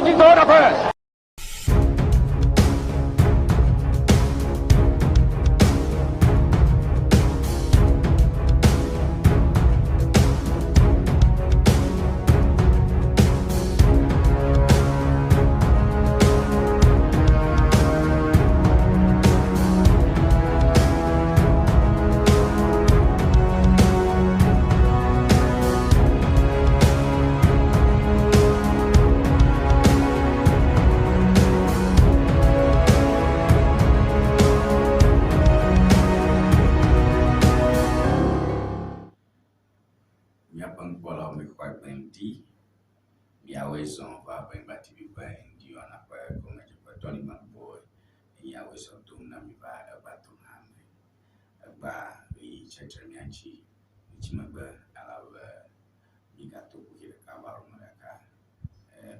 进走，大快！ Míaƒe nukpɔlawo mixɔ agbe ŋdi, miawoe zɔ va Benyigba TV ƒe ŋdiwɔna ƒe gɔmedzeƒe Tony Makpɔe miawoe zɔ dom na mi va eva do hã me. Egbea ɣeyiɣi tsɛtsɛ mía ŋuti mitsi megbe elabe mígato kuxi ɖeka va alo ame ɖeka.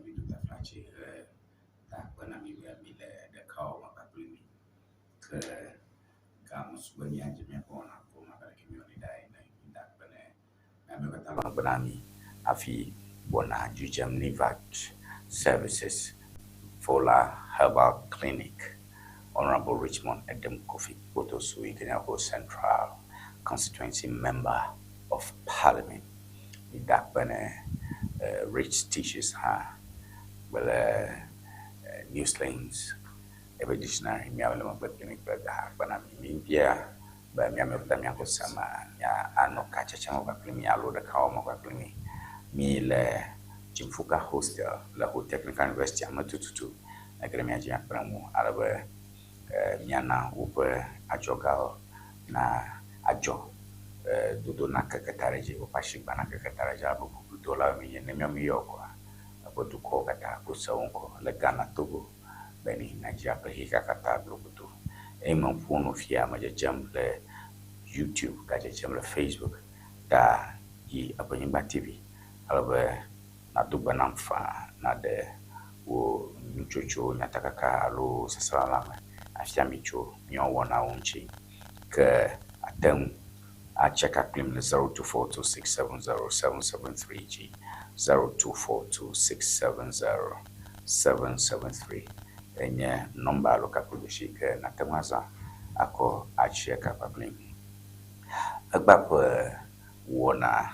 Mido taflatse he da akpe na mi be mile ɖekawɔwɔ me kpakple mí. Ke game su be míadze míaƒe wɔna gɔme abe aleke míewɔnɛ ɖaa ene. Mida akpe ne Amewo katã lɔ̃ gbe na mi hafi gbɔna dzudzem Nivat Services Vola Herbal Clinic, Honourable Richmond Edem Kofi Kpotosu yi ke nye Ho Central Constituency Member of Parliament. Mida akpe ne Rich Stitches hã kple Newslings eƒe dictionary míawo le megbe kpli mi kple gaha akpe na mi. Mibia be mía amewo katã míaxɔ se me mía anɔ katsetse me kpakple mi alo ɖekawɔwɔ me kpakple mi. Mi le Jimfuka Hostel le Ho Technical University me tututu ege ɖe mía dzi míakpe ɖe ŋu ale be míana woƒe adzɔgawo na adzɔ dodo nakeke ta ɖe edzi, woƒe asigba nakeke ta ɖe edzi ale be bubudolawoe míenye. Ne míawo míeyɔ koa, eƒe dukɔwo katã ko se wo ŋkɔ le Ghana, Togo, Benin, Nigeria kple xexea katã globodo. Eye meƒo nu fia medzedzem le YouTube, gadzedzem le Facebook ɖaa yi Eʋenyigba TV ale be nàdo gbe nam faa, nàɖe wò nutsotso, nyatakaka alo seselelãme afia mi tso míawo wɔnawo ŋuti. Ke àte ŋu atseka kplim le 0242670773 dzi, 0242670773 enye nɔmba alo kaƒodzesi yi ke nàte ŋu azã akɔ atseka kpakplim. Egbea ƒe wɔna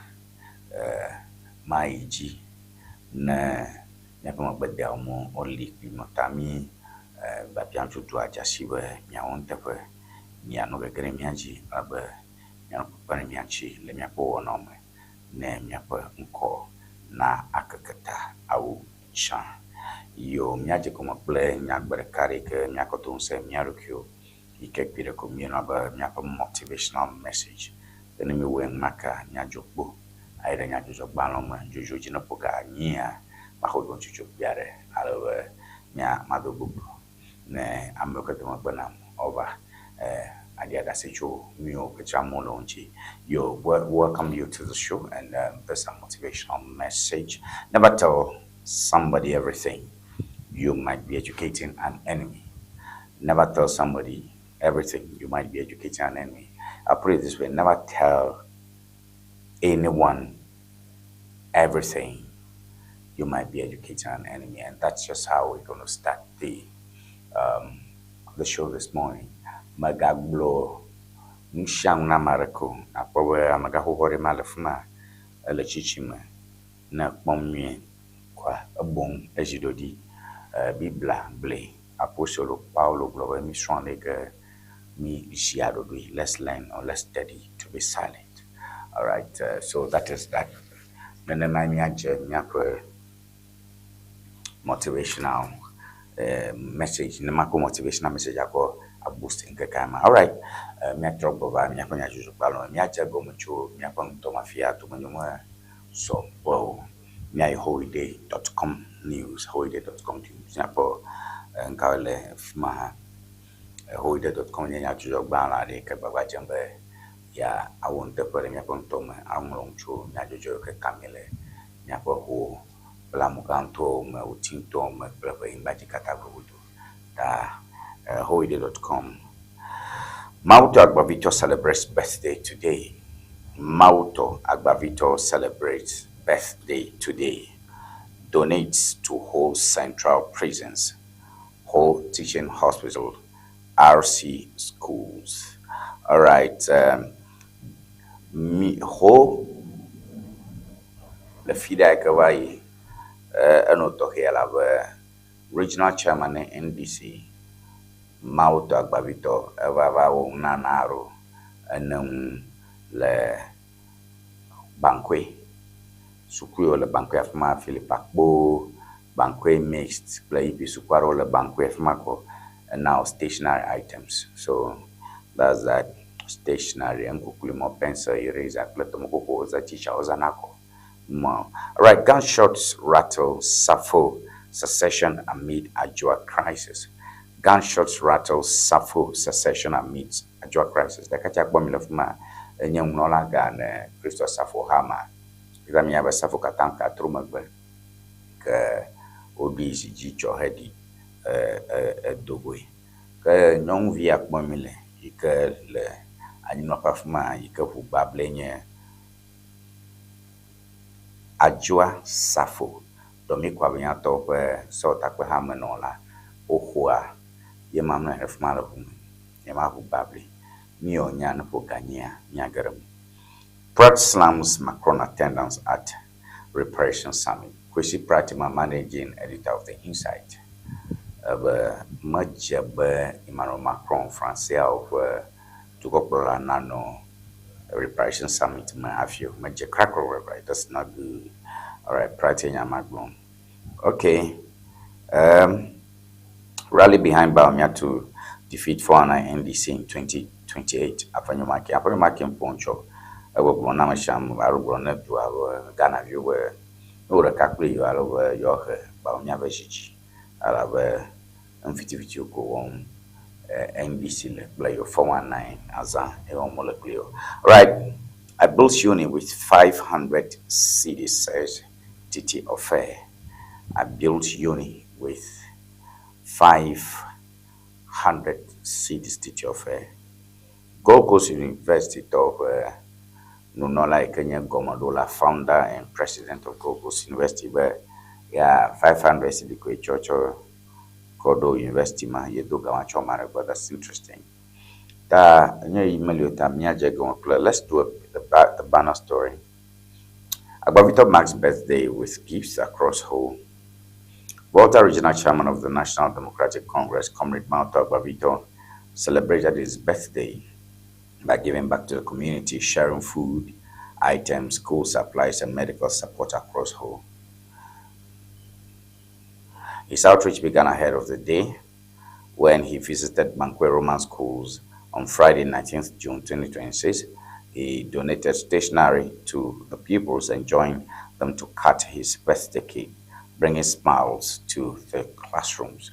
mayi dzi ne míaƒe megbedeawo me woli kpli me ta mí biabiam tso dua dzasi be miawɔ nuteƒe, mianɔ gege ɖe mía dzi ale be mianɔ kpekpem ɖe mía ŋuti le míaƒe wɔnawo me ne míaƒe ŋkɔ na akeke ta awu tsã. Yo míadze gɔme kple nyagbe ɖeka ɖe yi ke míakɔ do ŋusẽ mía ɖokuiwo yi ke kpuiɖe ko míeyɔna be míaƒe motivational message. Ke ne míewɔe enumake míadzo kpo ayi ɖe nyadzɔdzɔgbalẽwo me. Dzodzo dzi ne ƒo ga enyia, maxɔ ɖoŋtsotso kpui aɖe ale be mía mado bubu ne amewo ke do megbe nam woava aɖia ɖase tso nuyiwo ke dzram wole wo ŋuti. Yo, welcome you to the show and this a motivational message. Never tell somebody everything. You might be educating an enemy. Never tell somebody everything. You might be educating an enemy. I'll put it this way. Never tell anyone everything. You might be educating an enemy. And that's just how we're going to start the the show this morning. Mègagblɔ nu sia nu na ame aɖeke o. Nàkpɔ be amegãxoxo aɖe ma le fi ma, ele tsitsi me. Ne ekpɔm nyuie koa, eboŋ ezi ɖoɖi. Biblia gblɔe. Apostolo Paulo gblɔ be mísrɔ̃ ale yi ke mí zia ɖoɖoe. Let's learn or let's study to be silent. Alright, so that is that. Nenemae míadze míaƒe motivational message ne makɔ motivational message akɔ aboost ŋkekea me. Alright, míatrɔ gbɔ va míaƒe nyadzɔdzɔgbalẽ me. Míadze egɔme tso míaƒe ŋdɔmafia domenyome sɔ gbɔ o. Míayi holiday.com news, holiday.com news. Míakpɔ ŋkawo le fi ma hã. Holiday.com nye nyadzɔdzɔgbalẽ aɖe yi ke gbagba dzem be ya awɔ nuteƒe ɖe míaƒe ŋutɔ me, aŋlɔ nu tso nyadzɔdzɔ yiwo ke kam míele, míaƒe ho kple amegãtɔwo me, wotitɔwo me kple ƒe anyigba dzi katã gogodo. Ta holiday.com. Mawuto Agbavitɔ celebrates birthday today. Mawuto Agbavitɔ celebrates birthday today. donates to Ho Central Prisons, Ho Teaching Hospital, RC Schools. All right. Mi ho le fi ɖe yi ke va yi enɔ tɔxɛ elabe regional chairman ne NDC Mawutɔ Agbavitɔ eva va wɔ nunana aɖewo ene ŋu le Bankoe. Suku yiwo le Bankoe afi ma Philip Akpo, Bankoe Mixed kple yiƒe suku aɖewo le Bankoe afi ma ko ena wo stationary items. So that's that stationary eŋkukli mɔ pencil, eraser kple tɔmekoko wozã teacher wozãna ko. Mo. Alright, gunshots rattle Safo secession amid Ajua crisis. Gunshots rattle Safo secession amid Ajua crisis. Ɖeka tsa kpɔ mi le fi ma enye ŋunɔla gã ne Christo Safo hama. Kita mi abe Safo katã ka trɔ megbe ke woɖui zi dzi tsɔ heɖi edogoe. Ke nyɔnuvi ya kpɔm mi le yi ke le anyinɔƒe afi ma yi ke ʋu gbable nye Adjoa Safo Dɔmi Kwabenyatɔwo ƒe sewɔtakpehamenɔla xoxoa ye ma mlɔ anyi ɖe fi ma le ʋu me. Ye ma ʋu gbable. Mi yɔ nya ne ƒo ganyia míage ɖe eme. Pratt slams Macron attendance at reparation summit. Kwesi Pratt ma managing editor of the Insight. Ebe medze be Emmanuel Macron Franceawo ƒe dukɔkplɔla nanɔ reparation summit me hafi o. Medze krakra That's not good. Alright, Pratt nya ma gblɔm. Okay. Rally behind Bawumia to defeat 419 NDC in 2028. Afenyo-Markin. Afenyo-Markin ƒo egbɔgblɔ na ame sia ame alo gblɔ ne dua be Ghana viwo be ne wo ɖeka kple yewo alo be yewoahe Bawumia ƒe zi dzi elabe ŋfitifitiwo ko wɔm NDC le kple yewo 419 azã ye wɔm wole kple yewo. Right. I built uni with 500 cedis, says Titi Ofe. I built uni with 500 cedis, Titi Ofe. Gold Coast University tɔwo ƒe nunɔla yi ke nye gɔmeɖola founder and president of Gold Coast University be ya 500 cedi koe tsɔ tsɔ kɔ ɖo university ma yedo gama tsɔ ma ɖe gbɔ. That's interesting. Ta nye yi meli o ta míadze gɔme kple let's do the banner story. Agbavito marks birthday with gifts across Ho. Volta Regional Chairman of the National Democratic Congress, Comrade Mauto Agbavito, celebrated his birthday by giving back to the community, sharing food, items, school supplies, and medical support across Ho. His outreach began ahead of the day when he visited Banque Roman schools on Friday, 19th June 2026. He donated stationery to the pupils and joined them to cut his birthday cake, bringing smiles to the classrooms.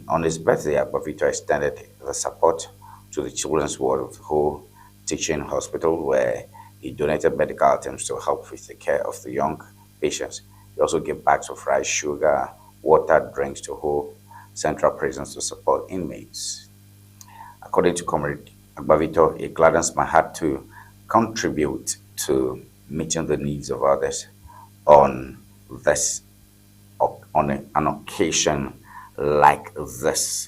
On his birthday, Agbavito extended the support to the Children's Ward of the Ho Teaching Hospital, where he donated medical items to help with the care of the young patients. He also gave bags of rice, sugar, water, drinks to Ho Central Prisons to support inmates. According to Comrade Agbavito, it gladdens my heart to contribute to meeting the needs of others on an occasion like this.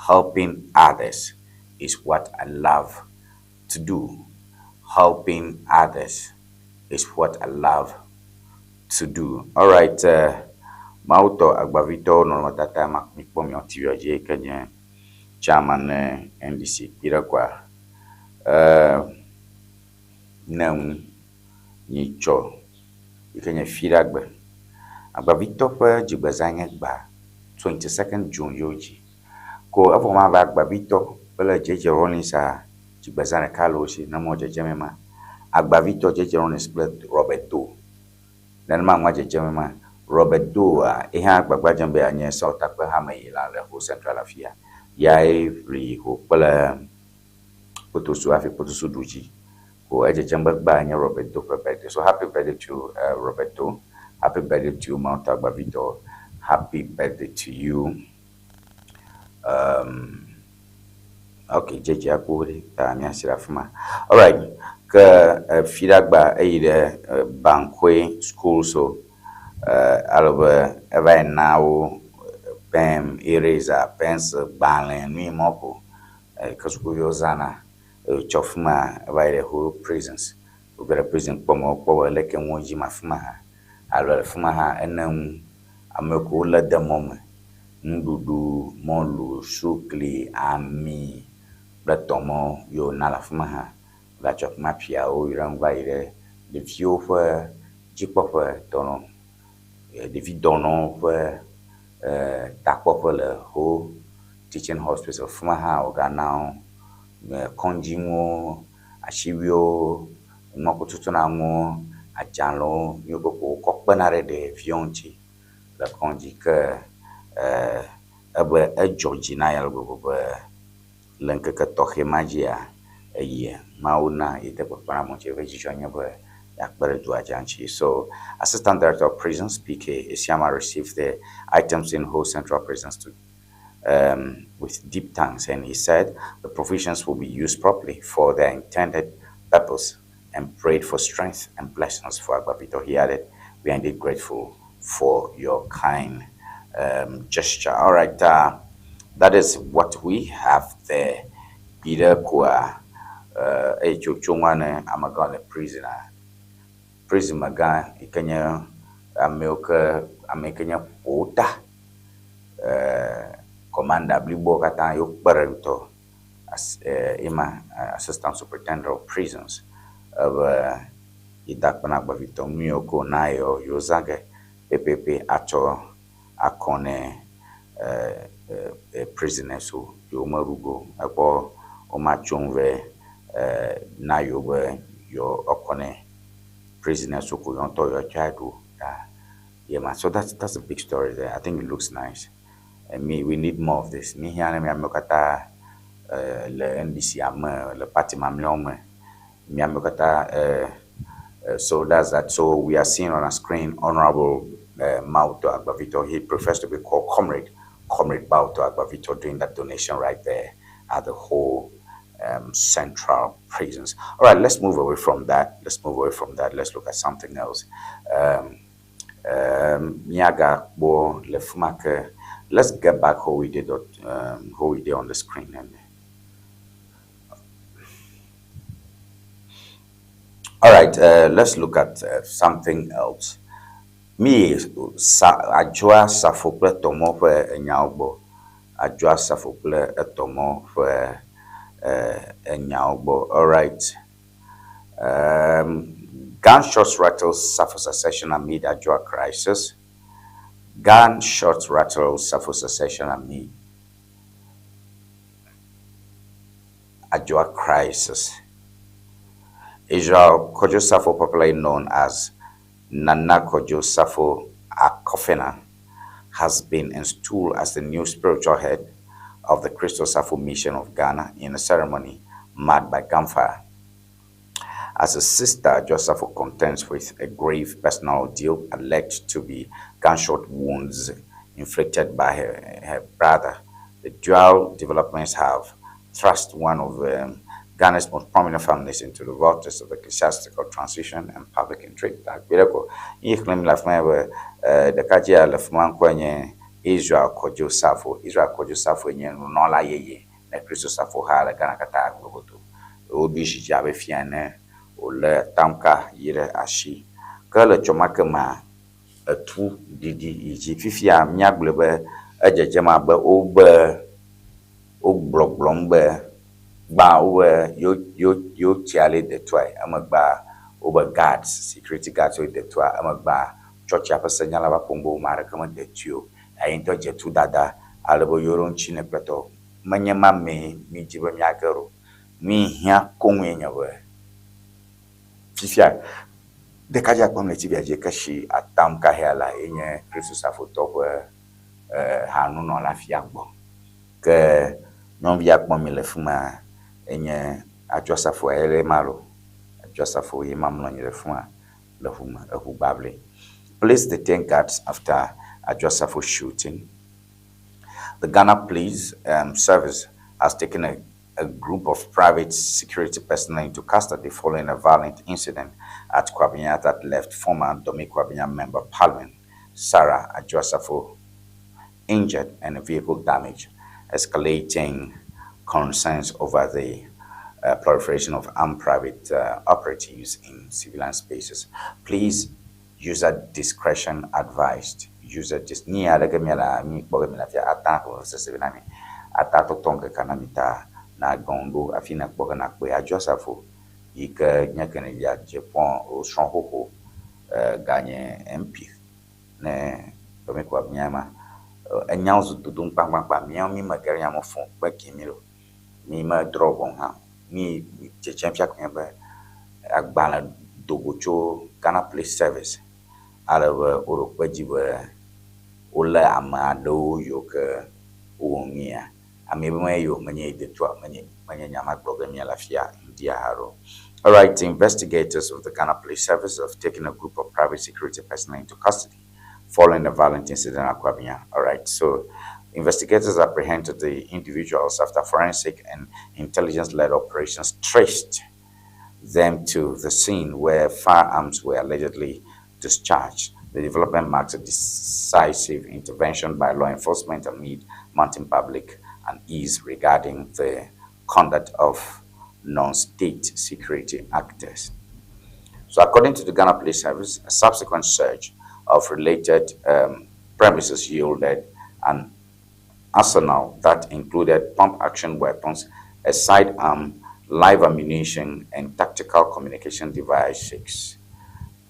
Helping others is what I love to do. Helping others is what I love to do. All right. Mawutɔ Agbavitɔwo nɔnɔmetata ma mikpɔ miɔ TV dzi yi ke nye chairman ne NDC kpi ɖe koa ne ŋu nyitsɔ yi ke nye Fiɖagbe. Agbavitɔ ƒe dzigbezã nye gba 22nd June yewo dzi. Ko evɔ ma be Agbavitɔ kple JJ Rawlings a dzigbezã ɖeka le wo si ne mɔ dzedzeme ma. Agbavitɔ JJ Rawlings kple Robert Doe. Nenema ŋua dzedzeme ma. Robert Doe ye hã agbagba dzem be yeanye sewɔtakpe hameyila le Ho Central afia. Yae ʋli ho kple Kpotosu hafi Kpotosu ɖu dzi. Ko edzedzem be gbea nye Robert Doe ƒe birthday. So happy birthday to Robert Doe. Happy birthday to Mawutɔ Agbavitɔ. Happy birthday to you. Okay, dzedze akpo ɖe ta míasi ɖe afi ma. Alright, ke Fiɖagba eyi ɖe Bankoe school so Ale be eva yi na wo pen, eraser, pencil, gbalẽ, nu yi mɔ ko ke sukuviwo zãna. Tsɔ fi ma eva yi ɖe Ho prisons. Woge ɖe prison kpɔ me wokpɔ be leke nuwo dzi ma afi ma hã alo le fi ma hã ene ŋu ame yiwo ke wolé de mɔ me. Nuɖuɖu, mɔlu, sukli, ami kple tɔmɔwo ye wòna le afi ma hã. Wogatsɔ fi ma ƒiawo yram va yi ɖe ɖeviwo ƒe dzikpɔƒe dɔnɔ ɖevi dɔnɔwo ƒe takpɔƒe le Ho Teaching Hospital. Fi ma hã wògana wo kɔdzinuwo, asiwuiwo, ŋɔkututunanuwo, adzalẽwo, nu yiwo ke wokɔ kpena ɖe ɖeviwo ŋuti le kɔdzi ke ebe edzɔ dzi na ye ale gbegbe be le ŋkeke tɔxɛ ma dzia, eyi Mawu na yi de kpekpeɖeŋu ame ŋuti eƒe dzidzɔ nye be yeakpe ɖe dua dza ŋuti. So, Assistant Director of Prisons, PK Isiama, received the items in Ho Central Prisons with deep thanks, and he said the provisions will be used properly for their intended purpose and prayed for strength and blessings for Agbavitɔ. He added, "We are indeed grateful for your kind gesture." All right, that is what we have there. Peter Kwa, tso ŋua amegã le prison a prison megã yi ke nye amewo ke ame yi ke nye ƒo ta commander blibowo katã yewo kpe ɖe ŋutɔ as ema Assistant Superintendent of Prisons ebe yi da akpe na Agbavitɔ nu yiwo ke wòna yewo yewo zã ge pɛpɛpɛ atsɔ akɔ ne prisoners wo yewo meɖu go ekpɔ womatso nu vɛ na yewo be yewo ekɔ ne prisoners wo ko yewo ŋutɔ yewoatsɔe aɖu ta. Yeah, man. So that's a big story there. I think it looks nice. And me, we need more of this. Mi hiã ne miamewo katã le NDC ame le party mamlɛawo me. Miamewo katã so that's that. So we are seeing on our screen Honorable Mauto Agbavito. He prefers to be called Comrade, Comrade Bauto Agbavito, doing that donation right there at the Ho Central Prisons. All right, let's move away from that. Let's move away from that. Let's look at something else. Miagakpɔ le fi ma ke. Let's get back how we did on the screen. And all right, let's look at something else. Mi sa Adwoa Safo kple Tɔmɔ ƒe enyawo gbɔ. Adwoa Safo kple Etɔmɔ ƒe enyawo gbɔ. All right. Gunshots rattle Safo succession amid Adwoa crisis. Gunshots rattle Safo succession amid Adwoa crisis. Israel Kojo Safo, popularly known as Nana Kojo Safo Akofena, has been installed as the new spiritual head of the Crystal Safo Mission of Ghana in a ceremony marked by gunfire. As a sister, Joseph contends with a grave personal ordeal alleged to be gunshot wounds inflicted by her brother. The dual developments have thrust one of Ghana's most prominent families into the vortex of ecclesiastical transition and public intrigue. Yi xlẽm le afi ma be ɖekadzea le fi ma ŋkɔe nye Israel Kojo Safo. Israel Kojo Safo nye nunɔla yeye ne Kristo Safo ha le Ghana katã globoto. Woɖoe zi dzi abe fia ene wòlé tamka yi ɖe asi. Ke le tsɔma ke mea, etu ɖiɖi yi dzi. Fifia míagblɔe be edzedzem abe wobe wogblɔgblɔm be gbã wobe yewo tsia le detua emegbea wobe guards, security guards wo detua emegbea tsɔtsia ƒe senyala va ƒom be wo ame aɖeke medetui o. Eya ŋutɔ dze tu dada ale be yewo ɖo ŋuti ne kple menye ma mee mídzi be míage ɖo. Nu yi hiã koŋue nye be fifia ɖekadze akpɔm le TV dzi ke si atam ka hea la ye nye Kristo Safotɔ ƒe hanunɔla fia gbɔ. Ke nyɔnuvia kpɔm mi le fi ma enye Adwoa Safo ye ma lo. Adwoa Safo ye ma mlɔ anyi ɖe fi ma le ʋu me eʋu gbable. Police detain guards after Adwoa Safo shooting. The Ghana Police Service has taken a group of private security personnel into custody following a violent incident at Kwabenya that left former Dome Kwabenya Member of Parliament Sarah Adwoa Safo injured and vehicle damage, escalating concerns over the proliferation of armed private operatives in civilian spaces. Please, user discretion advised. User dis ni aleke miele mi kpɔ ge miele afia ata ƒe sese na mi. Ata tɔtɔ ŋkeke na mi ta na gbɔn ɖo hafi ne kpɔ ge nakpɔe Adwoa Safo yi ke nye Kennedy Agyapong wosrɔ̃ xoxo ganye MP ne dɔmekɔa mía ma. Enyawo zu dodom kpakpakpa míawo mi me ge ɖe nya me fũ kpe ki mi ɖo. Mi medrɔ̃ ʋɔnu hã o. Mi dzedzem fia ko nye be agbalẽ do go tso Ghana Police Service ale be woɖo kpe dzi be wolé ame aɖewo yiwo ke wowɔ nu ya. Ame be menye yewo menye detua menye menye nya ma gblɔ ge míele afia ŋdia haɖe o. All right, investigators of the Ghana Police Service have taken a group of private security personnel into custody following a violent incident at Kwabenya. All right, so investigators apprehended the individuals after forensic and intelligence-led operations traced them to the scene where firearms were allegedly discharged. The development marks a decisive intervention by law enforcement amid mounting public unease regarding the conduct of non-state security actors. So according to the Ghana Police Service, a subsequent search of related premises yielded an arsenal that included pump-action weapons, a sidearm, live ammunition, and tactical communication devices.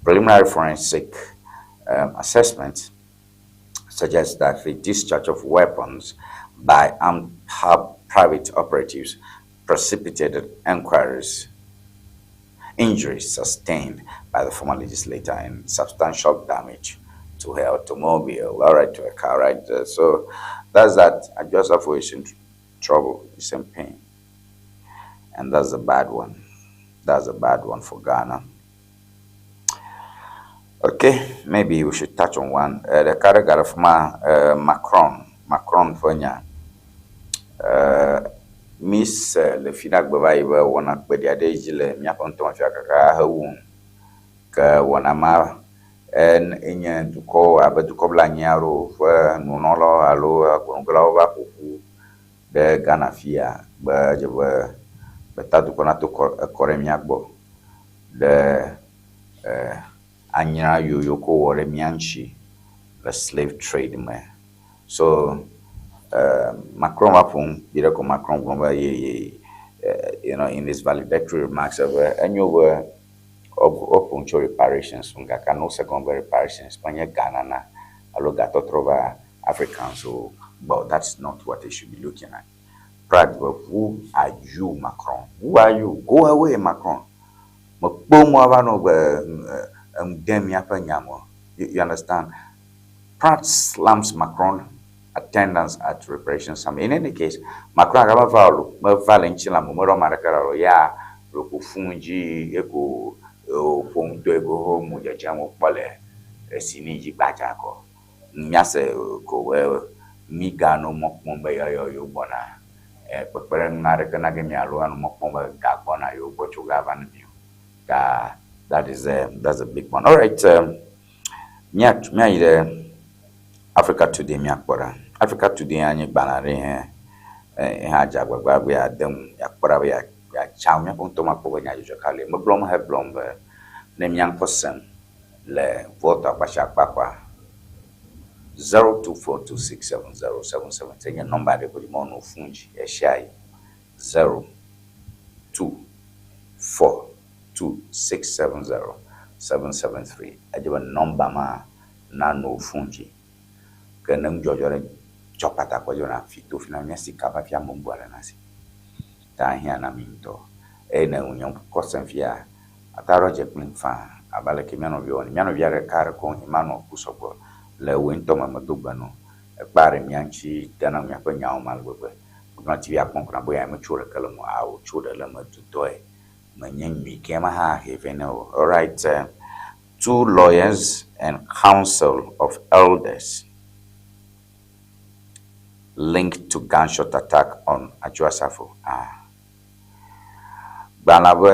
Preliminary forensic assessment suggests that the discharge of weapons by armed private operatives precipitated injuries sustained by the former legislator and substantial damage to her automobile, all right, to her car, right? So that's that. Adwoa Safo is in trouble, is in pain. And that's a bad one. That's a bad one for Ghana. Okay, maybe we should touch on one. The category of Macron, Macron ƒe nya. Miss le fi ɖe agbe va yi be wɔna kpeɖi aɖe dzi le míaƒe ŋutɔ fia kaka hewu nu. Ke wɔna ma enye dukɔ abe dukɔ blanyi aɖewo ƒe nunɔlawo alo agbalẽglawo va ƒoƒu ɖe Ghana fia be dze be gbeta dukɔ nato kɔ ekɔ ɖe mía gbɔ ɖe anyra yiwo ko wɔ ɖe mía ŋuti le slave trade me. So Macron va ƒo nu bi ɖe ko Macron gblɔ be ye ye in his valedictory remarks be enyo be woƒo nu tso reparations ŋu gake no second be reparations menye ganana alo gatɔtrɔ va Africans o. But that's not what they should be looking at. Pratt be who are you, Macron? Who are you? Go away, Macron. Mekpɔ mɔ ava nɔ be enu dem míaƒe nya me. You understand? Pratt slams Macron attendance at reparation summit. In any case, Macron aka meva o, meva le ŋutilã me, meɖɔ ame aɖeke ɖa o. Ya ɖeko funu dzi eko ƒo nu do eko ho mo dzedzem wokpɔ le esini dzi gbadza kɔ. Míase ko be mi ganɔ mɔ kpɔm be yɔyɔ yewo gbɔna kpekpeɖeŋu aɖeke na ge mi alo anɔ mɔ kpɔm be ga gbɔna yewo gbɔ tso ga va na mi o. Ta that's a big one. All right, mía míayi ɖe Africa Today míakpɔ ɖa. Africa Today anye gbalẽ aɖe hã hã dze agbagba be yeade ŋu yeakpɔ ɖa be yeatsa míaƒe ŋutɔ makpɔ be nyadzɔdzɔ ka le. Megblɔm hegblɔm be ne mía ŋkɔ sem le Volta akpa akpa 0242670773 nye nɔmba ɖe ko dzi mɔnu fon dzi ɣesia ɣi. 0242670773 edze be nɔmba ma nanɔ fon dzi. Ke ne nudzɔdzɔ ɖe dzɔ kpata kɔ dzi be nafi to fi na mía si kaba fi ame bubu aɖe nasi. Ta hiã na mi ŋutɔ. Eye ne nye ŋkɔ sem fia, ate aɖo dze kplim faa abe aleke mía nɔviwo wɔnɛ. Mía nɔvi aɖe ka ɖe koŋ Emmanuel Kusɔgbɔ le woe ŋutɔ me medo gbe nɔ. Ekpa ɖe mía ŋuti dena míaƒe nyawo me ale gbegbe. Megblɔ TV akpɔ ŋku na be ya metso ɖeke le me o. Awo tso ɖe le me dutɔe. Menye nyui ke ma hã he vɛ ne o. All right. Two lawyers and council of elders linked to gunshot attack on Adwoa Safo. Ah. Gbalẽ be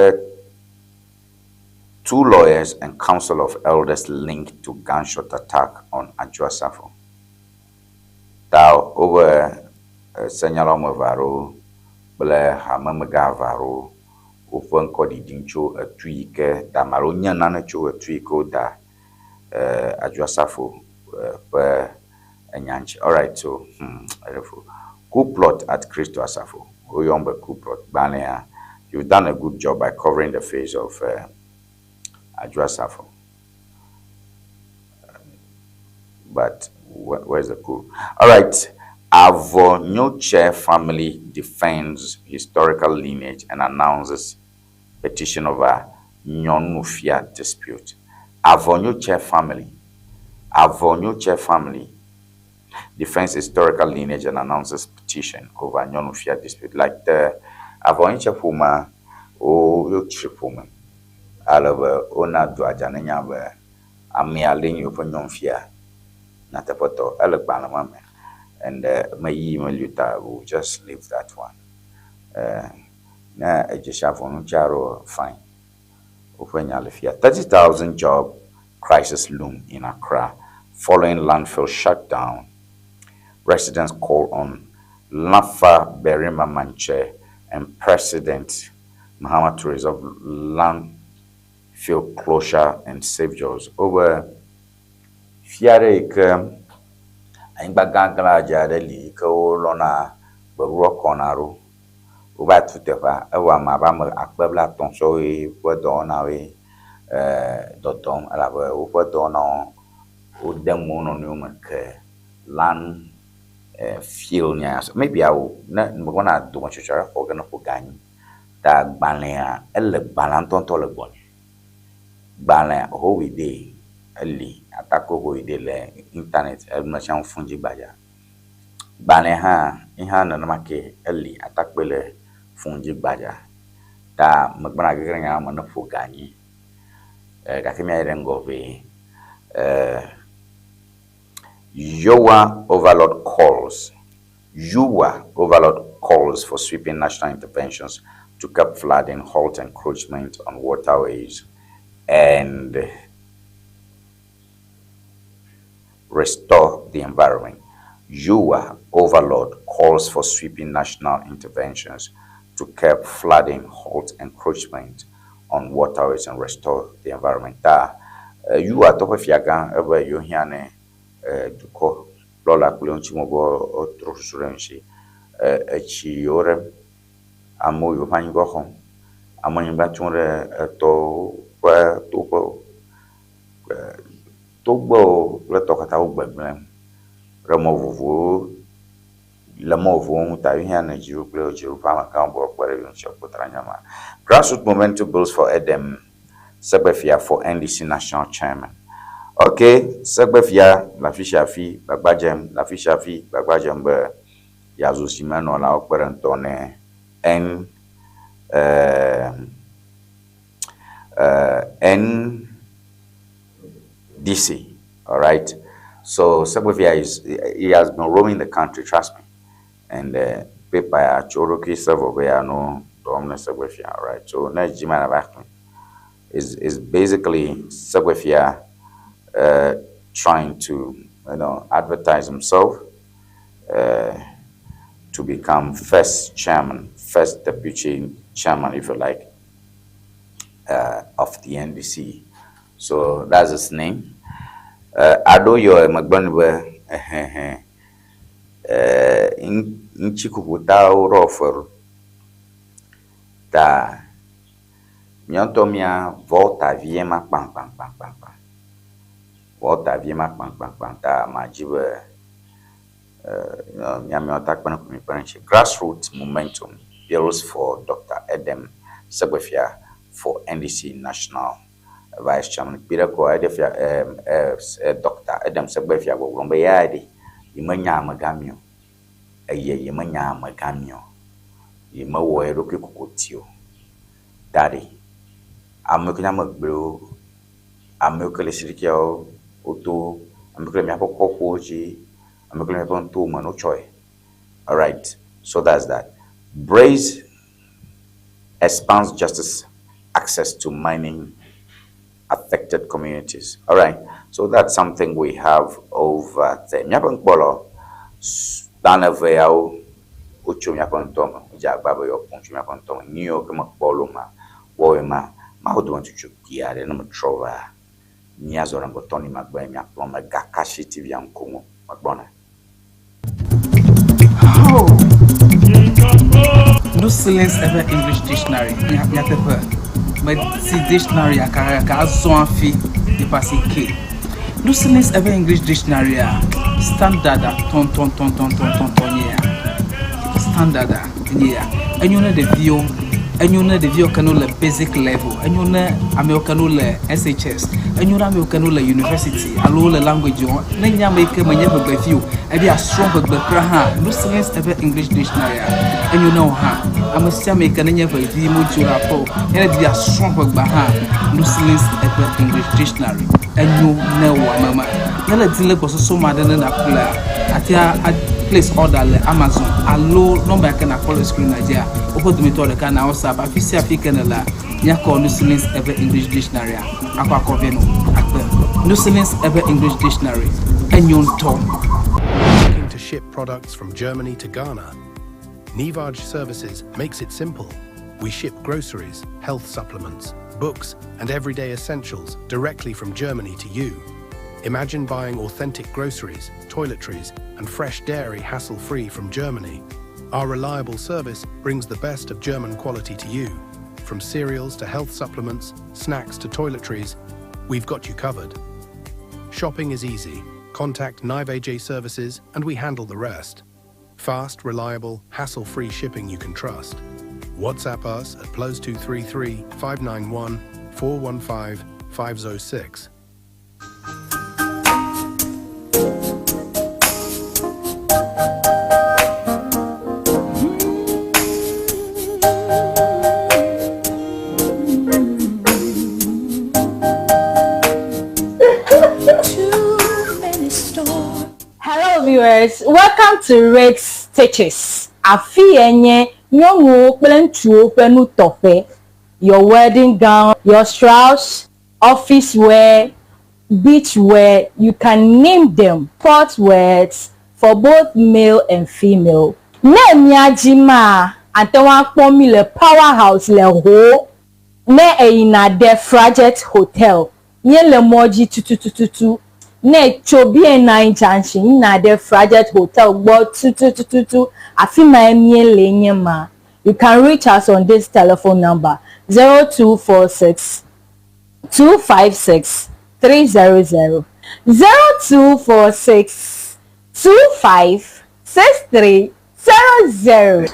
Two lawyers and council of elders linked to gunshot attack on Adwoa Safo. Ta wobe senyala woame eve aɖewo kple hamemegã eve aɖewo woƒe ŋkɔ ɖiɖim tso etu yi ke da ame alo nye nane tso etu yi ke woda Adwoa Safo ƒe enya ŋuti. Alright, so eɖe fu. Coup plot at Christo Asafo. Woyɔm be coup plot. Gbalẽa, you've done a good job by covering the face of Adwoa Safo. But where's the coup? All right. Avonyoche family defends historical lineage and announces petition over Nyɔnufia dispute. Avonyoche family. Avonyoche family defends historical lineage and announces petition over Nyɔnufia dispute. Like the Avonyoche ƒomea, wotsri ƒome ale be wona do adza ne nya be amea le nye woƒe nyɔnufia nyateƒetɔ ele gbalẽ ma me and meyi meli ta we will just leave that one. Ne edze si Avɔnutse aɖewo fine. Woƒe nya le fia. 30,000 job crisis loom in Accra following landfill shutdown. Residents call on Lafa Berima Manche and President Mahama to resolve landfill closure and save jobs. Over fia ɖe yi ke anyigba gãgã dze aɖe li yi ke wolɔna gbeɖuɖɔ kɔna ɖo. Wova tu teƒea ewɔ ame abe ame akpe blaetɔ̃ sɔwoe ƒe dɔwɔnawoe dɔdɔm elabe woƒe dɔwɔnawo wode mo wo nɔnɔewo me ke land fill nya maybe I will ne megbɔna dometsotso aɖe xɔ ge ne ƒo ga anyi ta gbalẽa ele gbalẽa ŋutɔŋutɔ le gbɔnye. Gbalẽa howide eli atakpo howide le internet eme sia fún dzi gbadza. Gbalẽ hã yi hã nenema ke eli atakpɔe le fon dzi gbadza. Ta megbɔna gege ɖe nya me ne ƒo ga anyi. Gake míayi ɖe ŋgɔ ʋee. Yowa Overlord calls. Yuwa Overlord calls for sweeping national interventions to curb flooding, halt encroachment on waterways, and restore the environment. Yuwa Overlord calls for sweeping national interventions to curb flooding, halt encroachment on waterways, and restore the environment. Ta Yuwa tɔ ƒe fiagã ebe yewo hiã ne dukɔ lɔla kple ŋuti me be wotrɔ susu ɖe ŋuti. Etsi yiwo ɖe amewo yiwo ƒe anyigba xɔm, amewo anyigba tum ɖe etɔwo ƒe toƒewo, togbɛwo kple tɔ katã wo gbegblẽm ɖe mɔ vovovowo le mɔ vovovowo ŋu ta yewo hiã ne dziɖuɖu kple dziɖuɖu ƒe amegãwo be woakpe ɖe yewo ŋuti woakpɔ ta nya ma. Grassroots momentum builds for Edem Segbefia for NDC national chairman. Okay, Segbefia le afi sia afi gbagba dzem le afi sia afi gbagba dzem be yeazu zimenɔlawo kpe ɖe ŋutɔ ne N NDC. All right. So Segbefia is he has been roaming the country, trust me. And paper ya tso eɖokui se vɔ be yeanɔ dɔ wɔm ne Segbefia. All right. So ne dzima nava xlẽ is basically Segbefia trying to advertise himself to become first chairman, first deputy chairman, if you like, of the NDC. So that's his name. Aɖo yɔ megbe nu be ɛhɛhɛ ŋutikuƒutawo ɖɔ fe ɖo. Ta míawo ŋutɔ mía Volta vie ma kpaŋkpaŋkpaŋkpaŋ. Volta vie ma kpaŋkpaŋkpaŋ ta madzi be míamewo ta kpe ɖe mi kpe ɖe ŋuti. Grassroots momentum builds for Dr. Edem Segbefia for NDC National Vice Chairman. Kpi ɖe kɔ eɖe fia Dr. Edem Segbefia gbɔgblɔm be ya ɖe yemenya amegã mi o. Eye yemenya amegã mi o. Yemewɔ eɖokui kokoti o. Da ɖe amewo ke nye amegblẽwo, amewo ke le sirikiawo woto, amewo ke le míaƒe kɔƒewo dzi, amewo ke le míaƒe nutowo me no tsɔe. All right, so that's that. Brace expands justice access to mining affected communities. All right, so that's something we have over there. Míaƒe nukpɔlɔ gbalẽ eve yawo wotso míaƒe ŋutɔ me. Wodze agbagba be yewoakpɔ tso míaƒe ŋutɔ me. Nyuiwo ke mekpɔ lo ma wɔwoe ma. Mawo dometɔtso kpui aɖe ne metrɔ va míazɔ ɖe ŋgɔ tɔni magbe miakplɔ megakasi TV ŋkume megbɔna. Oh. No Silence Ever English Dictionary nyateƒe meti dictionary akakaka azɔ hafi yeƒe asi ke. No Silence Ever English Dictionary a standard a tɔntɔntɔntɔntɔntɔntɔ nye ya. Standard a nye ya. Enyo ne ɖeviwo, enyo ne ɖeviwo ke no le basic level, enyo ne amewo ke no le SHS, enyo ne amewo ke no le university alo wole language wɔm. Ne nye ame yi ke menye ʋegbevi o, ebi asrɔ̃ ʋegbe kura hã, No Silence Ever English Dictionary a enyo ne wò hã. Ame sia ame yi ke nenye ʋevi modzo le aƒe o, ye ne di be yeasrɔ̃ ʋegbea hã, No Silence Ever English Dictionary enyo ne wò ame ma. Ne le di le gbɔsɔsɔ ma ɖe ne nàƒlea, àte a place order le Amazon alo nɔmba yi ke nàkpɔ le screen dzia, woƒe dometɔ ɖeka na WhatsApp. Afi sia afi ke nèlea, míakɔ No Silence Ever English Dictionary a akɔ akɔ vɛ nɔ akpe. No Silence Ever English Dictionary enyo ŋutɔ. Looking to ship products from Germany to Ghana? Nivaj Services makes it simple. We ship groceries, health supplements, books, and everyday essentials directly from Germany to you. Imagine buying authentic groceries, toiletries, and fresh dairy hassle free from Germany. Our reliable service brings the best of German quality to you. From cereals to health supplements, snacks to toiletries, we've got you covered. Shopping is easy. Contact Nivaj Services and we handle the rest. Fast, reliable, hassle-free shipping you can trust. WhatsApp us at +233 591 415 506. Hello viewers, welcome to Red Stitches. Afi ye nye nyɔnuwo kple ŋutsuwo ƒe nutɔƒe. Your wedding gown, your shrouds, office wear, beach wear, you can name them. Sport wears for both male and female. Ne mía dzi maa, ate ŋu akpɔ mí le Power House le Ho. Ne eyina ɖe Frajet Hotel, míele mɔ dzi tutututu. Ne tso BNI Junction yina ɖe Frajet Hotel gbɔ tutututu, afi mae míele nye ma. You can reach us on this telephone number 0246 256 300 0246 25 6300.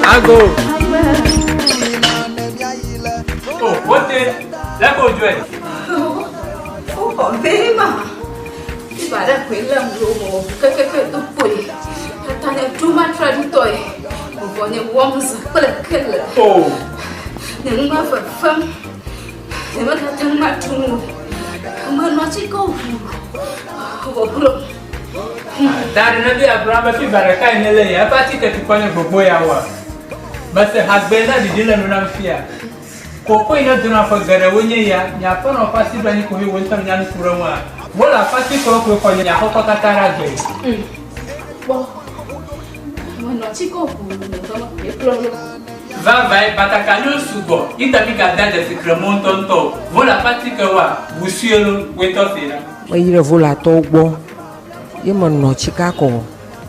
Ago. Oh, wote. Lẹ́kọ̀ọ́ ojú ẹ̀. Ó bẹ́ẹ̀ mà. Ìbàdàn pé lẹ́mu ló wọ̀ kẹ́kẹ́kẹ́ tó pò yìí. Tani duma traditɔ ye. Vɔ nye wɔm zã kple kele. Oh. Nye nu ma fefem. Nye megate ŋu atu nu o. Menɔ atike ʋu. Vɔ glo. Dari ne bi agblɔ be fiva ɖeka yi ne le ya eƒe atike tukɔ nye gbogbo ya wa. Mese hagbe na ɖiɖi le nu nam fia. Koko yi ne dona ƒe geɖewo nye ya, nye aƒenɔ ƒe asi ɖo anyi ko he wo ŋutɔ nya nu ku ɖe ŋua. Wole aƒe atikewo koe xɔ nye aƒekɔ katã ɖe agbe. Kpɔ. Menɔ atike ʋu me kplɔ ɖo. Vavae batakaliwo sugbɔ ita mi gada dzesi kremɔ ŋutɔŋutɔ o. Wole aƒe atikewoa, wusue lo, woetɔ se la. Meyi ɖe Volatɔwo gbɔ ye menɔ tsika kɔ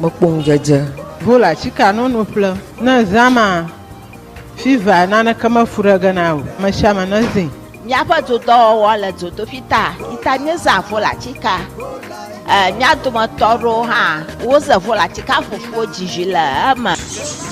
mekpɔ ŋudzedze. Vola tsika nono ƒlem. Ne zã ma fiva naneke mefu ɖe ge na o. Ame sia ame ne zĩ. Míaƒe dodɔwɔwɔ le dzodoƒi ta ita míezã vola tsika. Mía dometɔ aɖewo hã woze vola tsika fufuwo dzizi le eme.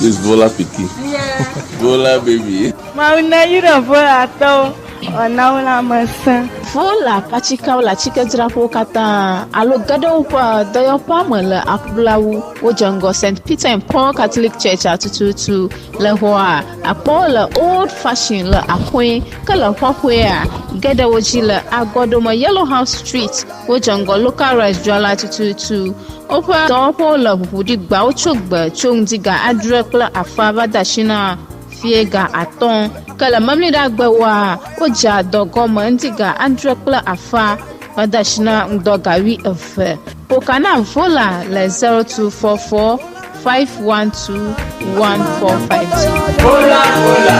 This Vola pikin. Yeah. Vola baby. Mawu ne yi ɖe Volatɔwo, wòana wo lãmesẽ. Vola ƒe atikewo le atikedzraƒewo katã alo ge ɖe woƒe dɔyɔƒea me le aƒlawu. Wodze ŋgɔ St. Peter and Paul Catholic Church tututu le xɔa akpɔ le Old Fashion le Axɔe ke le xɔxɔea ge ɖe wo dzi le Agɔdome Yellow House Street. Wodze ŋgɔ Local Rice dzrala tututu. Woƒe dɔwɔƒewo le ʋuʋu ɖi gbawo tso gbe tso ŋdi ga adre kple afã va de asi na fie ga atɔ̃. Ke le memleɖagbewoa, wodzea dɔ gɔme ŋdi ga adre kple afã va de asi na ŋdɔ ga wuieve. Ƒo na Vola le 0244 512 1452. Vola, vola,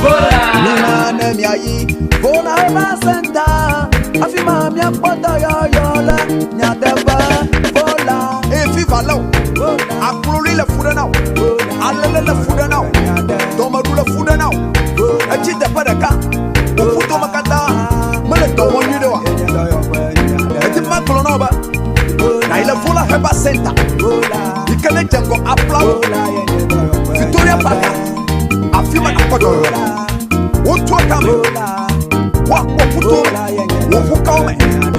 vola. Mina ne miayi Vola Herbal Center afi ma miakpɔ dɔyɔyɔ le miateƒe Vola. Eye fifa lé o akloli le fu ɖe na o alele le fu ɖe na o dɔmeɖu le fu ɖe na o etsi teƒe ɖeka wò ƒutome katã mele dɔ wɔm nyuie ɖe oa eti ma gblɔ na wo be na yi le Vola Herbal Center yi ke ne dze ŋgɔ aplawo Victoria Park afi ma nakpɔ dɔyɔyɔ wotu kame woakpɔ ƒuto me wò ʋukawo me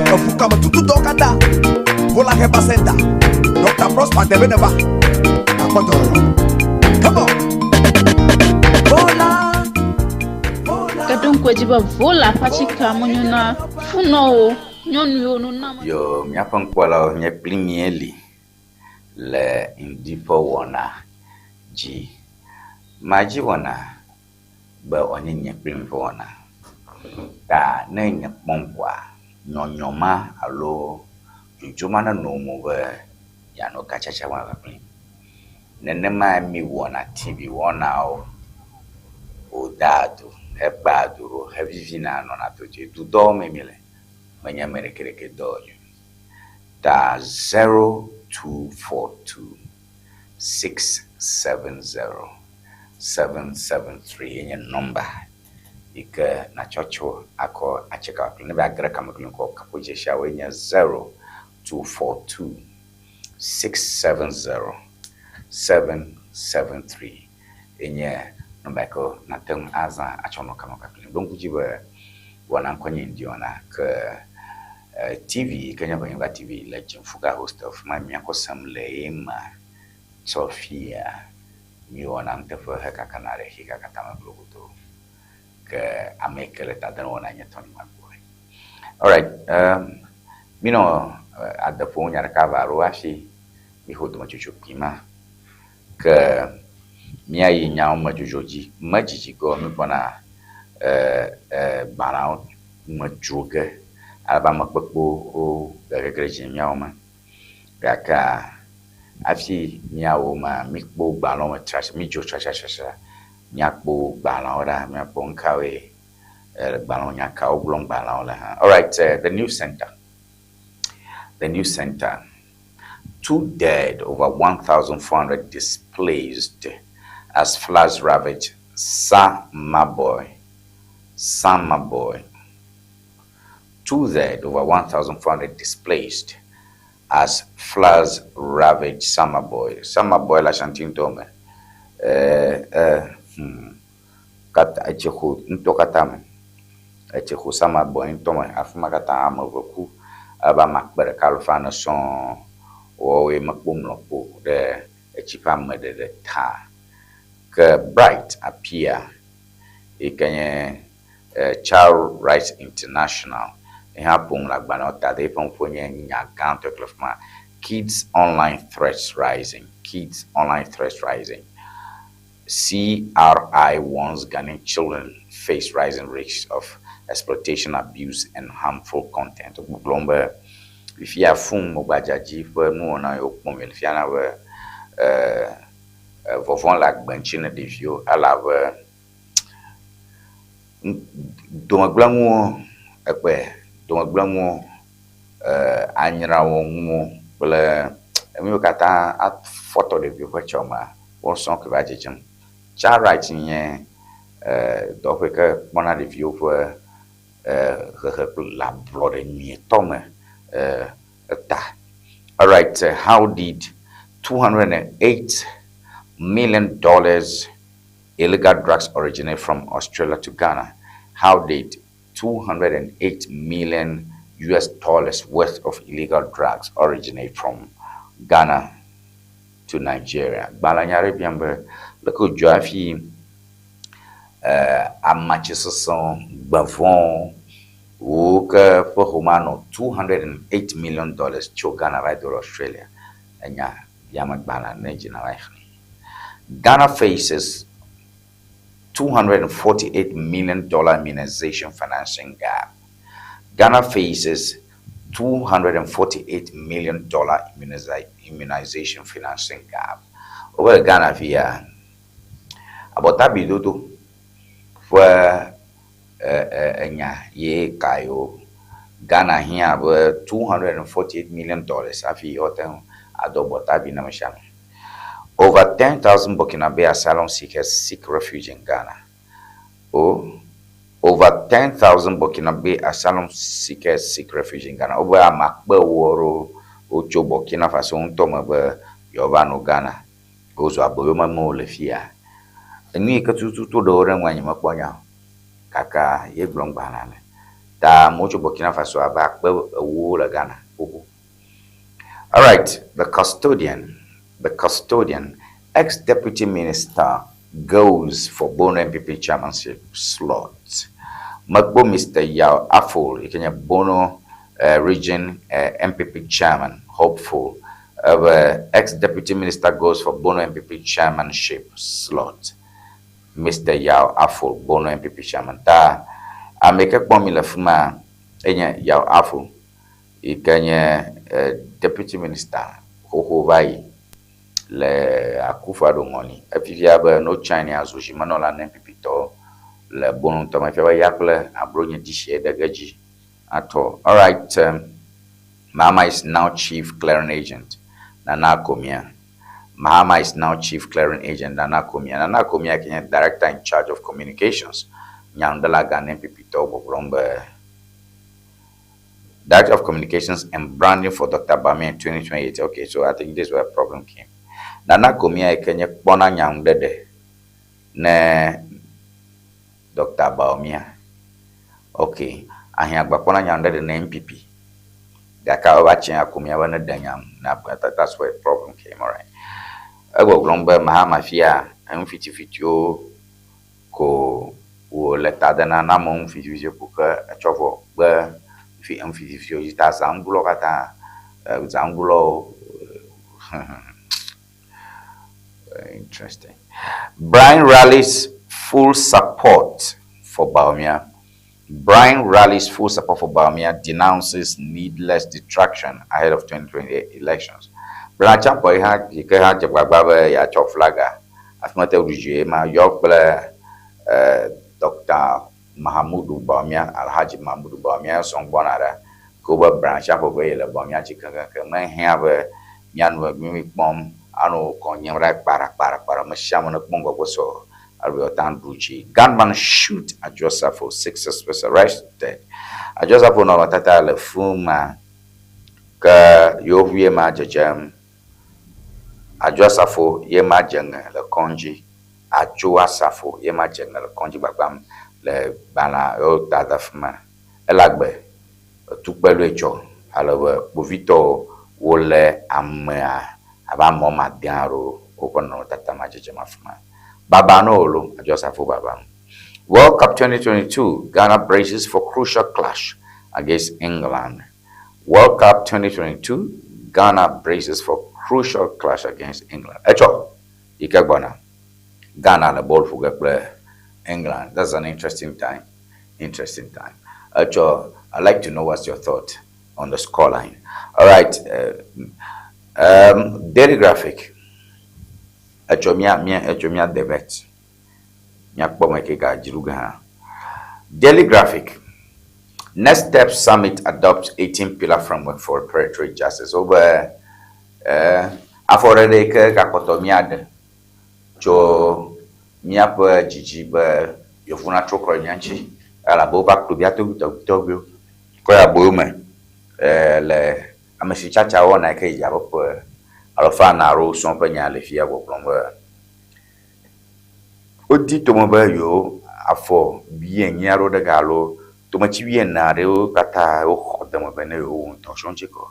eʋukame tututɔwo katã Vola Herbal Center Dr. Prosper Debe ne va nakpɔ dɔyɔyɔ come on. Vola. Ke ɖo ŋku edzi be Vola ƒe atikea menyo na funɔwo, nyɔnuwo nona. Yo, míaƒe ŋkpɔlawo nye kpli míeli le ŋdi ƒe wɔna dzi. Madzi wɔna be wòanye nye kpli mi ƒe wɔna. Ta ne nye kpɔm koa, nyɔnyɔ ma alo dzodzo ma nenɔ mo be yeanɔ katsatsa ma kpakplim. Nenema mi wɔna TV wɔnawo wòdaa do hekpea do ɖo hevivina nɔna to dudɔwo me mi le. Menye ame ɖekeɖeke dɔ wònye. Ta 0242 670 773 ye nye nɔmba yi ke natsɔ tso akɔ atseka kple ne be agre kame kple ŋkɔ kaƒodzesiawoe nye 0242 670 773 ye nye nɔmba yi ke nate ŋu azã atsɔ nɔ kame kpakple. Ɖo ŋku dzi be wɔna ŋkɔ nye ŋdi wɔna ke TV yi ke nye Ʋenyigba TV le Dzimfuga hostel fi ma míakɔ sem le ye ma tsɔ fia míwɔna nuteƒe hekakana ɖe xexea katã me globodo. Ke ame yi ke le ta dem wɔna nye Tony Magboe. Alright, minɔ ade ƒom nya ɖeka eve alo hafi miƒo dometsotso kpui ma. Ke míayi nyawo me dzodzo dzi. Medzidzi ge o, mígbɔna gbalẽawo me dzro ge ale be ame kpekpewo gegege ɖe dzi míawo me. Gakea hafi míawɔ ma, míkpɔ gbalẽwo me tra mídzo trasrasra míakpɔ gbalẽawo ɖa, míakpɔ nu kawoe gbalẽwo nya kawo gblɔm gbalẽawo le hã. Alright, the news center. The news center. Two dead, over 1,400 displaced as floods ravage Samaboi. Samaboi. Two dead, over 1,400 displaced as floods ravage Samaboi. Samaboi la Ashanti ŋutɔ me. Katã etsi ƒo ŋutɔ katã me. Etsi ƒo Samaboi ŋutɔ me. Afi ma katã ame eve ku ebe ame akpe ɖeka alafa ene sɔŋ woawoe mekpɔ mlɔkpo ɖe etsi ƒe ameɖeɖe ta. Ke Bright Appiah yi ke nye Child Rights International ye hã ƒo nu le agbalẽwo ta ɖe eƒe ŋkɔe nye nya gãtɔ ke le fi ma. Kids Online Threats Rising. Kids Online Threats Rising. CRI warns Ghanaian children face rising risks of exploitation, abuse, and harmful content. Wogblɔm be fifia fún mogbadzadzi ƒe nuwɔna yiwo kpɔm le fiana be vɔvɔ̃ le agbe ŋuti na ɖeviwo elabe domegblẽnuwo ekpe domegblẽnuwo anyrawɔnuwo kple enu yiwo katã afɔtɔ ɖeviwo ƒe tsɔmea wo sɔŋ ke va dzedzem. Child Rights nye dɔwɔƒe yi ke kpɔna ɖeviwo ƒe hehe kple le ablɔɖe nyuietɔ me eta. Alright, how did $208 million illegal drugs originate from Australia to Ghana? How did 208 million US dollars worth of illegal drugs originate from Ghana to Nigeria. Gbã la, nya aɖe biam be, leke wòdzɔ hafi eh, amatsi sesẽwo, gbe vɔ̃wo, wo ke ƒe home anɔ 208 million dollars tso Ghana va yi do ɖe Australia? Enya biame gbalẽa ne dzi nava yi xlẽ. Ghana faces $248 million immunization financing gap. Ghana faces $248 million immunization financing gap. Wobe Ghana fia abɔtabidodo ƒe enya ye ka yewo. Ghana hiã abe $248 million hafi yewoate ŋu ado abɔtabi na ame sia ame. Over 10,000 Burkinabe asylum seekers seek refuge in Ghana. Oh, over 10,000 Burkinabe asylum seekers seek refuge in Ghana. Wobe ame akpe ewo aɖewo wotso Burkina Faso ŋutɔ me be yewoava nɔ Ghana. Wozu aboyomemewo le fia. Enu yi ke tututu ɖewo ɖe ŋua nyemekpɔ nya o. Kaka ye gblɔm gbalẽa le. Ta amewo tso Burkina Faso abe akpe ewo le Ghana xoxo. All right, the custodian, the custodian, ex-deputy minister goes for Bono NPP chairmanship slot. Mekpɔ Mr. Yao Afful yi ke nye Bono region NPP chairman hopeful ebe ex-deputy minister goes for Bono NPP chairmanship slot. Mr. Yao Afful, Bono NPP chairman. Ta ame yi ke kpɔm mi le fi ma enye Yao Afful yi ke nye deputy minister xoxo va yi le Akufo-Addo ŋɔli. Efifia be no China azu zimenɔla na NPP tɔwo le Bono ŋutɔ me. Efia be ya kple Abronye DC ɖe ge dzi atɔ. Alright, Mahama is now chief clearing agent. Nana Akomea. Mahama is now chief clearing agent Nana Akomea. Nana Akomea ke nye director in charge of communications. Nyanuɖela gã na NPP tɔwo gbɔgblɔm be Director of Communications and Branding for Dr. Bawumia in 2028. Okay, so I think this is where problem came. Nana Akomea yi ke nye kpɔna nyanuɖeɖe ne Dr. Bawumia. Okay, ahiã gba kpɔna nyanuɖeɖe ne NPP. Gake wova tsi Akomea be ne ɖe nya ŋu na that's where problem came, alright. Egbɔgblɔm be Mahama fia enu fitifitiwo ko wòle ta de na na amewo nu fitifiti ko ke etsɔ vɔ kpe fi enu fitifitiwo dzi ta zãŋgulɔwo katã zãŋgulɔwo interesting. Brian rallies full support for Bawumia. Brian rallies full support for Bawumia, denounces needless detraction ahead of 2028 elections. Brian Acheampong yi hã yi ke hã dze gbagba be yeatsɔ flaga hafi mete ŋu ɖu dzi ye ma yɔ kple Dr. Mahamudu Bawumia, Alhaji Mahamudu Bawumia sɔŋ gbɔna ɖa. Ke wobe Brian Acheampong be yele Bawumia dzi keŋkeŋkeŋ. Mehiã be míanɔ mí kpɔm anɔ kɔ nyem ɖa kparakparakpara. Ame sia ame nekpɔ ŋgɔgbe sɔ alo yewoate ŋu aɖu dzi. Gunman shoot Adwoa Safo, six suspects arrested. Adwoa Safo nɔnɔmetata le fi ma ke yewo ʋu ye ma dzedzem. Adwoa Safo ye ma dze ŋe le kɔndzi. Adwoa Safo ye ma dze ŋe le kɔndzi gbagbam le gbalẽa yewo ta de fi ma. Ele agbe etukpeloe tsɔ ale be kpovitɔwo wolé amea abe ame woame ade alo woƒe nɔnɔmetata ma dzedzem afi ma. Baba no wòlo, Adwoa Safo baba no. World Cup 2022, Ghana braces for crucial clash against England. World Cup 2022, Ghana braces for crucial clash against England. Etsɔ yi ke gbɔna, Ghana le bɔl ƒo ge kple England. That's an interesting time. Interesting time. Etsɔ, I'd like to know what's your thought on the scoreline. All right. Daily Graphic. Etsɔ mía mía etsɔ mía debate. Míakpɔ me ke ga dziɖu ge hã. Daily Graphic. Next Step Summit adopts 18 pillar framework for reparatory justice. Wobe eh, afɔɖeɖe yi ke gakpɔtɔ míaɖe tso míaƒe dzidzi be yevu natrɔ kɔ ɖe mía ŋuti elabe wova kplɔ mía tɔgbuitɔgbuiwo kɔ yi aboyo me eh, le ame si tsatsa wɔna yi ke yi dzi abe ƒe alafa ene alo sɔŋ ƒe nya le fia gbɔgblɔm be wodi tome be yewo afɔ bienyi aɖewo ɖe ga alo Tometsi wuiene aɖewo katã woxɔ de eme be ne yewowu ŋutɔ sɔŋtsi kɔ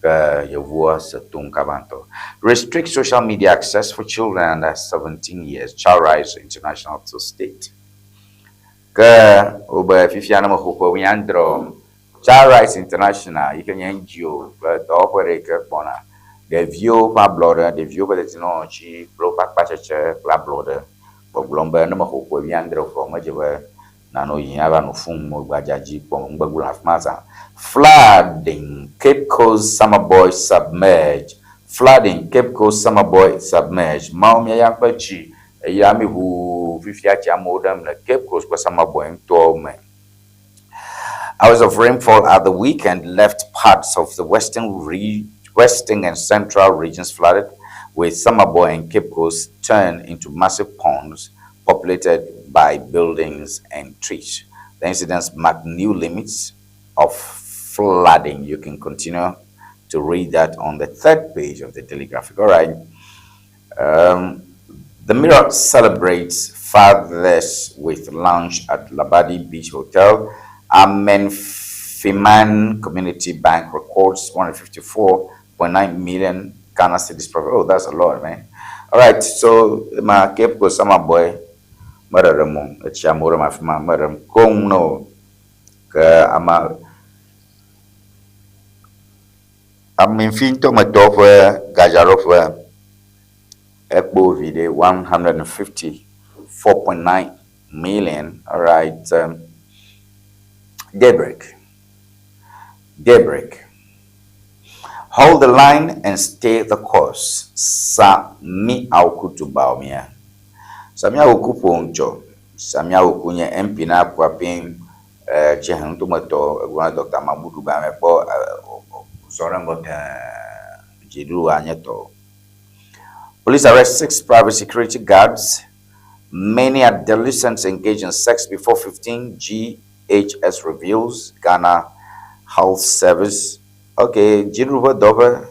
ke yevuwoa se tom kaba ŋutɔ. Restrict social media access for children under 17 years, Child Rights International to state. Ke wobe fifia ne mexo ƒe wuiadre o, Child Rights International yi ke nye NGO kple dɔwɔƒe ɖe yi ke kpɔna ɖeviwo ƒe ablɔɖe, ɖeviwo ƒe dedienɔnɔ dzi kple woƒe akpatsetse kple ablɔɖe gbɔgblɔm be ne mexo ƒe wuiadre o kɔ medze be nanɔ yiyim ava nɔ fum mo gbadza dzi kpɔm ŋgbegblɔ le afi ma zã. Flooding Cape Coast Samreboi submerged Flooding Cape Coast Samreboi submerged Mawu mía ya ƒe tsi eya mi ʋuu fifia tsi amewo ɖem le Cape Coast kple Samreboi ŋutɔ me. Hours of rainfall at the weekend left parts of the western, re western and central regions flooded, with Samreboi and Cape Coast turned into massive ponds populated by buildings and trees. The incidents mark new limits of flooding. You can continue to read that on the third page of the Daily Graphic. All right. The Mirror celebrates fathers with lunch at Labadi Beach Hotel. Amenfiman Community Bank records 154.9 million Ghana cedis profit. Oh, that's a lot, man. All right, so my Cape Coast Samreboi, meɖeɖe etsi amewo ɖe afi ma, meɖem koŋ no ke ama Amenfi ŋutɔmetɔwo ƒe gadzraɖoƒe ekpo viɖe 154.9 million. All right. Daybreak. Daybreak. Hold the line and stay the course. Sammi Awuku to Bawumia. Sammi Awuku ƒo ŋutsɔ. Sammi Awuku nye MP na Akuapem Tsihe ŋutometɔ egblɔ na Dr. Mahamudu be ame kpɔ zɔ ɖe ŋgɔ tẽe dziɖuɖua nye tɔ. Police arrest six private security guards. Many adolescents engage in sex before 15. GHS reveals Ghana Health Service. Okay, dziɖuɖu ƒe dɔwɔƒe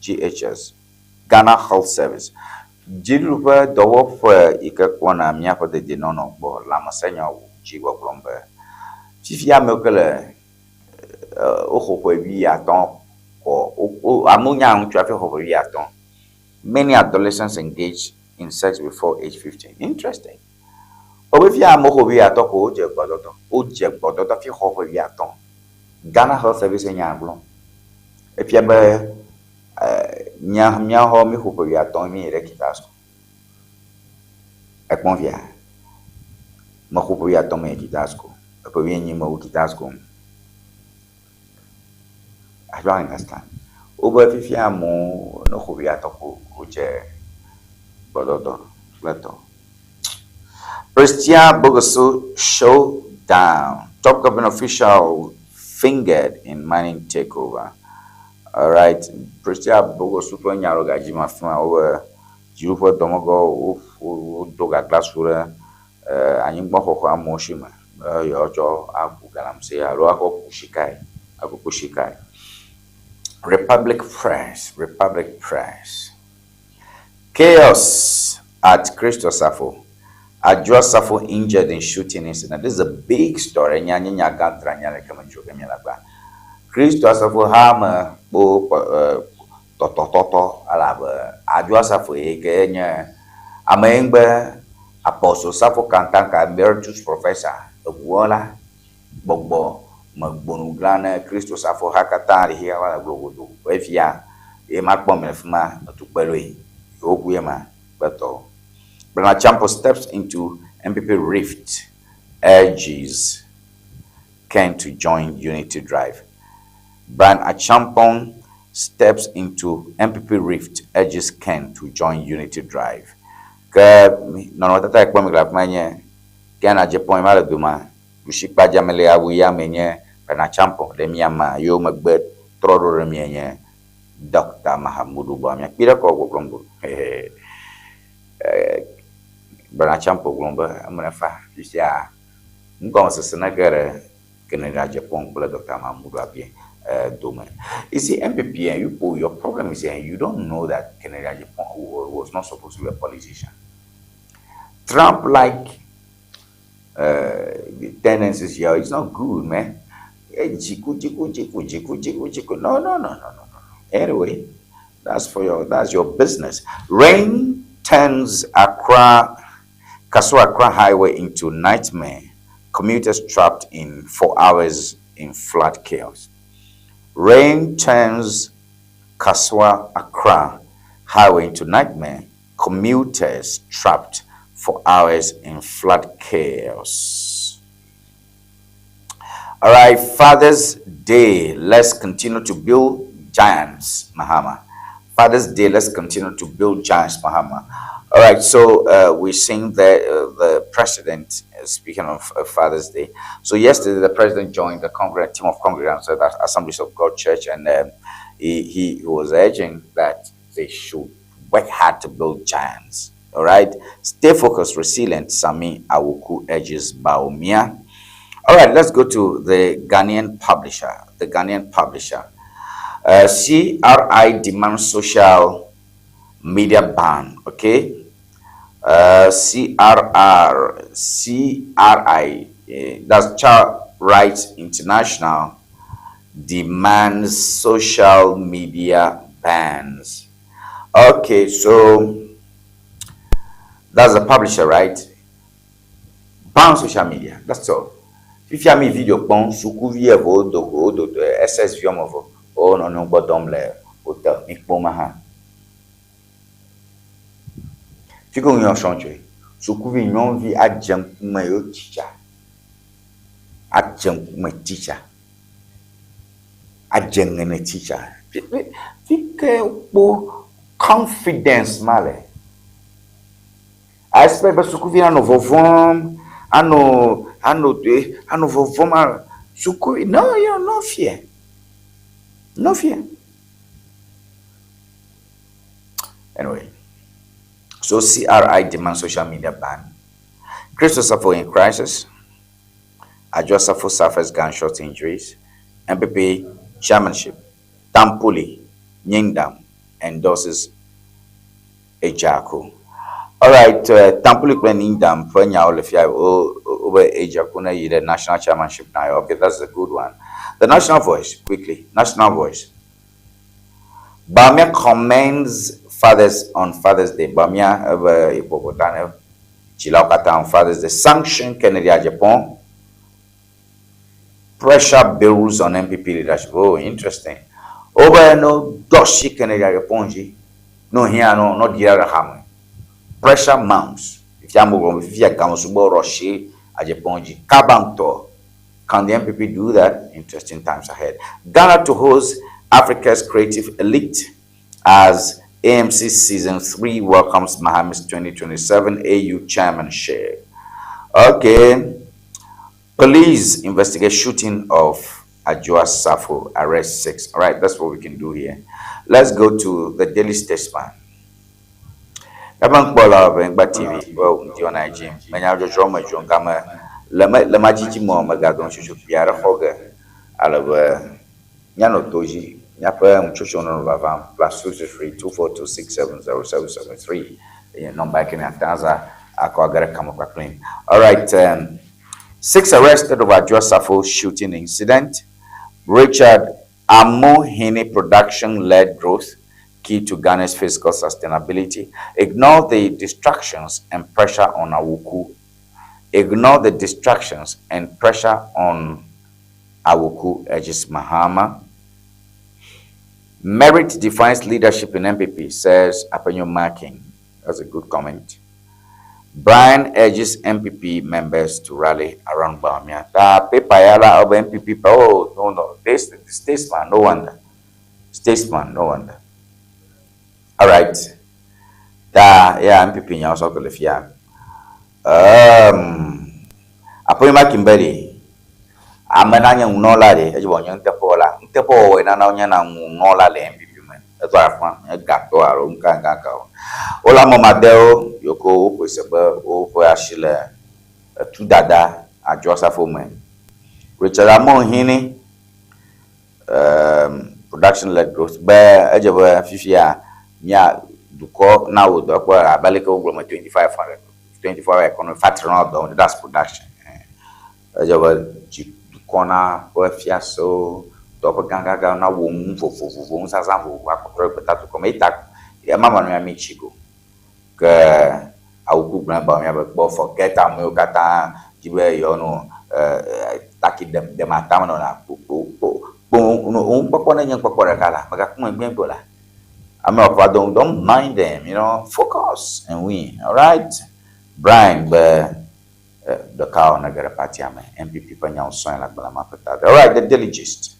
GHS. Ghana Health Service. Dziɖuɖu ƒe dɔwɔƒe yi ke kpɔna míaƒe dedienɔnɔ gbɔ lãmesẽnyawo dzi gbɔgblɔm be fifia amewo ke le woxɔ ƒe wuiatɔ̃ kɔ amewo nya ŋutsu hafi xɔ ƒe wuiatɔ̃. Many adolescents engage in sex before age 15. Interesting. Wobe fia amewo xɔ wuiatɔ̃ ko wodze gbɔdɔdɔ. Wodze gbɔdɔdɔ hafi xɔ ƒe wuiatɔ̃. Ghana Health Service nya gblɔm. Efia be mía míaxɔ mi xɔ ƒe wuiatɔ̃ mi yi ɖe kita school. Ekpɔm fia? Mexɔ ƒe wuiatɔ̃ me yi kita school. Eƒe wuienyi mewu kita school. I don't understand. Wobe fifia amewo ne xɔ wuiatɔ̃ ko wodze gbɔdɔdɔ kple tɔ. Prestea Bogoso showdown. Top government official fingered in mining takeover. All right. Prestea Bogoso ƒe nya ɖo gadzi ma fi ma wobe dziɖuɖu ƒe dɔmegɔwo wodo gaglasu ɖe anyigbaxɔxɔ amewo si me be yewoatsɔ aku galamsey alo akɔ ku sikae akuku sikae. Republic Press, Republic Press. Chaos at Kristo Safo. Adwoa Safo injured in shooting incident. This is a big story. Nya nye nya gã tra nya leke me dzro ke mi la gba. Kristo Asafo ha me kpo tɔtɔtɔtɔ elabe Adwoa Safo yi ke nye ame yi ŋgbe Apostle Safo Kantanka emeritus professor eʋuwɔla gbɔgbɔ megbonu gã ne Kristo Safo ha katã ɖe xixia va le globodo. Efia ye ma kpɔ me le fi ma etukpe ɖoe. Yewoku ye ma kpetɔ. Bryan Acheampong steps into NPP rift, urges Ken to join Unity Drive. Bryan Acheampong steps into NPP rift, urges Ken to join Unity Drive. Ke nɔnɔmetata yi kpɔm mi le afi ma nye Ken Agyapong ma le doma, ɖusikpa dzame le awu ya me nye Bryan Acheampong ɖe mia ma yewo megbe trɔ ɖo ɖe mia nye Dr. Mahamudu Bawumia. Kpi ɖe kɔ gbɔgblɔm go. Bryan Acheampong gblɔ be eme nefa fifia nugɔmesese ne ge ɖe Kennedy Agyapong kple Dr. Mahamudu Abia dome. You see, NPP, you, your problem is you don't know that Kennedy Agyapong was not supposed to be a politician. Trump like The tendencies here, it's not good, man. Jiku, jiku, jiku, jiku, jiku, jiku. No, no, no, no, no, no. Anyway, that's for your that's your business. Rain turns Accra, Kasoa Accra Highway into nightmare. Commuters trapped in 4 hours in flood chaos. Rain turns Kasoa Accra Highway into nightmare. Commuters trapped for hours in flood chaos. All right, Father's Day. Let's continue to build giants, Mahama. Father's Day. Let's continue to build giants, Mahama. All right, so we're seeing the president, speaking of Father's Day. So yesterday, the president joined the team of congregants at the Assemblies of God Church, and he was urging that they should work hard to build giants. All right, stay focused, resilient. Sami Awuku urges Bawumia. All right, let's go to the Ghanaian publisher. The Ghanaian publisher. CRI demands social media ban. Okay. CRR, CRI, that's Child Rights International, demands social media bans. Okay, so that's the publisher, right? Ban social media. That's all. Fifia mi video kpɔm sukuvi eve wodo go wodo SSV wɔme eve wo nɔnɔewo gbɔ dɔm le hotel mi kpɔm hã. Fi ke wònye srɔ̃ tsoe. Sukuvi nyɔnuvi adze ŋkume yewo teacher. Adze ŋkume teacher. Adze ŋe ne teacher. Fi ke wokpɔ confidence ma le. I expect be sukuvi nanɔ vɔvɔm, anɔ vɔvɔm. Sukuvi no, you no fear. No fear. Anyway, so CRI demands social media ban. Christopher in crisis. Adwoa Safo suffers gunshot injuries. NPP chairmanship. Tampuli Nyindam endorses Agyarko. All right, Tampuli Nyindam ƒe nyawo le fia wobe Agyarko ne yi ɖe national chairmanship now. Okay, that's a good one. The National Voice, quickly. National Voice. Bawumia commends fathers on Father's Day. Bawumia ebe ƒoƒo ne dzilawo katã on Father's Day. Sanction Kennedy Agyapong. Pressure builds on NPP leadership. Oh, interesting. Over no doshi Kennedy Agyapong dzi. No here no no dia ɖe hame. Pressure mounts. Fifia mo fifia gamosugbɔ rɔshi Agyapong dzi. Kabanto. Can the NPP do that? Interesting times ahead. Ghana to host Africa's creative elite as AMC Season 3 welcomes Mahama's 2027 AU chairmanship. Okay. Police investigate shooting of Adwoa Safo, arrest 6. All right, that's what we can do here. Let's go to the Daily Statesman. Ebe ŋkpɔ le Ŋgba TV be ŋdi wɔna dzi menya dzɔdzɔ me dzɔ game le me le ma dzidzi me megadɔ ŋutsotso kpui aɖe xɔ ge ale be míanɔ to dzi míaƒe ŋutsotso nɔ vavam +233 242 670 773 eye nɔmba yi ke miate azã akɔ age ɖe kame kpakple. All right, six arrested over Adwoa Safo shooting incident. Richard Amohini production-led growth key to Ghana's fiscal sustainability. Ignore the distractions and pressure on Awuku. Ignore the distractions and pressure on Awuku, urges Mahama. Merit defines leadership in NPP, says Afenyo Markin. That's a good comment. Brian urges NPP members to rally around Bawumia. Ta paper yala of NPP. Oh, no, no. This, the statesman, no wonder. Statesman, no wonder. All right. Ta, yeah, NPP nyawo so kele fia. Afenyo Markin beri. Ame na nye ŋunɔla ɖe, edze be nye nuteƒewɔla. Nuteƒewɔwɔe nana wonye na ŋunɔla le NPP me. Etɔ afã, nye gatɔ alo nuka ŋka o. Wole ame madewo yiwo ke woƒoe se be woƒe asi le etu dada Adwoa Safo me. Richard Amohini, production led growth be edze be fifia mía dukɔ na wo dɔ kpɔ abe aleke wogblɔ me 2500 24 hour economy factory na dɔ, that's production. Edze be dzi dukɔ na ƒe fiasewo, dɔƒe gãgãgãwo nawɔ nu vovovowo, nuzazã vovovowo akpɔtɔ ɖe gbetadukɔ me. Eyi ta ema me nɔ mi tsi go. Ke awuku gblẽ ba mía be kpɔ forget amewo katã di be yewoanɔ taki ɖem ɖem atame nɔna kpo kpo kpo nukpɔkpɔ ne nye nukpɔkpɔ ɖeka la megakpɔ megbe o la. Ame ƒe don't don't mind them, you know, focus and win. All right. Brian be ɖeka wɔ ne ge ɖe partia me. NPP ƒe nyawo sɔe le agbalẽ ma ƒe ta. All right, the Daily Gist.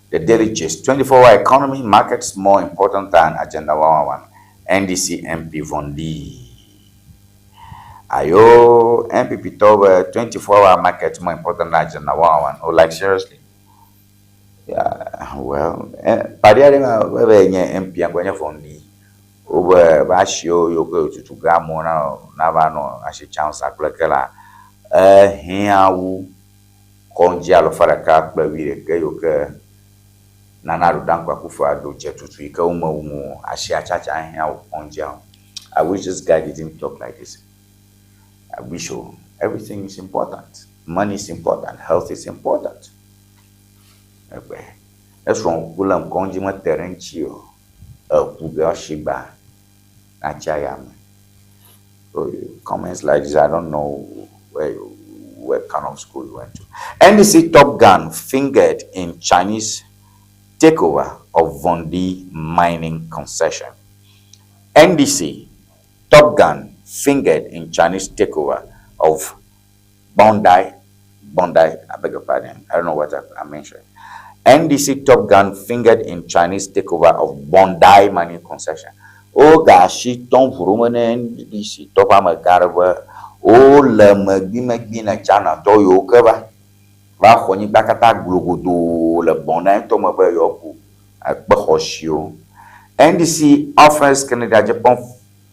The Daily Gist. 24-hour economy markets more important than Agenda 111. NDC MP Vondee. Ayo, NPP tɔwo be 24-hour market more important than Agenda 111. Oh, like seriously? Yeah, well, party aɖe ma be nye MP ŋkɔe nye Vondee. Wobe be asiwo yiwo ke tutu ge amewo na nava nɔ asi tsam zã kple ke la, ehiã wu kɔdzi alafa ɖeka kple wuiɖekɛ yiwo ke Nana Addo Dankwa Akufo-Addo dze tutu yi ke womewu o. Asia tsatsa hiã wu kɔdziawo. I wish this guy didn't talk like this. I wish oh, everything is important. Money is important. Health is important. Egbe. Esrɔ̃ ku le ŋkɔdzi mete ɖe ŋuti o. Eku ge asi gba natsi ayame. So comments like this, I don't know where you, what kind of school you went to. NDC Top Gun fingered in Chinese takeover of Vondee mining concession. NDC Top Gun fingered in Chinese takeover of Bondi, Bondi, I beg your pardon, I don't know what I, I mentioned. NDC Top Gun fingered in Chinese takeover of Bondi mining concession. Wogaasi tɔ ʋu ɖo me ne NDC tɔ ƒe amegã aɖe be wole megbimegbi ne China tɔ yiwo ke va va xɔ anyigba katã glogodoo le Bondi ŋutɔ me be yewoaku ekpe xɔasiwo. NDC offers Kennedy Agyapong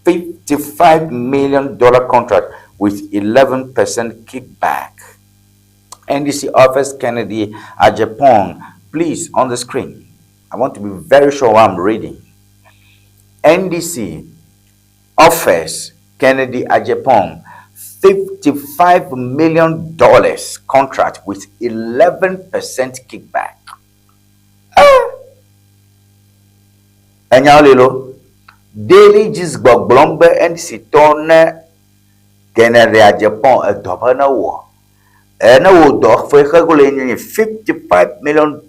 $55 million contract with 11% kickback. NDC offers Kennedy Agyapong. Please, on the screen. I want to be very sure what I'm reading. NDC offers Kennedy Agyapong $55 million contract with 11% kickback. Eh! Enyawo li lo. Daily Gist gbɔgblɔm be NDC tɔ ne Kennedy Agyapong edɔ be ne wɔ. Ene wò dɔ fe xeglo nye $55 million.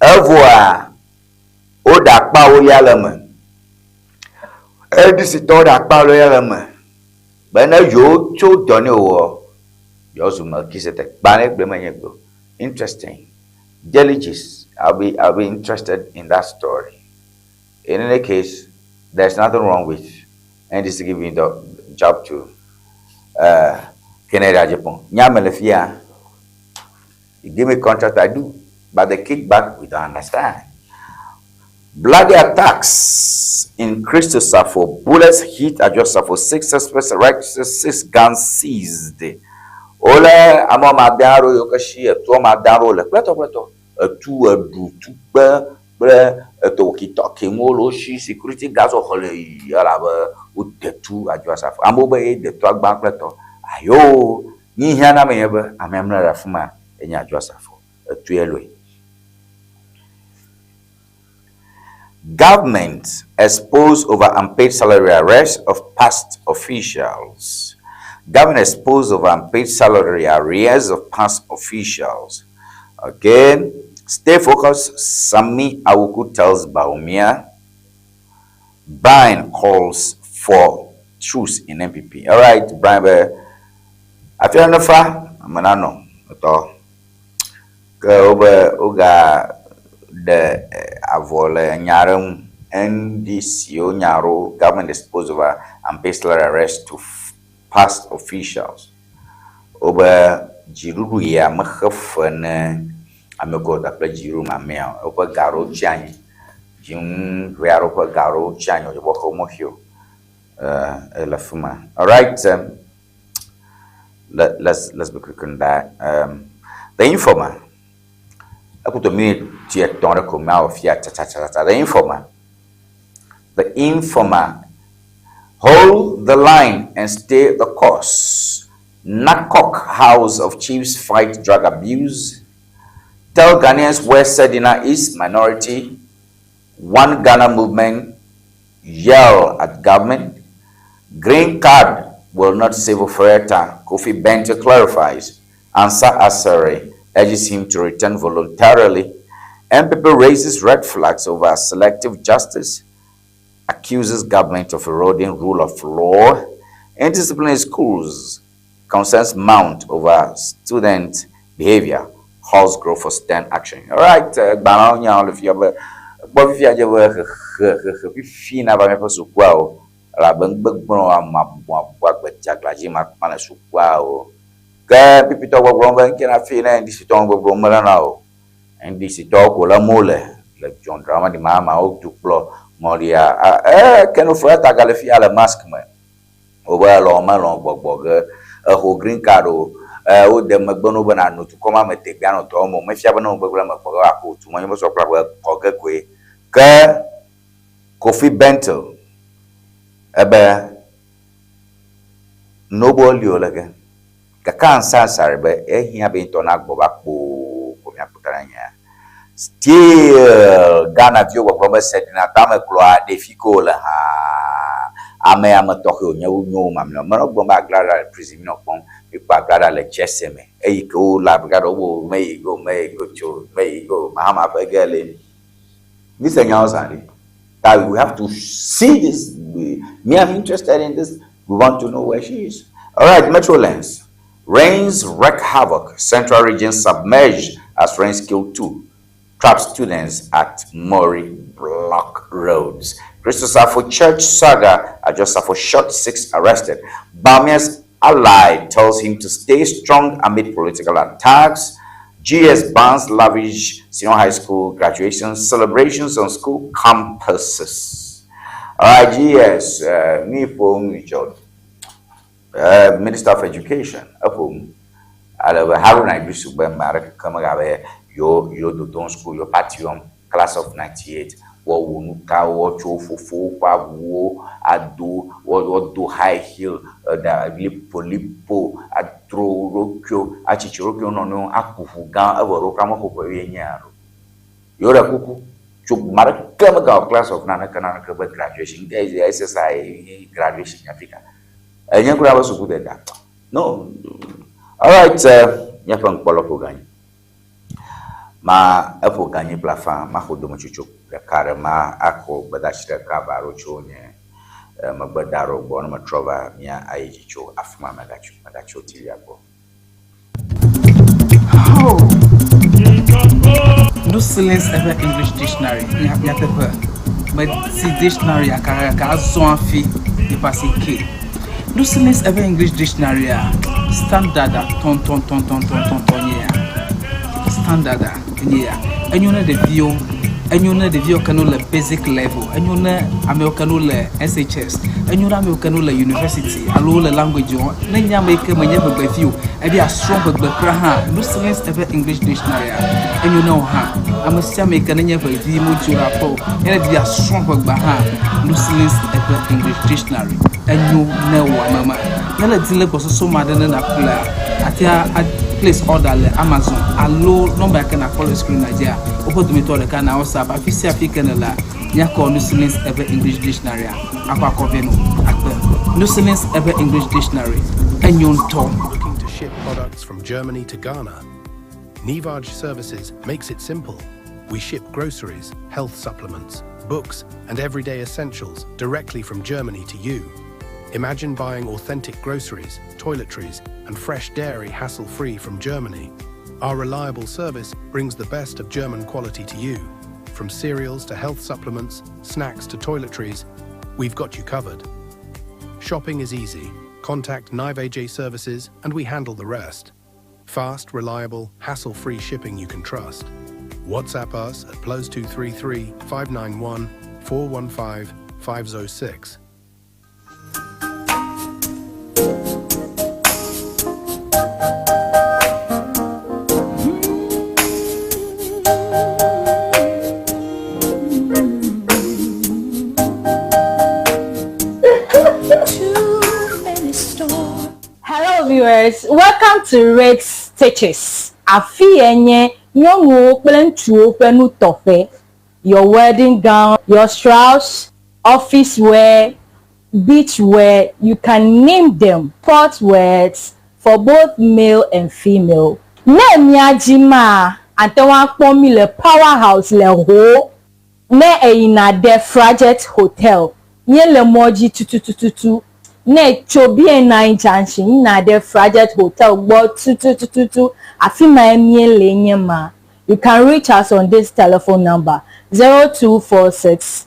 Evoa woɖe akpawo ya le eme. NDC tɔwo ɖe akpawo ya le eme be ne yewo tso dɔ ne wɔ yewoazu Melchizedek. Gbalẽ gblɔe menye gblɔ. Interesting. Daily Gist. I'll be interested in that story. In any case, there's nothing wrong with NDC giving the job to Kennedy Agyapong. Nyame le fia. You give me contract, I do. But the kickback, we don't understand. Bloody attacks in Crystal Safo. Bullets hit Adwoa Safo. Six suspects arrested, six guns seized. Wole ame woame ade aɖewo yiwo ke si etu woame ade aɖewo le kple etɔ kple etɔ. Etu, eɖu, tukpe kple etɔwokitɔki ŋuwo le wo si. Security guards woxɔ le yi elabe wode tu Adwoa Safo. Amewo be ye de tua gbã kple etɔ. Ayo, nyi hiã na ame nye be amea mlɔ ɖe afi ma enye Adwoa Safo. Etue lɔe. Government exposed over unpaid salary arrears of past officials. Government exposed over unpaid salary arrears of past officials. Okay. Stay focused. Sami Awuku tells Bawumia. Brian calls for truce in NPP. All right, Brian. Be afia nefa amenano to ke wobe woga ɖe avɔ le nya aɖe ŋu. NDC wo nya ɖo government exposed over unpaid salary arrears to past officials. Wobe dziɖuɖu ya mexe fe ne ame kewo da kple dziɖuɖu mamlɛa woƒe ga ɖewo tsi anyi. Dziŋu ʋe aɖewo ƒe ga ɖewo tsi anyi wòdze be woxe womexe o. Ele fi ma. All right. Let's be quick on that. The Informer. Ekuto minute etɔ̃ ɖe ko mawɔ fia tsatsatsa. The Informer. The Informer. Hold the line and stay the course. NACOC House of Chiefs fight drug abuse. Tell Ghanaians where Sedina is, minority. One Ghana movement, yell at government. Green card will not save Ofori-Atta, Kofi Bentil clarifies. Ansa Asare urges him to return voluntarily. NPP raises red flags over selective justice, accuses government of eroding rule of law. Indiscipline in schools, concerns mount over student behavior, calls grow for stern action. All right, gbalẽwo nya le fia be kpɔ fifia dze be hehe hehe fifi nava míaƒe sukua o elabe ŋgbegblẽ ame abu abu agbe dze dzi ma kpã le sukua o. Ke pipitɔ gbɔgblɔm be ŋke na fi ne NDC tɔwo gbɔgblɔm melena o. NDC tɔwo ko lém wole le John Dramani Mahama wo dukplɔ ŋɔlia ee Ken Ofori-Atta gale fia le mask me. Wobe elɔ̃ melɔ̃ gbɔgbɔ ge exo green card o. Wode megbe no bena no dukɔ ma me tegbea nɔ dɔ wɔm o. Mefia be ne wo gbegblẽ me kpɔ ge woaƒo tu menye be sɔkpla be kɔ ge koe. Ke Kofi Bentil ebe nobo li o le ge. Gake Ansa Asare be ehiã be ŋutɔ nagbɔ va kpoo ko míakpɔ ta na nyea. Still Ghana viwo gbɔgblɔm be Sedina tame klɔa ɖevi ke wole hã. Ame ame tɔxɛ wònye wu nyo wu mamlɛawo. Menɔ gblɔm be Aglada le prison minɔ kpɔm. Mikpɔ Aglada le Chelsea me. Eyi ke wole Aglada wo meyi go meyi go tso meyi go Mahama ƒe ge le. Mise nyawo zã ɖi. That we have to see this. Me, I'm interested in this. We want to know where she is. All right, Metrolens. Rains wreak havoc. Central region submerged as rains kill 2. Trap students at Murray Block Roads. Christopher Church saga. Adjosafo shot 6 arrested. Bamia's ally tells him to stay strong amid political attacks. GS bans lavish senior high school graduation celebrations on school campuses. All right, GS, me phone Richard, Minister of Education, Haruna Iddrisu be mare kama yo yo dodon school yo party class of 98. Wo nuka wo tso fofo ƒe awuwo ado wo do high heel da lipo lipo atro ɖokuiwo atsitsi ɖokuiwo nɔnɔewo aku ʋu gã evɔ ɖo kura mexɔ ƒe wuienyi alo yewo ɖe kuku tso ame ɖeke megawɔ class of naneke naneke be graduation nke SSI graduation afi ka enye kura be suku deda no. All right, míaƒe ŋkpɔlɔ ƒo ganyi ma eƒo ganyi kple afã maxɔ dometsotso ɖeka ɖe ma akɔ gbedasi ɖeka va ɖo tso nye megbe da ɖo gbɔ ne metrɔ va mía ayi dzi tso afi ma megatso megatso TV gbɔ. Oh. No Silence Ever English Dictionary. Nyateƒe. Meti dictionary aka ka azɔ hafi yi K. No Silence Ever English Dictionary a standard a tɔntɔntɔntɔntɔntɔn nye ya. Standard a nye ya. Enyo ne ɖeviwo enyo ne ɖeviwo ke no le basic level, enyo ne amewo ke no le SHS, enyo ne amewo ke no le university alo le language wɔm. Ne nye ame yi ke menye ʋegbevi o, ebi asrɔ̃ ʋegbe kura hã, No Silence Ever English Dictionary a enyo ne wo hã. Ame sia ame yi ke nenye ʋevi modzo le aƒe o, ye ne ɖevi asrɔ̃ ʋegbe hã, No Silence Ever English Dictionary enyo ne wò ame ma. Ne le di le gbɔsɔsɔ ma ɖe ne naƒlea, atea a place order le Amazon alo nɔmba yi ke nakpɔ le screen la dzia, woƒe dometɔ ɖeka na WhatsApp afi sia afi ke nèlea, míakɔ No Silence Ever English Dictionary a akɔ akɔ vɛ no akpe. No Silence Ever English Dictionary enyo ŋutɔ. Looking to ship products from Germany to Ghana? Nivaj Services makes it simple. We ship groceries, health supplements, books, and everyday essentials directly from Germany to you. Imagine buying authentic groceries, toiletries, and fresh dairy hassle-free from Germany. Our reliable service brings the best of German quality to you. From cereals to health supplements, snacks to toiletries, we've got you covered. Shopping is easy. Contact Nivaj Services and we handle the rest. Fast, reliable, hassle-free shipping you can trust. WhatsApp us at +233 591 415 506. Hello viewers. viewers, welcome to Red Stitches. Afi ye nye nyɔnuwo kple ŋutsuwo ƒe nutɔƒe. Your wedding gown, your shrouds, office wear, beach wear, you can name them. Sport wears for both male and female. Ne mía dzi maa, ate ŋu akpɔ mí le Power House le Ho. Ne èyina ɖe Frajet Hotel, míele mɔ dzi tutututu. Ne ètso BNI Junction yina ɖe Frajet Hotel gbɔ tutututu, afi mae míele nye ma. You can reach us on this telephone number, 0246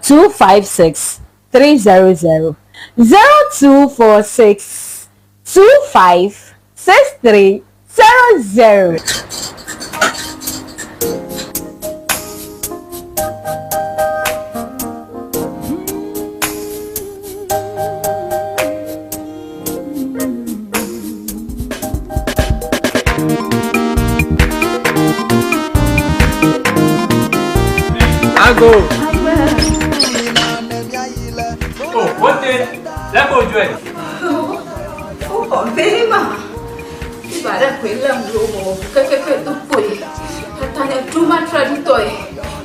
256 300, 0246 25 63 00. Ago. Oh, wote, lé ko dzɔe. Wokɔ vɛ ma. Fiva ɖe koe lém ɖo wɔ kekeke do kpoe. Tata nye ɖo matra ɖitɔe.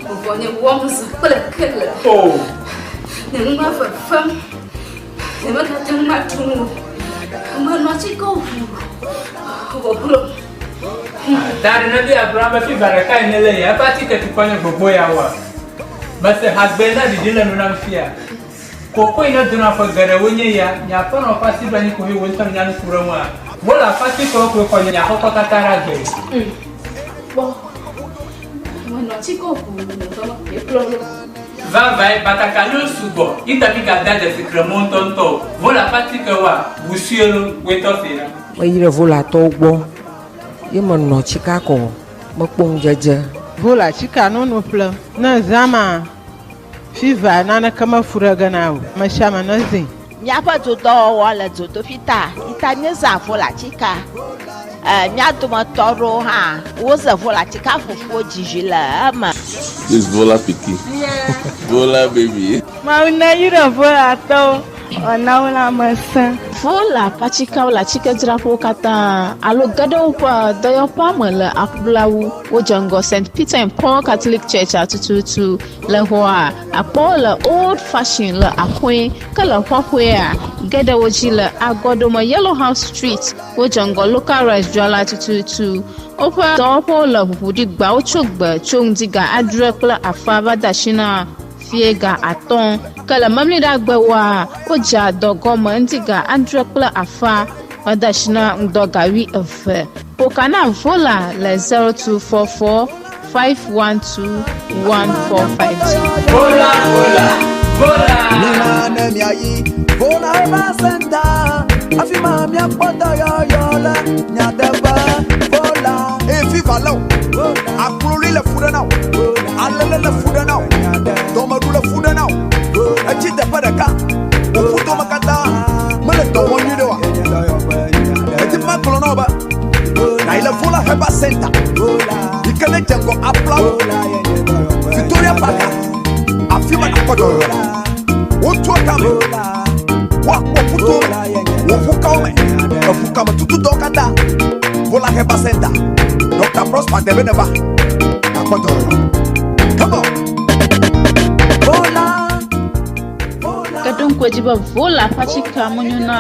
Vɔvɔ nye wɔm zã kple kele. Oh. Nye nu ma fefem. Nye megate ŋu aɖu nu o. Menɔ atikewo ʋu. Vɔvɔ Ta ɖe ne bi Abraham be fiva ɖeka yi ne le ya eƒe atike tukɔ nye gbogbo ya wɔa. Mese hagbe na ɖiɖi le nu nam fia. Koko yi ne dona ƒe geɖewo nye ya, nye aƒenɔ ƒe asi ɖo anyi ko he wò ŋutɔ nya nu ku ɖe ŋua. Wole aƒe atikewo koe xɔ nye nyakɔkɔ katã ɖe agbe. Kpɔ. Menɔ atikewo ʋu le ƒe me koe kplɔ ɖo. Vavae, batakaliwo sugbɔ, yi ta mi gada dzesi kremɔ ŋutɔŋutɔ o. Vole aƒe atikewoa, ʋu sue lo, woe tɔ se ɖa. Meyi ɖe Volatɔwo gbɔ ye menɔ tsika kɔ mekpɔ ŋudzedze. Vola tsika nono ƒle ne zã ma fiva naneke mefu ɖe ge na o. Ame sia ame ne zĩ. Míaƒe dodɔwɔwɔ le dzodoƒi ta yi ta míezã volatika. E, mía dometɔ aɖewo hã woze volatika fufuwo dzizi le eme. This Vola pikin. Vola baby. Mawu neyra Volatɔwo wòana wo lãmesẽ. Vola ƒe atikewo le atikedzraƒewo katã alo ge ɖe woƒe dɔyɔƒea me le aƒulawu. Wodze ŋgɔ St. Peter and Paul Catholic Church tututu le xɔa akpɔ le Old Fashion le Axɔe ke le xɔxɔea ge ɖe wo dzi le Agɔdome Yellow House Street. Wodze ŋgɔ Local Rice dzrala tututu. Woƒe dɔwɔƒewo le ʋuʋu ɖi gbawo tso gbe tso ŋdi ga adre kple afa va de asi na fie ga atɔ̃. Ke le memleɖagbewoa, wodzea dɔ gɔme ŋdi ga adre kple afa va de asi na ŋdɔ ga wuieve. Ƒoka na Vola le 0244 512 1452. Vola, vola, vola. Mina ne miayi Vola Herbal Center. Afi ma miakpɔ dɔyɔyɔ le nyateƒe. Vola. Eye fiva lé wò. Akloli le fu ɖe na wò. Alele le fu ɖe na wò. Dɔmeɖu le fu ɖe na wò. Etsi teƒe ɖeka. Wò ƒudome katã mele dɔ wɔm nyuie ɖe oa. Edi be magblɔ na wò be nàyi le Vola Herbal Center yi ke ne dze ŋgɔ Aplawo, Victoria Park, afi ma nàkpɔ dɔyɔyɔ le. Wotua kame, woakpɔ ƒuto me, wò ƒukawo me, eƒukame tutudɔwo katã. Vola Herbal Center, Dr. Prosper Debe neva, nàkpɔ dɔyɔyɔ. Come on. Vola. Ke ɖo ŋku edzi be Vola ƒe atikea menyo na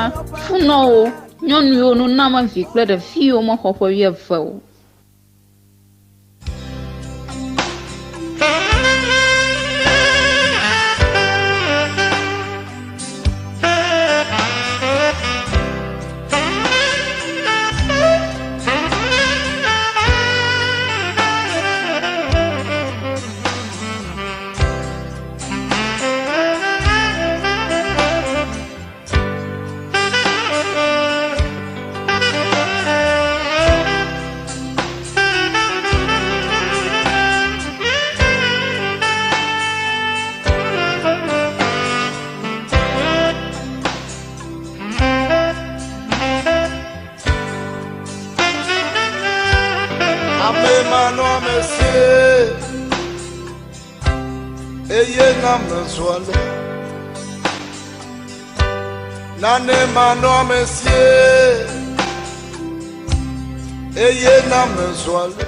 funɔwo, nyɔnuwo, nunɔamevi kple ɖeviwo mexɔ ƒe wuieve o. Ame manɔamesi eye na mezɔ ale. Nane manɔamesie eye na mezɔ ale.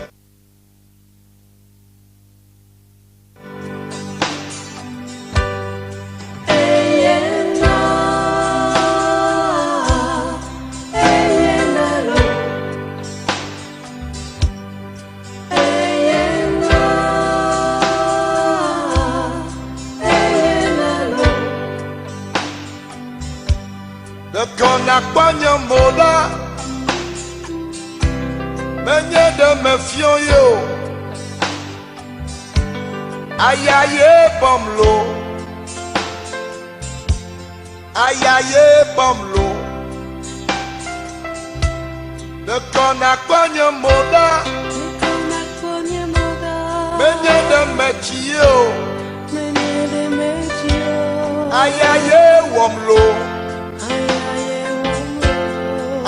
Ɖeko nàkpɔ nye mo ɖa, menye ɖe mefiɔ ye o. Aya ye bɔm lo, aya ye bɔm lo. Ɖeko nàkpɔ nye mo ɖa, menye ɖe metsi ye o. Aya ye wɔm lo,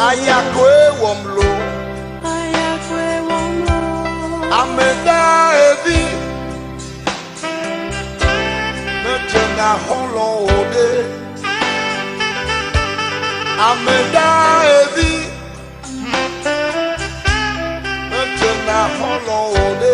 aya koe wɔm lo. Ame dahevi medzena xɔlɔ̃ o ɖe. Ame dahevi medzena xɔlɔ̃ o ɖe.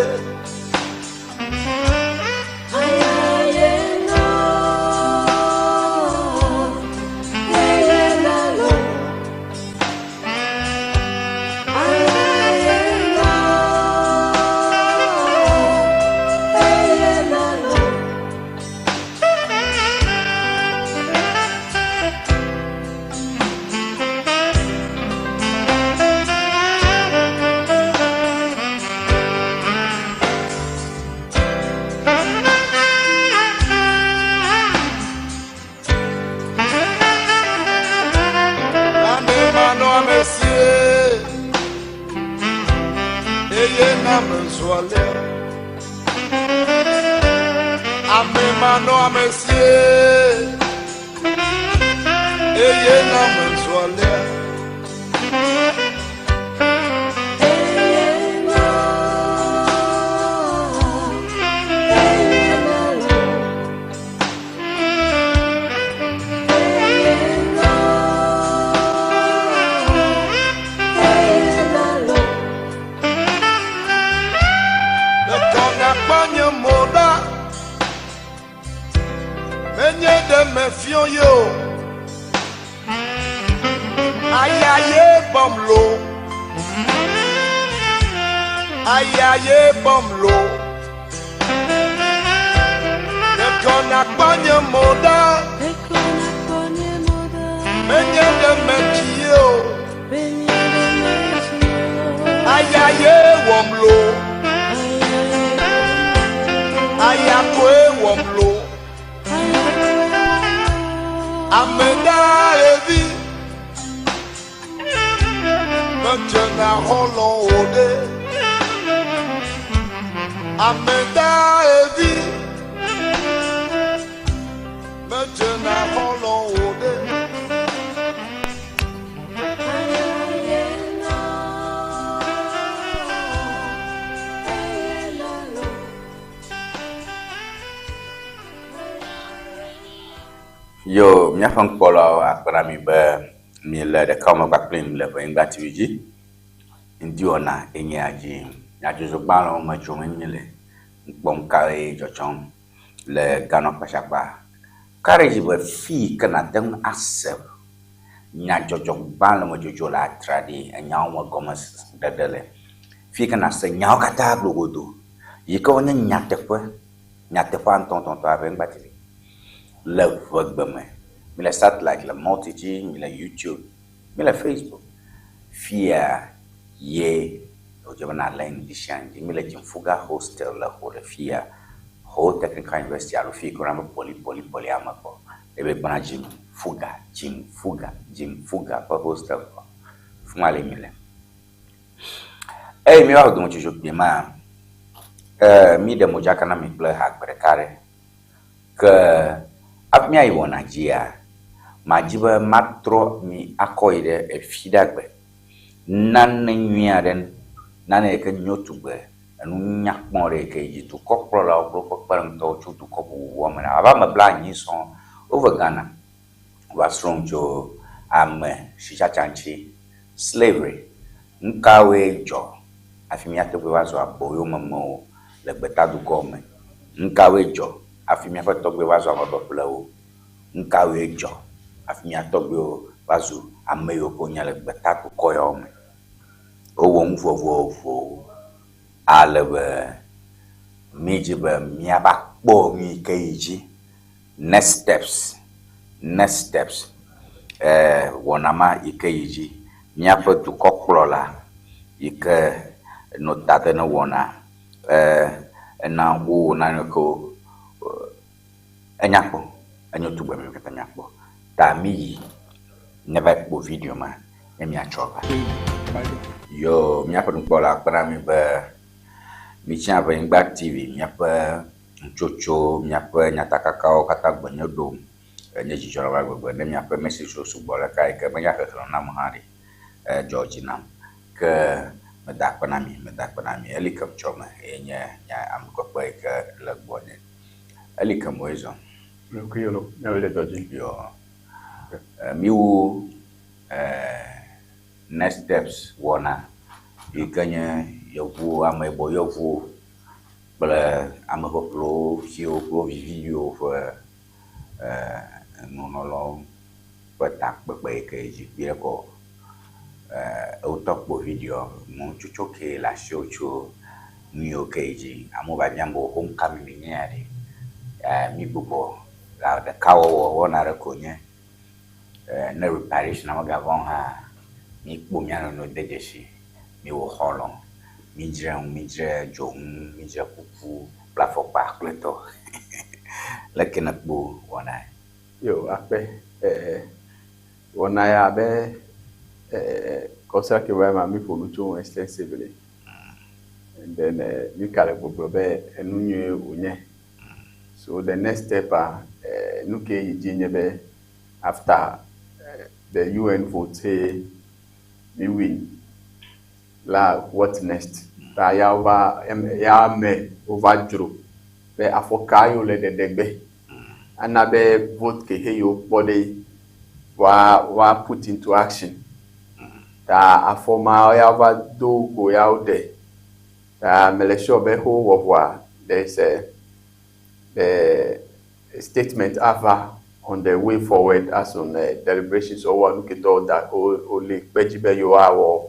Nane manɔamesie eye na mezɔ alea. Ame manɔamesie eye na mezɔ alea. Ɖeko nàkpɔ nye mo ɖa, menye ɖe mefiɔ ye o. Aya ye bɔm lo, aya ye bɔm lo. Ɖeko nàkpɔ nye mo ɖa, menye ɖe metsi ye o. Aya ye wɔm lo, aya koe wɔm lo. Ame dahevi medzena xɔlɔ̃ o ɖe. Ame dahevi medzena xɔlɔ̃ o ɖe. Yo, míaƒe nukpɔlawo akpe na mi be miele ɖekawɔme kpakplim le Ʋenyigba TV dzi. Ŋdi wɔna enye ya dzi. Nyadzɔdzɔgbalẽwo me dzrom míele. Nukpɔm kawoe dzɔdzɔm le Ghana kpatsyakpa. Ka ɖe edzi be fi yi ke nàte ŋu ase nyadzɔdzɔgbalẽ me dzodzo le atraɖii, enyawo me gɔmeɖeɖe le. Fi yi ke nàse nyawo katã glogodo yi ke wonye nyateƒe, nyateƒea ŋutɔŋutɔŋutɔ Ʋenyigba TV le ʋegbe me. Míle satellite, le multi dzi, míle YouTube, míle Facebook. Fia ye wòdze be nàlé ŋdi sia ŋdi. Míle Dzimfuga Hostel le Ho le fia, Ho Technical University alo fi yi ke woyɔna be Poly Poly Poly ame gbɔ. Ebe gbɔna Dzimfuga, Dzimfuga, Dzimfuga ƒe hostel gbɔ. Fi ma le míle. Eye míeva dometsotso kpuie maa, eh, míɖe modzaka na mi kple ha gbe ɖeka aɖe. Ke hafi míayi wɔna dzia, madi be matrɔ mi akɔ yi ɖe Fiɖagbe. Nane nyui aɖe, nane yi ke nyo tugbe, enu nyakpɔ aɖe yi ke yi dzi dukɔkplɔlawo kple woƒe kpeɖeŋutɔwo tso dukɔ vovovowo me abe ame blaenyi sɔŋ wove Ghana va srɔ̃ nu tso ame sitsatsa ŋuti, slavery. Nu kawoe dzɔ hafi mía tɔgbuiwo va zu aboyomemewo le gbetadukɔwo me? Nu kawoe dzɔ hafi míaƒe tɔgbuiwo va zu amebeƒlewo? Nu kawoe dzɔ hafi mía tɔgbuiwo va zu ame yiwo ke wonye le gbetadukɔ yawo me? Wowɔ nu vovovowo ale be mídzi be míava kpɔ nu yi ke yi dzi. Next steps, next steps, eh, wɔna ma yi ke yi dzi. Míaƒe dukɔkplɔla yi ke nɔ ta de ne wɔna, eh, ena wowɔ nane kewo enya kpɔ, enyo tugbe mi katã miakpɔ. Ta míyi ne va kpɔ video ma ne míatsɔ va. Yo, míaƒe nukpɔla kpe na mi be mitsi Aʋenyigba TV míaƒe nutsotso, míaƒe nyatakakawo katã gbenye ɖom. Enye dzidzɔ nam ale gbegbe ne míaƒe messagewo sugbɔ ɖeka yi ke menya xexlẽ nam hã ɖi. Edzɔ dzi nam. Ke meda akpe na mi, meda akpe na mi. Eli kem tsɔ me eye nye nye amekpekpe yi ke le gbɔnye. Eli kem woe zɔ. Ɖokuiwò míawo le dɔ dzi. Yo. Míwu next steps wɔna yi ke nye yevuwo, ameyibɔ yevuwo kple ameƒeƒlewo siwo kple wo viviwo ƒe nunɔlawo ƒe takpekpe yi ke yi dzi kpuie kɔ. Wotɔ kpɔ video nutsotso ke le asiwò tso nu yiwo ke yi dzi. Amewo va biam be homecoming mi nye ya ɖe. Mígbugbɔ ɖekawɔwɔ wɔna ɖe ko nye. Ne reparation megava o hã, míkpɔ mía nɔnɔewo de dzesi. Míwɔ xɔlɔ̃, mídzre nu, mídzre dzonu, mídzre kuku kple afɔkpa kple tɔ. Leke nèkpɔ wɔnae? Yo, akpe. Wɔna ya abe kɔsa ke va ma mi ƒo nu tso ŋu extensively. And then mi ka le gbɔgblɔ be enu nyuie wònye. So the next step a nu ke yi dzi nye be after the UN vote say mi win la, what next? Ta ya wova ya me wova dzro be afɔ ka yiwo le ɖeɖe gbe ana be vote ke he yiwo kpɔ ɖe wa put into action. Ta afɔ ma ya wova do go ya wo ɖe. Ta mele sure be wowɔ vɔa there is a the statement ava on the way forward as on deliberations wowɔ nu ketɔ da wo le kpe dzi be yewoawɔ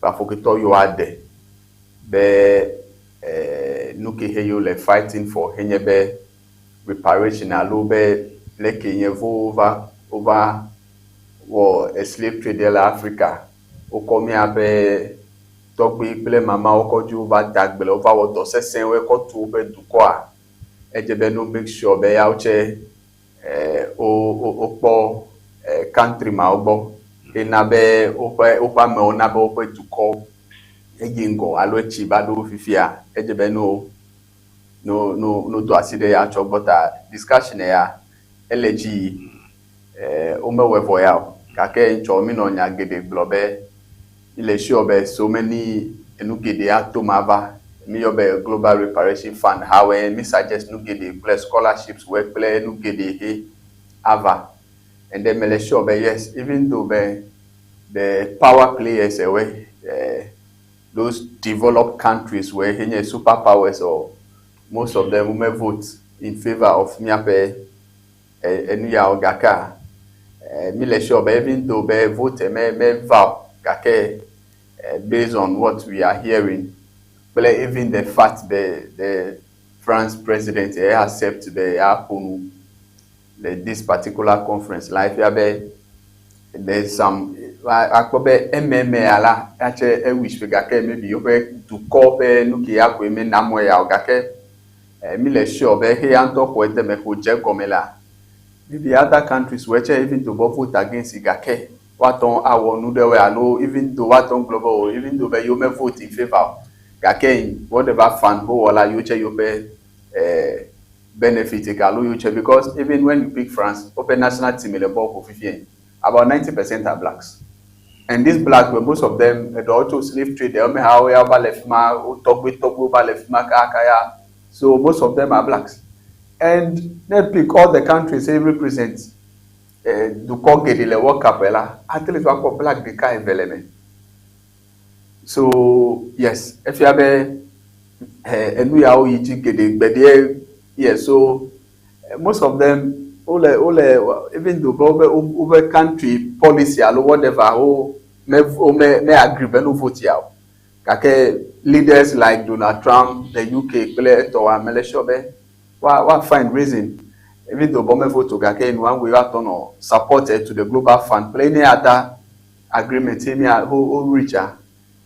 afɔ ketɔ yewoaɖe be nu ke he yewo le fighting for henye be reparation alo be leke yevuwo va wova wɔ slave trade le Africa wokɔ míaƒe tɔgbui kple mamawo kɔ dzo va da agble wova wɔ dɔ sesẽwo kɔ tu woƒe dukɔa edze be no make sure be yawo tse wokpɔ country mawo gbɔ ena be woƒe woƒe amewo na be woƒe dukɔ eyi ŋgɔ alo etsi va ɖo fifia edze be no do asi ɖe ya tsɔ gbɔ ta discussion ya ele dzi yi womewɔe vɔ ya o gake ŋtsɔ mi nɔ nya geɖe gblɔ be mi le sure be so many enu geɖe ato ma va mi yɔ be global reparation fund hawɛ mi suggest nu geɖe kple scholarships wɛ kple nu geɖe he ava and then me le sure be yes, even though be the power players wɛ those developed countries where he nye superpowers or most of them may vote in favor of miaƒe enu yawo gake mi le sure be even though be vote me va o gake based on what we are hearing kple even the fact be the France president accept be aƒo nu le this particular conference la efia be there's some akpɔ be ememe ya la atse ewish be gake maybe woƒe dukɔ ƒe nu ke ya koe me namɔ ya o gake mi le sure be xeya ŋutɔ xɔ ede me xɔ dze gɔme la maybe other countries wɔ tse even though be vote against gake woatɔ awɔ nu ɖewoe alo even though woatɔ gblɔ be o even though be yewo me vote in favour o gake whatever fund wowɔ la yewo tse yewoƒe benefit ke alo yewo tse because even when you pick France woƒe national team le bɔl ƒo fifie about 90% are blacks and these blacks were most of them eɖewo tso slave trade ɖewo me ha wo ya va le fi ma wo tɔgbe tɔgbewo va le fi ma kaka ya so most of them are blacks and they pick all the countries say represent. Eh, dukɔ geɖe le World Cup la, at least woakpɔ black ɖeka eve le me. So yes, efia be eh, enu yawo yi dzi geɖe gbeɖe yeah, so eh, most of them wole wole even though be wobe wobe country policy alo whatever wo me wo me me agree be no vote ya o. Gake leaders like Donald Trump, the UK kple etɔwoa mele sure be wa wa find reason even though be wome vote o gake in one way woatɔ nɔ support to the global fund kple any other agreement ye mia wo wo reach a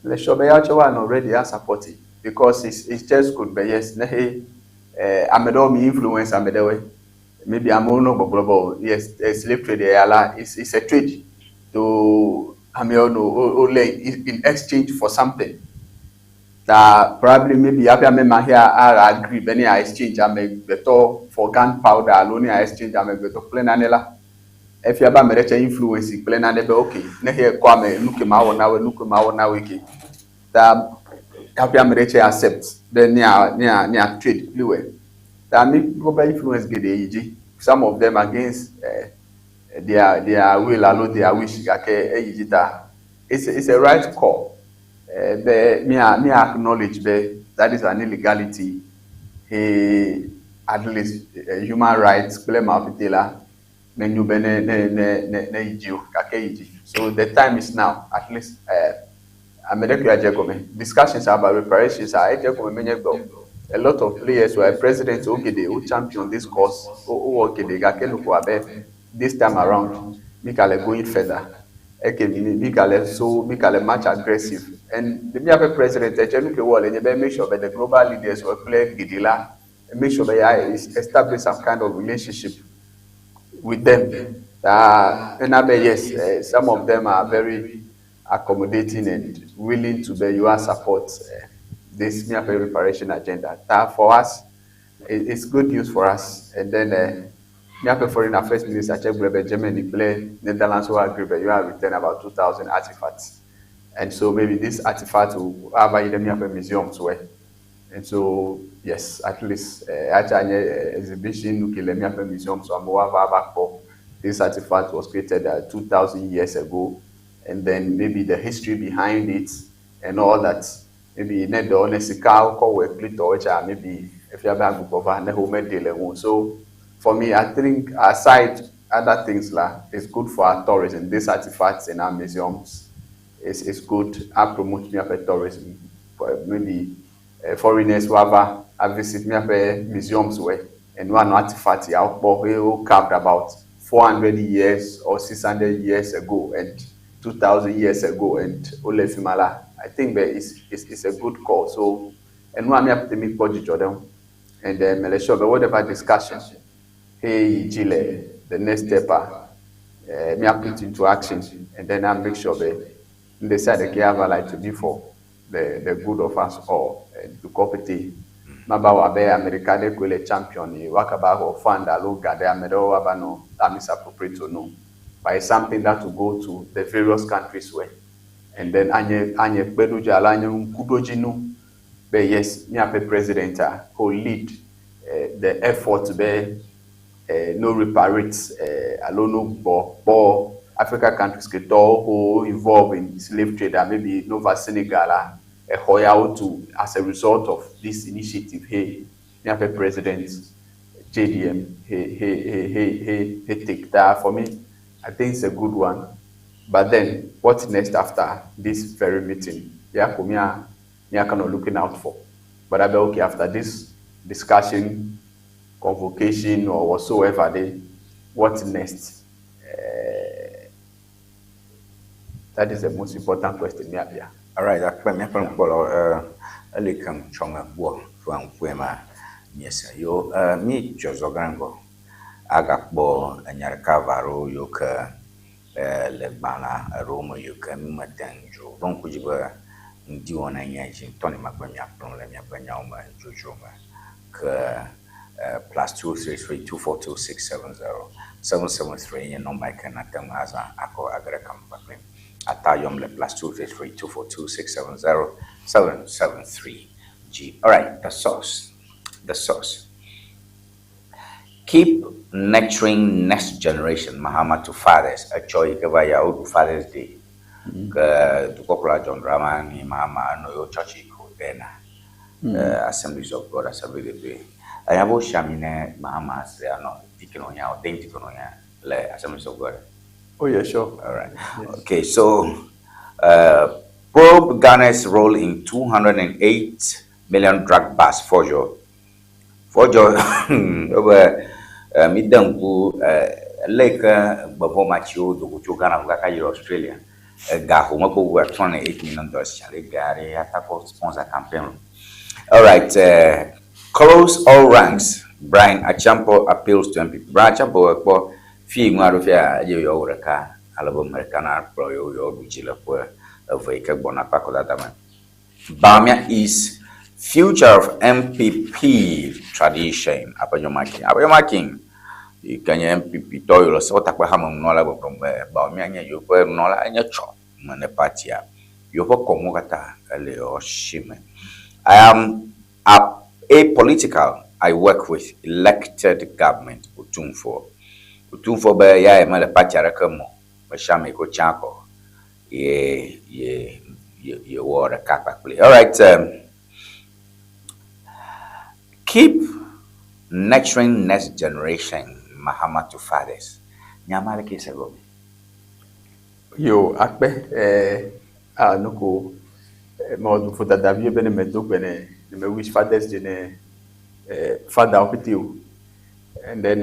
mele sure be yawo tse woanɔ ready a support because it's it's just good be yes ne he eh, ame ɖewo mi influence ame ɖewoe maybe amewo nɔ gbɔgblɔ be oh, yes eh, slave trade ya la it's it's a trade to amewo no wo wo le in exchange for something ta probably maybe hafi ame ma hia a agree be ne ya exchange amegbetɔ for gun powder alo ne ya exchange amegbetɔ kple nane la efia be ame ɖe tse influence kple nane be okay ne he kɔ ame nu ke mawɔ na woe nu ke mawɔ na woe ke ta hafi ame ɖe tse accept be ne ya ne ya ne ya trade kpli woe ta mi kpɔ be influence geɖe yi dzi some of them against eh, their their will alo their wish gake eyi dzi ta it's it's a right call eh, be mia mia acknowledge be that is an illegality he at least eh, human rights kple ma pete la menyo be ne ne ne ne ne yi dzi o gake yi dzi so the time is now at least eh, ame ɖe koe adze gɔme discussions about reparations a edze gɔme menye gbe o a lot of players were presidents wo geɖe wo champion this cause wo wowɔ geɖe gake nu ko abe this time around mi gale going further eke mi mi gale so mi gale much aggressive and míaƒe president edze nu ke wɔ le nye be make sure be the global leaders wɔ kple geɖe la make sure be ya establish some kind of relationship with them. Ena be yes, some of them are very accommodating and willing to be you are support this míaƒe reparation agenda. Ta for us, it, it's good news for us. And then míaƒe foreign affairs minister tse gblɔ be Germany kple Netherlands wo agree be you are return about 2,000 artifacts. And so maybe this artifact will ava yi ɖe míaƒe museums wɛ. And so yes, at least atsa nye exhibition nu ke le míaƒe museum so amewo ava ava kpɔ. This artifact was created 2,000 years ago, and then maybe the history behind it and all that. Maybe ne ɖewo ne sika wokɔ wɔe kple tɔwo tsa maybe efia be agbugbɔ va ne womeɖe le ŋu. So for me, I think aside other things la, it's good for our tourism. These artifacts in our museums is good. I promote míaƒe tourism. For maybe foreigners woava a visit míaƒe museums wɛ and woanɔ artifact yawo kpɔ he wo carved about 400 years or 600 years ago and 2000 years ago and wole fi ma la, I think that it's a good call. So enua míaƒe mi kpɔ dzidzɔ ɖe ŋu and mele sure be whatever discussion he yi dzi le the next step a mía put into action and then I make sure be ndesiaɖe ke ava like to be for the good of us all. Dukɔ pete maba wɔ abe Amerika ɖe koe le champion ye woakaba xɔ fund alo ga ɖe ame ɖewo ava nɔ ta misappropriate o no but it's something that will go to the various countries where and then anye anye kpeɖodzi alo anye ŋkuɖodzinu be yes míaƒe president a who lead the effort be no reparate alo no gbɔ kpɔ Africa countries ke tɔwo who involve in slave trade a maybe nova Senegal a exɔ yawo to as a result of this initiative hey míaƒe president JDM he he he he he he take that for me I think it's a good one but then what's next after this very meeting yeah for me me kind of looking out for but I be okay after this discussion convocation or whatsoever they what next that is the most important question me abia. All right, akpe míaƒe nukpɔlawo ele kem tsɔme gbɔ ƒe ŋkue ma miese yo mi dzɔ zɔ gã ŋgɔ agakpɔ enya ɖeka va ɖewo yiwo ke le gbalẽ eɖewo me yiwo ke mi mete ŋu dzro ɖo ŋku dzi be ŋdi wɔna nye dzi ŋutɔ ne magbe miakplɔm le miaƒe nyawo me dzodzro me ke +233 242 670 773 nye nɔmba yi ke nate ŋu azã akɔ age ɖe kame kpakple ata yɔm le +233 242 670 773 G. All right, the source. The source. Keep Nurturing Next Generation, Mahama to Fathers, etsɔ yi ke va yia woɖu Fathers Day. Ke dukɔkplɔla John Dramani Mahama enɔ yewo tsɔtsi yi ke wodena. Assemblies of God, Assembly de Dieu. Enya be wosi ami ne Mahama se anɔ deacon wònye, ordained deacon wònye le Assemblies of God. Oh yeah, sure. All right. Yes. Okay, so probe Ghana's role in 208 million drug bust forgery. Fɔdzɔ wobe mide ŋku lé yi ke gbevɔ matsiwo do go tso Ghana ʋu kaka yi Australia. Ega home gbogbo $208 million tsa ɖe ga ɖe ya ta kɔ sponsor campaign lo. All right, close all ranks. Bryan Acheampong appeals to NPP. Bryan Acheampong ekpɔ fi ŋu aɖo fia edze yewoawɔ ɖeka ale be ame ɖeka nakplɔ yewo yewoaɖu dzi le ƒe eve yi ke gbɔna ƒe akɔdada me. Bawumia is future of NPP tradition. Afenyo Markin. Afenyo Markin yi ke nye NPP tɔ yi le sewɔtakpe hame nunɔla gbɔgblɔm be Bawumia nye yewoƒe nunɔla enye tsɔ me ne partia. Yewoƒe kɔnuwo katã ele yewo si me. I am apolitical. I work with elected government. Otumfuo. Otumfuo be ya ye mele party aɖeke me o. Me sia ame yi ke wotsã kɔ ye ye ye yewɔ ɖeka kpakple. All right. Keep nurturing next generation Mahama to fathers. Nya ma ɖeke se gɔme. Yo, akpe a nuko mewɔ vodada vie be ne medo gbe ne ne me wish Father's Day ne father wo pete o. And then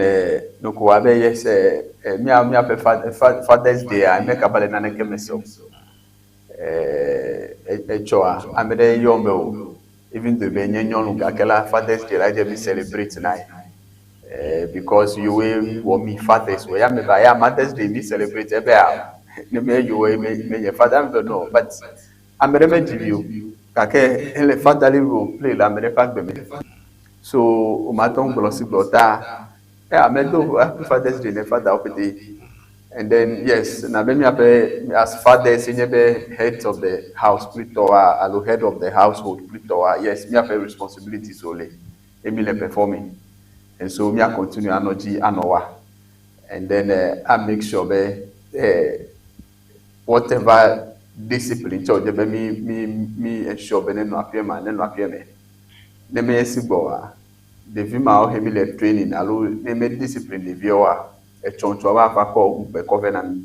nuko abe yes, mía míaƒe Father's Day a me kaba le naneke me se o. Etsɔa ame ɖe yɔ me o. Even though be nye nyɔnu gake la Father's Day la dze mi celebrate na ye. Because yowoe wɔ mi fathers wɔ ya me ba ya Mother's Day mi celebrate ebe a ne me yowoe me me nye father me be no, but ame ɖe medzi vi o gake ele fatherly role play le ame ɖe ƒe agbe me, so wo ma tɔ ŋu gblɔ si gblɔ ta ya ame do happy Father's Day ne father wo pete. And then yes, na be miaƒe as fathers nye be heads of the house kplitɔwa alo head of the household kplitɔwa, yes, miaƒe responsibilities wo le emi le performing and so mia continue anɔ dzi anɔ wa and then I make sure be whatever discipline tsɛ wòdze be mi ensure be nenɔ aƒea me nenɔ aƒea me. Ne me esi gbɔ wa ɖevi mawo he mi le training alo ne me discipline ɖeviawoa etsɔ ŋutsua va va kɔ ŋukpe kɔ vɛ na mi.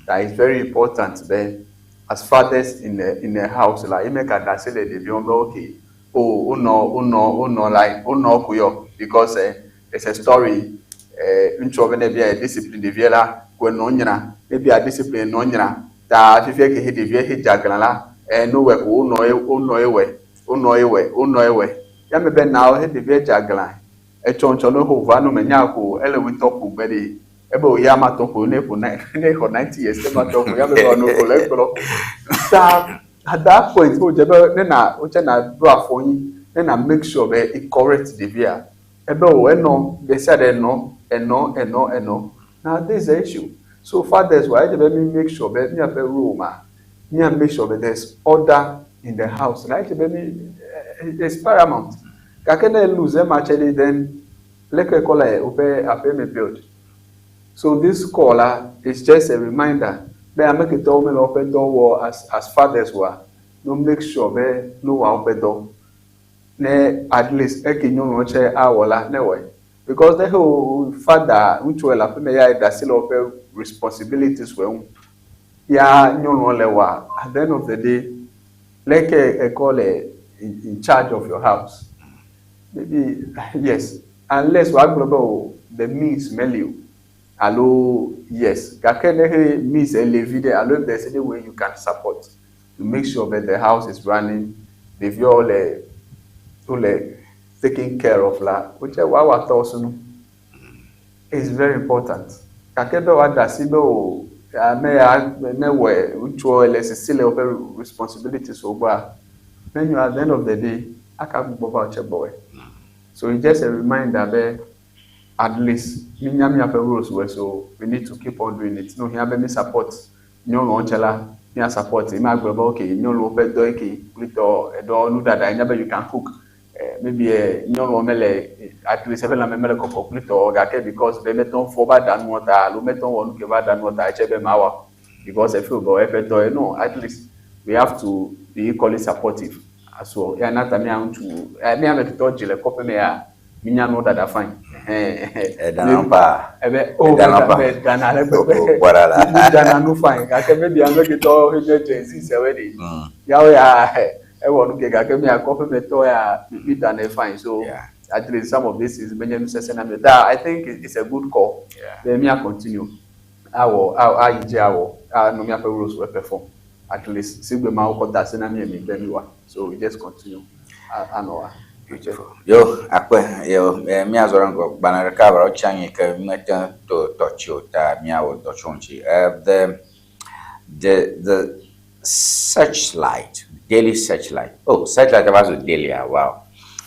That is very important be as fathers in the house la eme ka da asi le ɖeviwo be okay, oh, wonɔ wonɔ wonɔ like wonɔ ko yɔ because it's a story. Ŋutsua be ne bia discipline ɖevia la ko enɔ nyra ne bia discipline enɔ nyra ta fifia ke he ɖevia he dze aglã la no wɔ ko wonɔ ye wonɔ ye wɔe wonɔ ye wɔe wonɔ ye wɔe ya me be na he ɖevia dze aglã etsɔ ŋutsɔ ne ho va no me nya ko ele wetɔ ƒo gbe ɖe ebe o ya ma tɔ ƒo ne ƒo ne xɔ 90 years ne ma tɔ ƒo ya me be ɔno ko le gblɔ ta. At that point o dze be ne na o tse na ɖo afɔ anyi ne na make sure be e correct ɖevia ebe o enɔ ɖe sia ɖe enɔ enɔ enɔ enɔ. Now this is the issue, so fathers wa edze be mi make sure be miaƒe role ma mia make sure be there is order in the house na edze be mi it's paramount. Gake ne lose ema tse ɖe, then leke kɔ le woƒe aƒe me build? So this call la is just a reminder be ame ketɔwo mele woƒe dɔ wɔ as fathers wa no make sure be no wɔ woƒe dɔ ne at least eke nyɔnuwo tse awɔ la ne wɔe because ne he father ŋutsu le aƒe me ya da asi le woƒe responsibilities wɔ ŋu ya nyɔnuwo le wɔa, at the end of the day leke ekɔ le in charge of your house? Maybe yes, unless wagblɔ be o the means meli o alo yes, gake ne he means ele vi ɖe alo if there is any way you can support to make sure that the house is running, ɖeviawo le wole taken care of la wotse woawɔ atɔwo sunu is very important. Gake be woada asi be o ame ya ne wɔe ŋutsuwo le sisi le woƒe responsibilities wo gbɔa menyo. At the end of the day aka gbugbɔ va wòtse gbɔwɔe. So it's just a reminder be at least minya miaƒe roles wɔ, so we need to keep on doing it. No hiã be mi support nyɔnuwo tse la mia support ma gblɔ be okay, nyɔnuwo ƒe dɔ eke kplitɔ eɖɔ nuɖaɖa enya be you can cook, maybe nyɔnuwo mele At least eƒe lãme mele kɔkɔ kple tɔ o gake because be mete ŋu fɔ va ɖa nua ta alo mete ŋu wɔ nu ke va ɖa nua ta etsɛ be mawɔ because e feel be eƒe dɔ ye. No, at least we have to be equally supportive as well. Eya na ta mía ŋutsu, mía ame tutɔ dzi le kɔƒe me ya, mínya nuwo ɖaɖa fine. Eɖana pa. Ebe o Eɖana pa. me ɖana ale gbegbe. O, kpɔ ɖa la. Mi ɖana nu fine gake maybe ame ketɔ nye Gen Z sewoe ɖe. Yawo ya ewɔ nu ke gake mía kɔƒe me tɔ ya mi ɖanɛ fine so at least some of these things menye nu sesẽ na mi o. Ta I think it's a good call be mía continue awɔ ayi dzi awɔ anɔ míaƒe roles wo perform at least sigbe Mawu kɔ da asi na mí emi be míwa so we just continue anɔ wa. Beautiful. Yo, akpe, yo, eh, míazɔ ɖe ŋgɔ. Gbalẽ ɖeka abe wotsi anyi ke mímete to tɔ tsi o ta míawɔ dɔ tso ŋuti. Eh, the Searchlight, Daily Searchlight. Oh, Searchlight va zu Daily, ah, wow.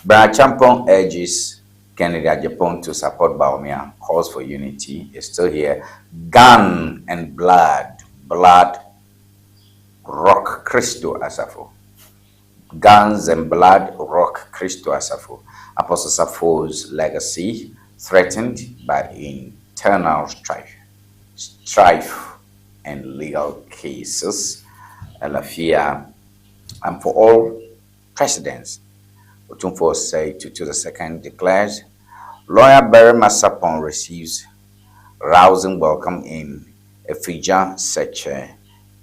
Brian Champon urges Kennedy Agyapong to support Bawumia. Calls for unity is still here. Gun and blood, blood, rock Christo Asafo. Guns and blood rock Christo Asafo. Apostle Safo's legacy threatened by internal strife, strife and legal cases. Alafia, and for all presidents. Otumfuo Osei Tutu the second declares, Lawyer Barry Masapon receives rousing welcome in Efija Seche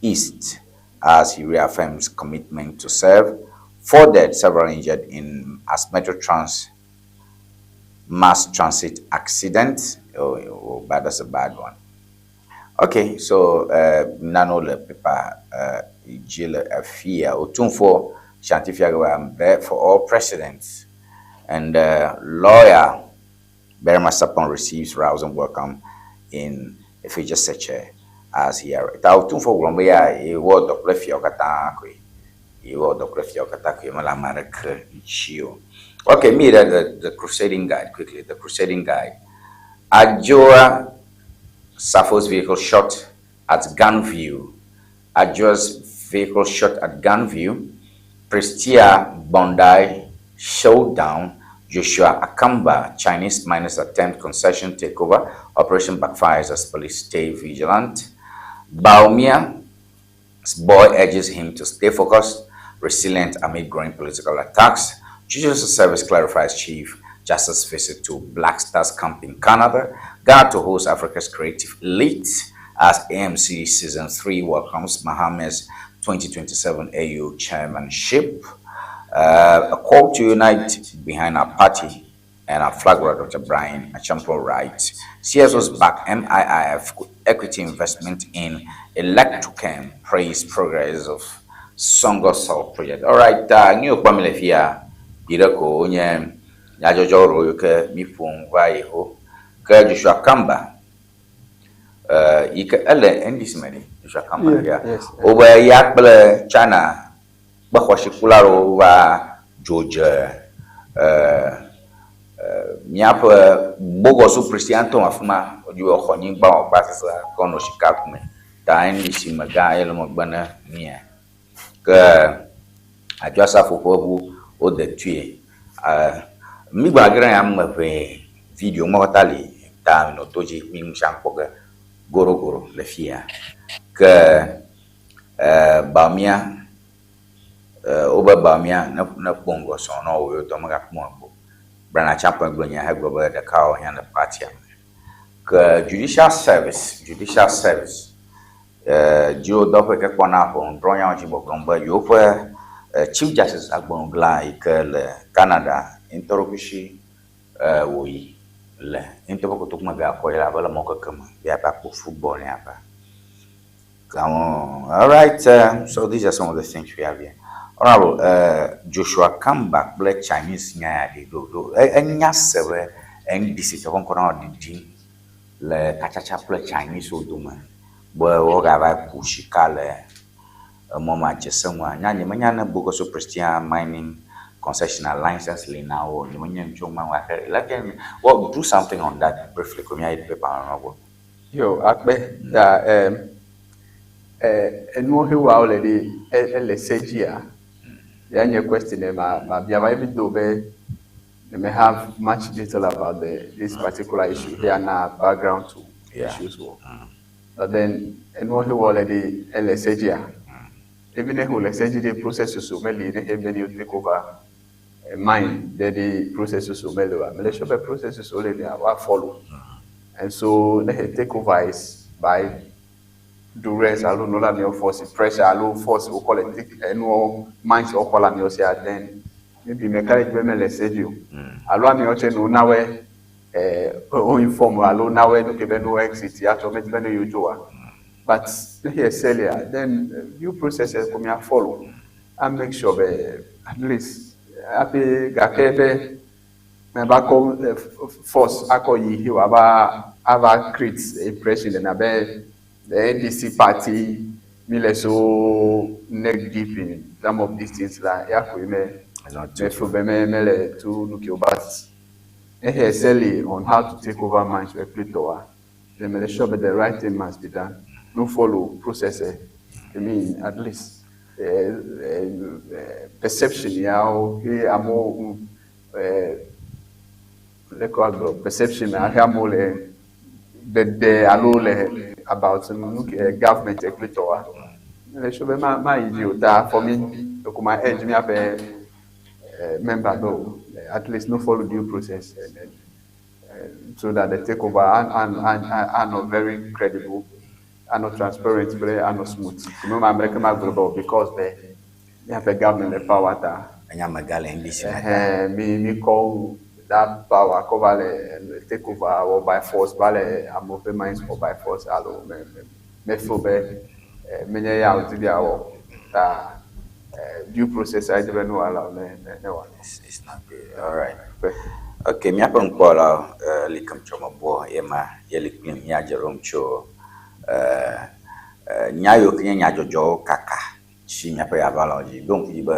East as he reaffirms commitment to serve. 4 dead, several injured in as Metro Trans mass transit accident. Oh, oh, but that's a bad one. Okay, so nano le paper dzi le afia. Otumfuo Shantifia there for all presidents. And lawyer Barry Masapon receives rousing welcome in Efija Seche as he ta Otumfuo gblɔ be ya yewɔ dɔ kple fiawo katã koe. Yewɔ dɔ kple fiawo katã koe mele ame aɖeke ŋuti o. Okay, me the Crusading Guide quickly. The Crusading Guide. Adjoa Safo's vehicle shot at Gunview. Adjoa's vehicle shot at Gunview. Prestia Bondi showdown. Joshua Akamba, Chinese miners attempt concession takeover. Operation backfires as police stay vigilant. Bawumia's boy urges him to stay focused, resilient amid growing political attacks. Judicial Service clarifies Chief Justice visit to Black Stars camp in Canada. Ghana to host Africa's creative elite as AMC Season 3 welcomes Mahama's 2027 AU chairmanship. A call to unite behind our party and our flag bearer, Dr. Brian Acheampong writes. CSO's back MIIF equity investment in Electrochem praise progress of Songo Salt project. All right, new family here. Birako onye nyadzɔdzɔ ro yi ke mi ƒom va yi ho ke Joshua Kamba yi ke ele NDC me ɖi Joshua Kamba ya wobe ya kple China kpe xɔsikula ɖewo va dzodze míaƒe Bogoso Christian afi ma wodzi be xɔ nyigba wɔ kpa sese kɔ nɔ sika kume ta NDC megã ye le megbe ne mía ke Adwoa Safo ƒe ʋu wode tui. Mi gblɔ ge ɖe ame ʋee video mɔ katã li ta nɔ to dzi mi ŋu sia kpɔ ge gorogoro le fia. Ke Bawumia wobe Bawumia ne ne kpɔ ŋgɔ sɔŋ na wo yotɔ megakpɔ ŋgɔ. Brian Acheampong gblɔ nya hegblɔ be ɖeka wɔ hiã le partia me. Ke Judicial Service, Judicial Service dziwodɔƒe ke kpɔna ʋɔnudrɔ̃nyawo dzi gbɔgblɔm be yewoƒe Chief Justice Agbonugla yi ke le Canada ŋutɔ ɖokui si wòyi le ŋutɔ ƒe kotoku me be yeakɔ yi abe le mɔkeke me be yeava kpɔ football ne ava. Come on. All right. So these are some of the things we have here. Honorable Joshua Kamba kple Chinese nya ya ɖi ɖo ɖo enya se be NDC tɔ ƒe ŋkɔ na wɔ ɖiɖim le katsatsa kple Chinese wo dome be woagava ku sika le emɔ ma dze se ŋua. Nya nye menya ne Bogoso Christian Mining Concession license li na wo. Nye menya nu tso ma ŋu gake let them well do something on that briefly ko míayi paper nɔ gbɔ. Yo, akpe ta enuwo he wa wole ɖi ele se dzia? Ya nye question ma ma bia ma even though be They may have much detail about the this particular issue here now background to issues wɔ. But then enuwo he wɔ le ɖe ele se dzia. Even ne wòle se dzi ɖe processes wo meli ne he be ne take over mine ɖe ɖe processes wo meli oa. Mele sure be processes wo le lia woa follow. And so ne he take over is by duress alo nu la miawo force pressure alo force wokɔ le take enuwo mines wokɔ le amewo sia then maybe meka ɖe dzi be mele se dzi o. Alo amewo tse no nawɔe wo inform alo nawɔe nu ke be no exit ya tsɔ medzi be ne yewo tso oa. But ne he ese lia then due processes ko mia follow and make sure be at least hafi gake be miava kɔ force akɔ yi he wòava ava create impression le abe the NDC party mi le so neck deep in some of these things la ya koe me me feel be me mele tu nu ke o but ehe ese li on how to take over mines kple tɔwa then mele sure be the right thing must be done no follow process I mean at least perception yawo he amewo leke woagblɔ perception me he amewo le dede alo le about nu ke government kple tɔwa mele sure be ma ma yi dzi o ta for me ko ma urge míaƒe member be o at least no follow due process and then so that the takeover are not very credible, are not transparent, but are not smooth. Remember, American ma gblɔ be o because be míaƒe government le power ta. Enya amegã le NDC me ta. Mi kɔ that power kɔ va le take over or by force va le amewo ƒe minds or by force alo me me me feel be menye ya wòdi be yeawɔ ta due process ayi be ne wòala ne ne ne wòanɔ. It's not good. All right. Okay, míaƒe ŋkpɔlawo li kem tsɔ mebɔ ye ma ye li kplim míadze ɖom tso nya yiwo ke nye nyadzɔdzɔwo kaka tsi míaƒe yaʋalawo dzi. Ɖo ŋku dzi be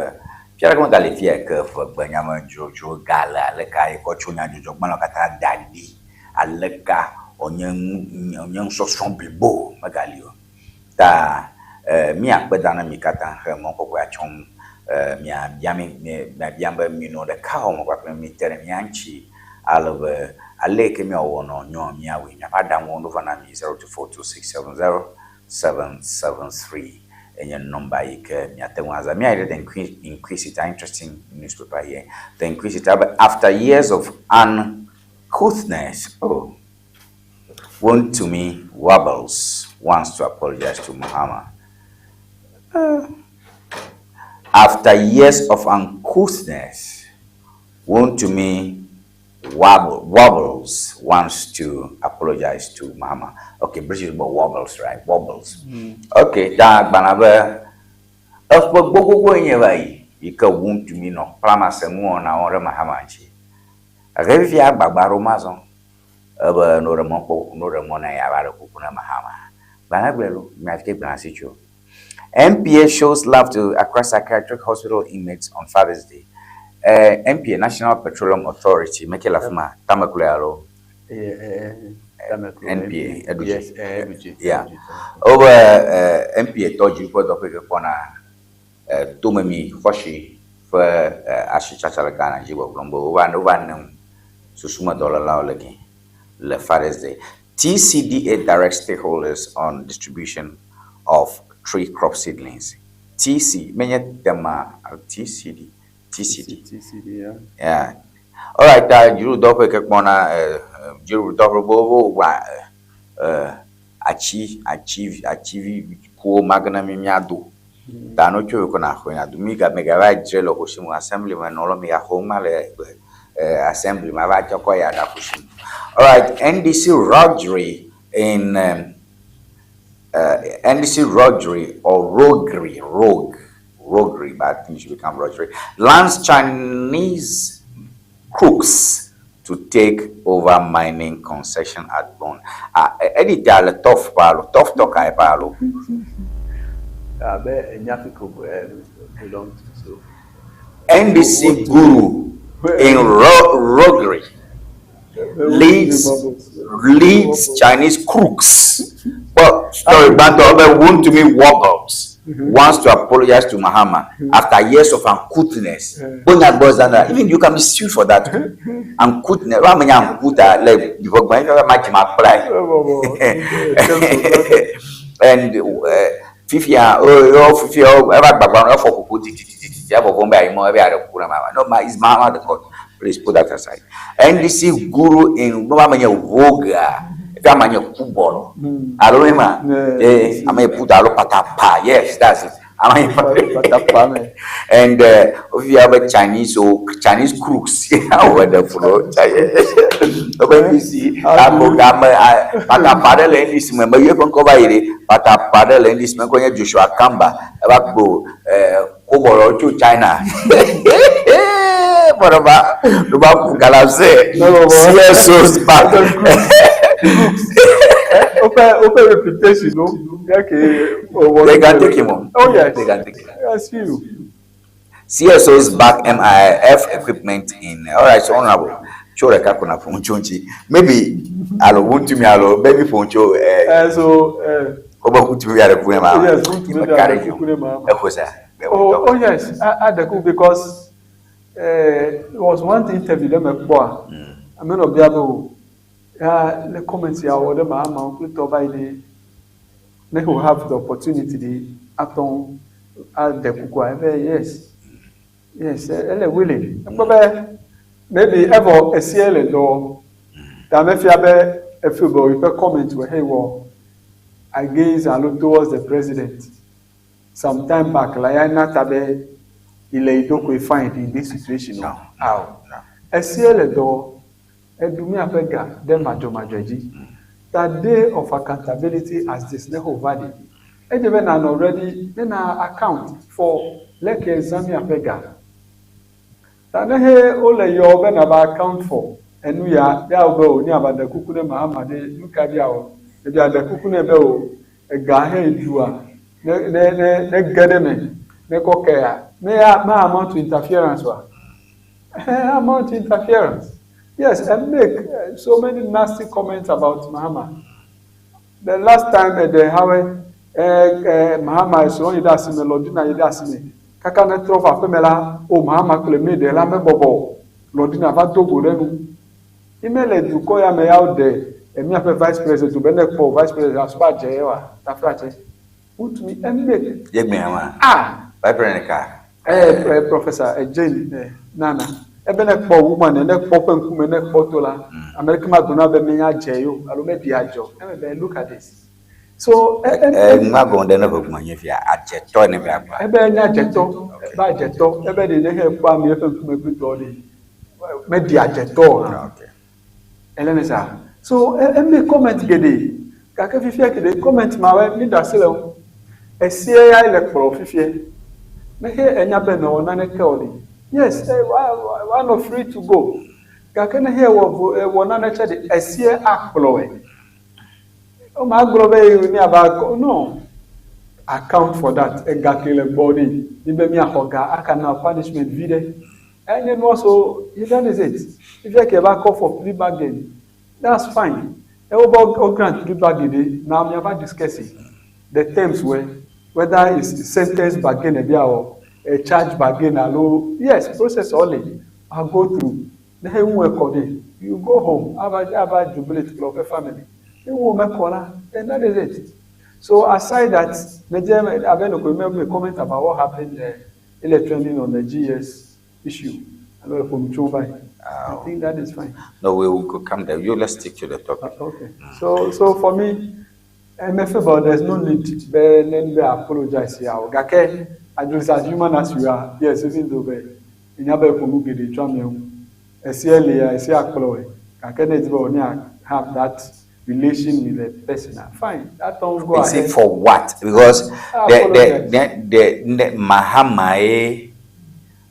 fia ɖeke megale fia yi ke ʋegbe nyamedzodzro ga le aleka yi kɔ tso nyadzɔdzɔgbalẽwo katã da ɖi aleka wònye nu wònye nusɔsrɔ̃ blibo megali o. Ta míakpe da na mi katã he mɔ kɔkɔe atsɔm miabia mi miabiam be minɔ ɖeka wɔme kpakple mi te ɖe mía ŋuti ale be ale yi ke míawɔ nɔ nyɔ míawɔe. Miaƒe aɖaŋuwo ɖo va na mi 0242670773 enye nɔmba yi ke miate ŋu azã. Míayi ɖe The Inquisitor, interesting newspaper here. The Inquisitor, be after years of uncouthness, oh, Wontumi wobbles wants to apologize to Mahama. After years of uncouthness, Wontumi wobbles wants to apologize to Mahama. Okay, British but wobbles, right? Wobbles. Okay, ta gbana be eƒe gbogbogbò nye va yi yi ke Wontumi nɔ kplamase nuwɔnawo ɖe Mahama ŋuti. Gake fifia agbagba ɖo mazɔ ebe no ɖe mɔ kpɔ no ɖe mɔ na ya va ɖe kuku na Mahama. Gbana gblɔe lo, mia fi gbana si tso. NPA shows love to Accra Psychiatric Hospital inmates on Father's Day. NPA, National Petroleum Authority, meke la fima, tameklo alo. NPA, Edudzi. Yes, Edudzi. Yeah. Wobe NPA tɔ dzi ƒe dɔƒe ke kpɔna tomemi xɔsi ƒe asitsatsa le Ghana dzi gbɔgblɔm be wova nem susumedɔlelawo le ge le Father's Day. TCDA directs stakeholders on distribution of tree crop seedlings. TC, menye tema, TCD, TCD. TCD, yeah. Yeah. All right, ta dziɖuɖudɔƒe ke kpɔna dziɖuɖudɔƒe be wowɔ atsi atsi ativi kuwo magena mi míado. Ta no tso ko na xɔ nya do mi ga mega va dzre le xɔsi mu assembly me nɔ mi ga xɔ ma le assembly ma va tsɔ kɔ ya ɖa xɔsi mu. All right, NDC roguery in NDC roguery or roguery, roguery, but I think it should become roguery. Lands Chinese crooks to take over mining concession at Bone. Ah, editor le tough palo, tough talk ay palo. Abe Enyafiko belong to so. NDC guru in roguery leads Chinese crooks. Well, story but other Wontumi wobbles. Wants to apologize to Mahama after years of uncouthness. Bonya gbɔ even you can be sued for that. Uncouthness. Wa menya uncoutha le before gba ma jima apply. And fifia oh oh fifia oh eva gbagba no for kuku ti ti ti ti ti abo bombe ayi mo ebe are kuku na mama. No ma is Mahama the court. Please put that aside. NDC guru in no ma menya voga. Efi amanye kubolo. Alo ema. Eh, amanye puta alo patapa. Yes, that's it. Amanye patapa me. And if you have a Chinese or Chinese crooks, how the flow. Obe NDC, amo gama patapa de le NDC me me ye kon ko ba yire patapa de le NDC me ko nye Joshua Kamba eba gbo eh kubolo chu China. Boroba, lo ba ku galase. CSOs back. Ope ope reputation no. Okay. They can take him on. Oh yes. They can take him. I see you. CSOs back MIF equipment in. All right, so honorable. Chore kakuna funchonchi. Maybe alo wuntumi alo baby funcho eh So oba wuntumi yare kune ma. Yes, wuntumi yare kune ma. Ekosa. Oh, oh yes, I I the because there was one interview them ekpo. I mean obiabo. Ya le comment ya wo dem ama uncle to by the ne who have the opportunity the aton a de kuku ebe yes. Yes, ele willing. Ebe maybe ever esiele do. Ta me fia be efi bo ife comment we hey wo against and towards the president. Some time back, like I not be ile idoko find in this situation. No. How? Esiele do edumi afega dem majomajoji. That day of accountability as this neho vadi. Ejebe na already na account for leke exam afega. Ta nehe ole yo be na ba account for enu ya ya obe o ni abada kuku ne Mahama de nuka bia o. Ebi ada kuku ne be o ega he edua ne ne ne ne gede me ne koke ya. Me ya ma amount to interference wa. Amount to interference. Yes, and make so many nasty comments about Mahama. The last time the how Mahama is only that sime Lordina yida sime. Kaka ne trova femela o Mahama kle me de la me bobo. Lordina va dogo renu. Imele du ko ya me ya de emi afa vice president be ne po vice president aspa je wa ta frache. Utumi embe. Yegbe ama. Ah, vice president ka. Professor Jane Nana. Ebe ne kpɔ woman ne kpɔ ƒe ŋkume ne kpɔ to la America ma dona be menya dze yo alo mebi adzɔ eme be look at this. So nua gɔn ɖe ne ƒe gbɔn nye fia adzetɔ ne be agba. Ebe nye adzetɔ ebe adzetɔ ebe de ne he kpɔ ame eƒe ŋkume kpli de meɖi adzetɔ hã. Ele ne sa. So eme comment geɖe gake fifia geɖe comment ma wɔ mi da asi le ŋu. Esie ya le kplɔ fifia. Ne he enya be ne wɔ naneke o de. Yes, why not free to go? Gake ne he wɔ nane tse de esie akplɔe. O ma gblɔ be ni aba no account for that. Ega ke le gbɔ de ni be miaxɔ ga aka na punishment vi ɖe. Enye nu so that is it. If you can call for plea bargain, that's fine. Ewo be o grant plea bargain de na miava discuss it. The terms were whether it's sentence bargain ebi or a charge bargain alo yes process only I go through. Ne he ŋu ekɔ de you go home ava ava jubilate kple woƒe family. Ne ŋu mekɔ la then that is it. So aside that, Nigeria abe me comment about what happened uh, trending on the GS issue. I know from I think that is fine. No, we will come there. You let's stick to the topic. Okay. So for me, MFA, but there's no need to apologize here. Gake, as human as you are, yes, even though be inyabe komu gede twa esiele esi akplo gake ne be have that relation with the person. Fine, that don't go ahead. For what? Because the Mahama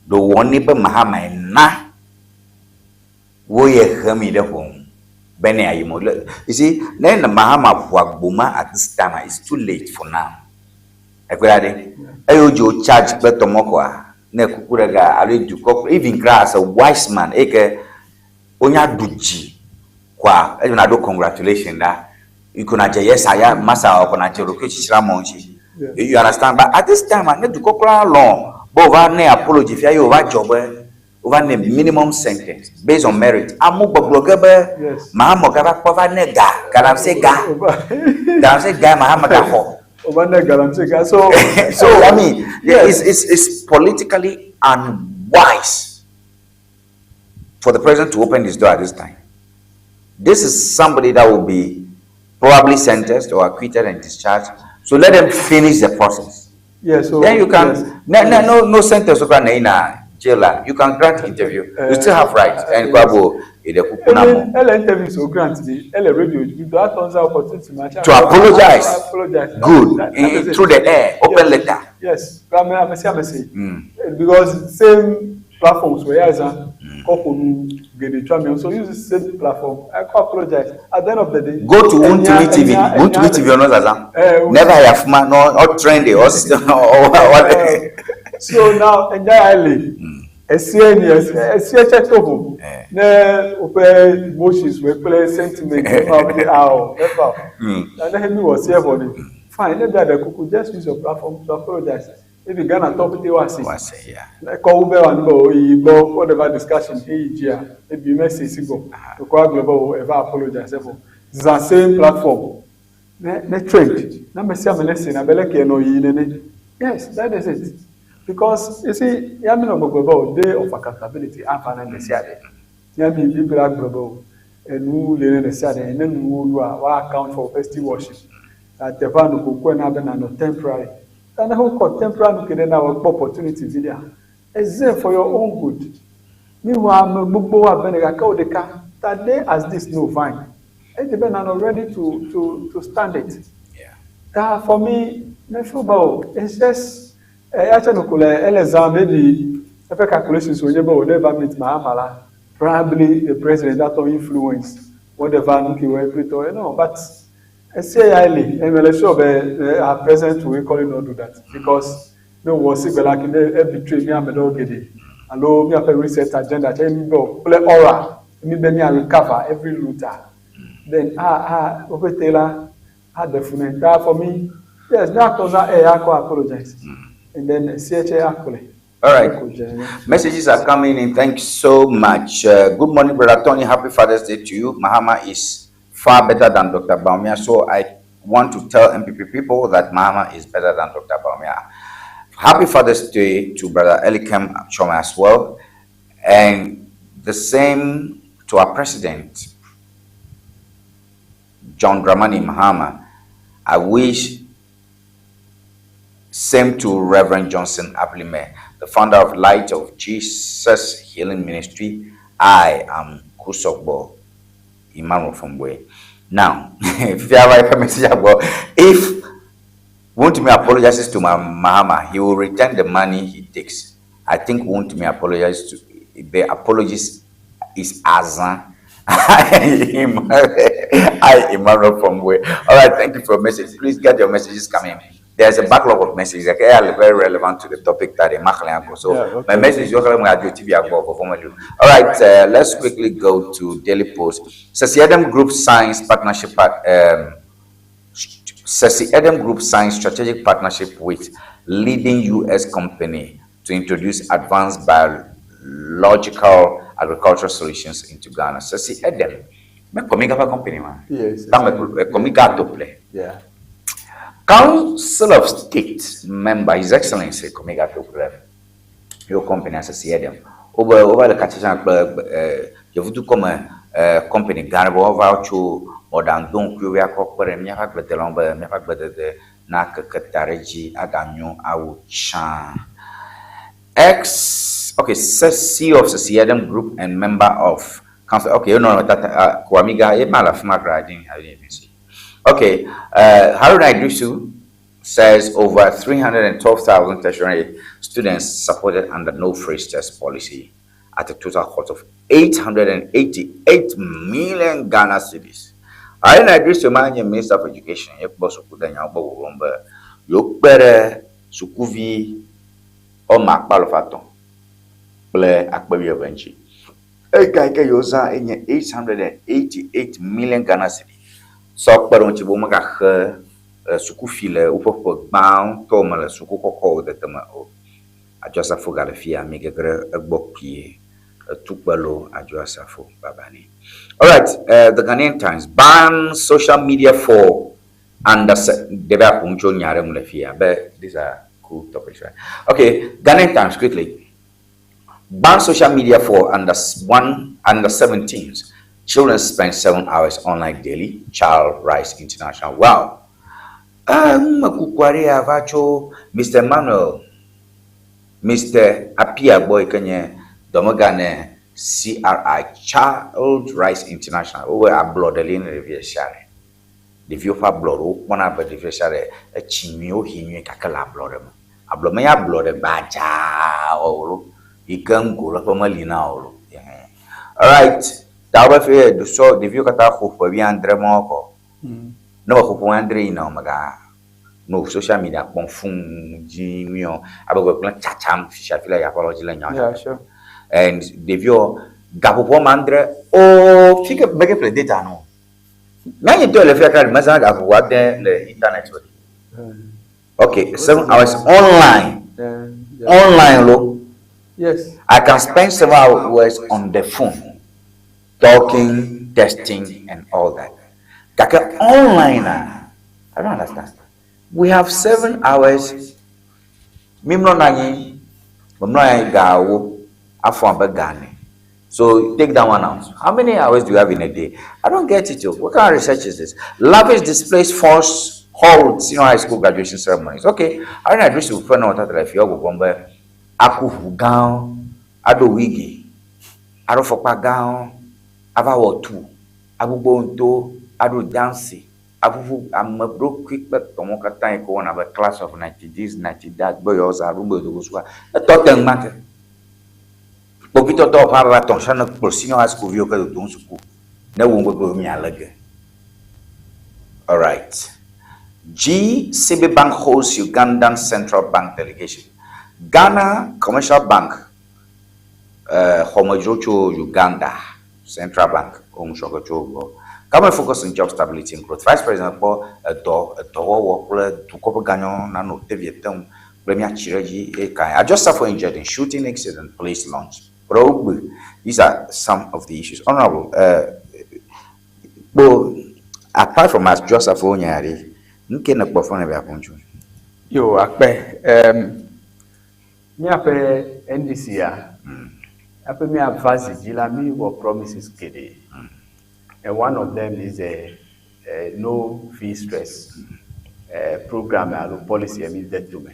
the one be Mahama na wo ye hemi de home. Bene ayimo. You see, then the Mahama Buma at this time it's too late for now. Ekwade. Eyo jo charge betomoko ne kukurega ale duko even as a wise man eke onya duji kwa ejo na do congratulation da you kuna je yes aya masa o kuna je ro chichira monchi. You understand? But at this time, ne dukɔ kura lɔ̃ be wòva ne apology fia ye wòva dzɔ be wova ne minimum sentence based on merit. Amewo gbɔgblɔ ge be Mahama gava kpɔ va ne ga, galamsey ga, galamsey ga Mahama gaxɔ. Wova ne galamsey ga. So so I mean, it's politically unwise for the president to open his door at this time. This is somebody that will be probably sentenced or acquitted and discharged. So let them finish the process. Yeah, so then you can no no no no sentence okay na jail you can grant interview. You still have rights. And kwabo ele ele interview so grant the ele radio you do that turns out opportunity ma to apologize. Apologize. Good. That is it. Through the air, open letter. Yes, I'm Because same platforms where is couple get the so use the same platform. I can apologize. At the end of the day, go to Wuntumi TV. Wuntumi TV or not Zazam. Never have man no or trendy or or what. So now entirely. Esie ni esie check over. Ne ope emotions we play sentiment we ah never. Na ne mi was here for the fine. Ne be the kuku just use your platform to apologize. Maybe Ghana top it was say yeah. Call Uber and go go whatever discussion AEG maybe message go to call global ever apologize for the same platform. Ne trend. Na me see am na na beleke no yi nene. Yes, that is it. Because you see, ya me no gbogbo day of accountability afa na the siade. Ya mi bibla global enu le na siade ne nu lu a wa account for festive worship. That the van ko ko na be na no temporary. And the whole contemporary can now opportunity video. It's for your own good. Meanwhile, that day as this no vine. It depends on ready to stand it. Yeah. That for me, it's just actually maybe calculations when you never meet Mahamala, probably the president that will influence whatever you know, but SCILE, I'm sure our president will equally not do that because no was like in every betray me and me and me have a reset agenda. Tell me go play aura, me be me recover every looter. Then over Taylor had the phone that for me. Yes, that was I apologize, and then CHA actually. All right. Messages are coming in. Thanks so much. Good morning, Brother Tony. Happy Father's Day to you. Mahama is far better than Dr. Bawumia. So I want to tell MPP people that Mahama is better than Dr. Bawumia. Happy Father's Day to Brother Elikem Choma as well. And the same to our president, John Dramani Mahama. I wish same to Reverend Johnson Ablime, the founder of Light of Jesus Healing Ministry. I am Kusogbo Emmanuel Fomwe. Now, if you have a message about if Wuntumi apologizes to Mahama, he will return the money he takes. I think Wuntumi apologizes to the apologies is Azan. I Emmanuel Fomwe. All right, thank you for your message. Please get your messages coming. There's a backlog of messages that are very relevant to the topic that I'm So, yeah, okay. My message is all right, let's quickly go to Daily Post. Sesi Edem Group signs partnership. Sesi Edem Group signs strategic partnership with leading U.S. company to introduce advanced biological agricultural solutions into Ghana. Sesi Edem, me komiga company man. Yes. Komiga to play. Yeah. Council of State member, His Excellency Komiga Tokulev, your company as a CDM. Over the Katishan Club, you do come a company, Garbo, over to or than don't we are corporate, Miak Betelombe, Miak Bede, Naka Katareji, Aganyo, Auchan. Ex, okay, CEO of the CDM Group and member of Council. Okay, you know that Kwamiga, Emalafmagra, I didn't even see. Okay, Haruna Iddrisu says over 312,000 tertiary students supported under no free test policy at a total cost of 888 million Ghana cedis. Haruna Iddrisu, Minister of Education, Sukuvi 888 million Ghana cedis. So, but on Chibumaga le sukufi le woƒe ƒe gbãtɔ me le suku kɔkɔwo dede me o. Adjo Asafo gale fi ya mi gege ɖe egbɔ kpuie. Etukpe lo Adjo Asafo baba nɛ. Alright, the Ghanaian Times ban social media for under ɖevi aƒo nu tso nya aɖe ŋu le fi ya be these are cool topics, right? Okay, Ghanaian Times quickly. Ban social media for under one under 17s. Children spend 7 hours online daily. Child Rights International. Wow. Numekuku aɖe ya va tso Mr. Emmanuel Mr. Appiah gbɔ yi ke nye dɔmegã ne CRI Child Rights International. Wobe ablɔɖe li ne ɖevi ɖe sia ɖe. Ɖeviwo ƒe ablɔɖe wokpɔna be ɖevi ɖe sia ɖe etsi nyuie wohi nyuie gake le ablɔɖe me. Ablɔ menye ablɔɖe gbadzaa o lo yi ke ŋgo le ƒe meli na o lo. Alright, ta wobe fi sɔ ɖeviwo katã xɔ ƒe wuiadre mɔ kɔ. Ne mexɔ ƒe wuiadre yina o mega no social media kpɔm fũu dzi nyuie o abe gbegblẽ tsatsam fisia fi le yaƒe lɔ dzi le nyawo Yeah, sure. And ɖeviwo gaƒoƒo wɔme adre o fi ke mege ƒle data no. Míanyi tɔ le fia kra mezã gaƒoƒo ade le internet o. Okay, 7 hours online. Online lo. I can spend 7 hours on the phone, talking, texting, and all that. Gake online, ah, I don't understand. We have 7 hours. Mi mlɔ na anyi, memlɔ anyi gawo, afɔ abe ga ene. So take that one out. How many hours do you have in a day? I don't get it. Oh. What kind of research is this? Lavish displays force hold senior high school graduation ceremonies. Okay. I don't address you for no that if you go be aku ʋu gãwo, aɖo wigi, aɖo fɔkpa gãwo, ava wɔ tu, agbogbo ŋto, aɖo dansi, aʋuʋu ame ɖokui kple tɔmɔ katã yi ke wɔna abe class of 90 this, 90 that, gbe yewoa zã ɖo gbe dogo sukua. Etɔ te ŋma ke. Kpovitɔtɔ ƒe ava tɔ sane kplɔ senior high school viwo ke dodom suku ne wo ŋgbegbe mialé ge. Alright. GCB Bank hosts Ugandan Central Bank delegation. Ghana Commercial Bank xɔmedzro tso Uganda Central Bank woŋusɔge tso gbɔ. Government focus on job stability and growth. Vice President kpɔ edɔ edɔwɔwɔ kple dukɔ ƒe ganyɔ nanɔ tevi te ŋu kple míatsi ɖe edzi eye kae. Adjo Safo injured in shooting incident, police launch probe. These are some of the issues. Honorable, kpo apart from Adjo Safo nya ɖe, nke ne kpɔ fɔ ne bia ƒo ŋutsu. Yo, akpe. Míaƒe NDC ya, míaƒe míava zi dzi la, mi wɔ promises geɖe. And one of them is a no fee stress program alo policy mi de tome.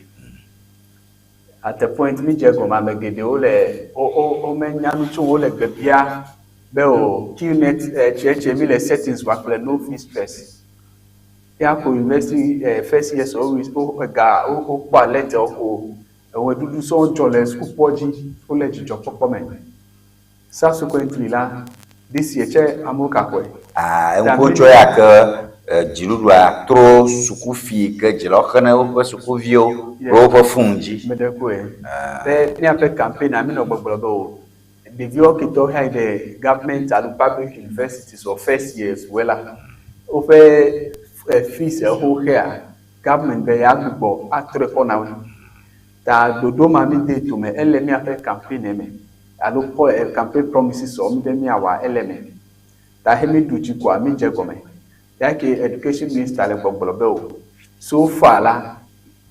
At the point mi dze gɔme ame geɖewo le wo wo womenya nu tso wo le gbe bia be o QNet tsietsie mi le settings wa kple no fee stress. Ya ko university first year sɔ wo wo ega wo wokpɔ alert wo ko eweɖuɖu sɔ dzɔ le sukukpɔ dzi wole dzidzɔkpɔkpɔ me. Subsequently la, this year tse amewo kaxɔe. Ah, eŋu tso ya ke dziɖuɖua trɔ sukufi ke dzilawo xene woƒe sukuviwo ɖe woƒe fon dzi. Meɖe koe. Be míaƒe campaign a mi nɔ gbɔgblɔ be o ɖeviwo ke tɔ hã yi ɖe government alo public universities or first years woe la, woƒe fees ewo xea government be ya gbugbɔ atrɔe kɔ na wo. Ta ɖoɖo ma mi de tome ele míaƒe campaign me alo campaign promises wɔ mi be míawɔ ele me. Ta he mi ɖu dzi koa mi dze gɔme. Ya ke education minister le gbɔgblɔ be o so far la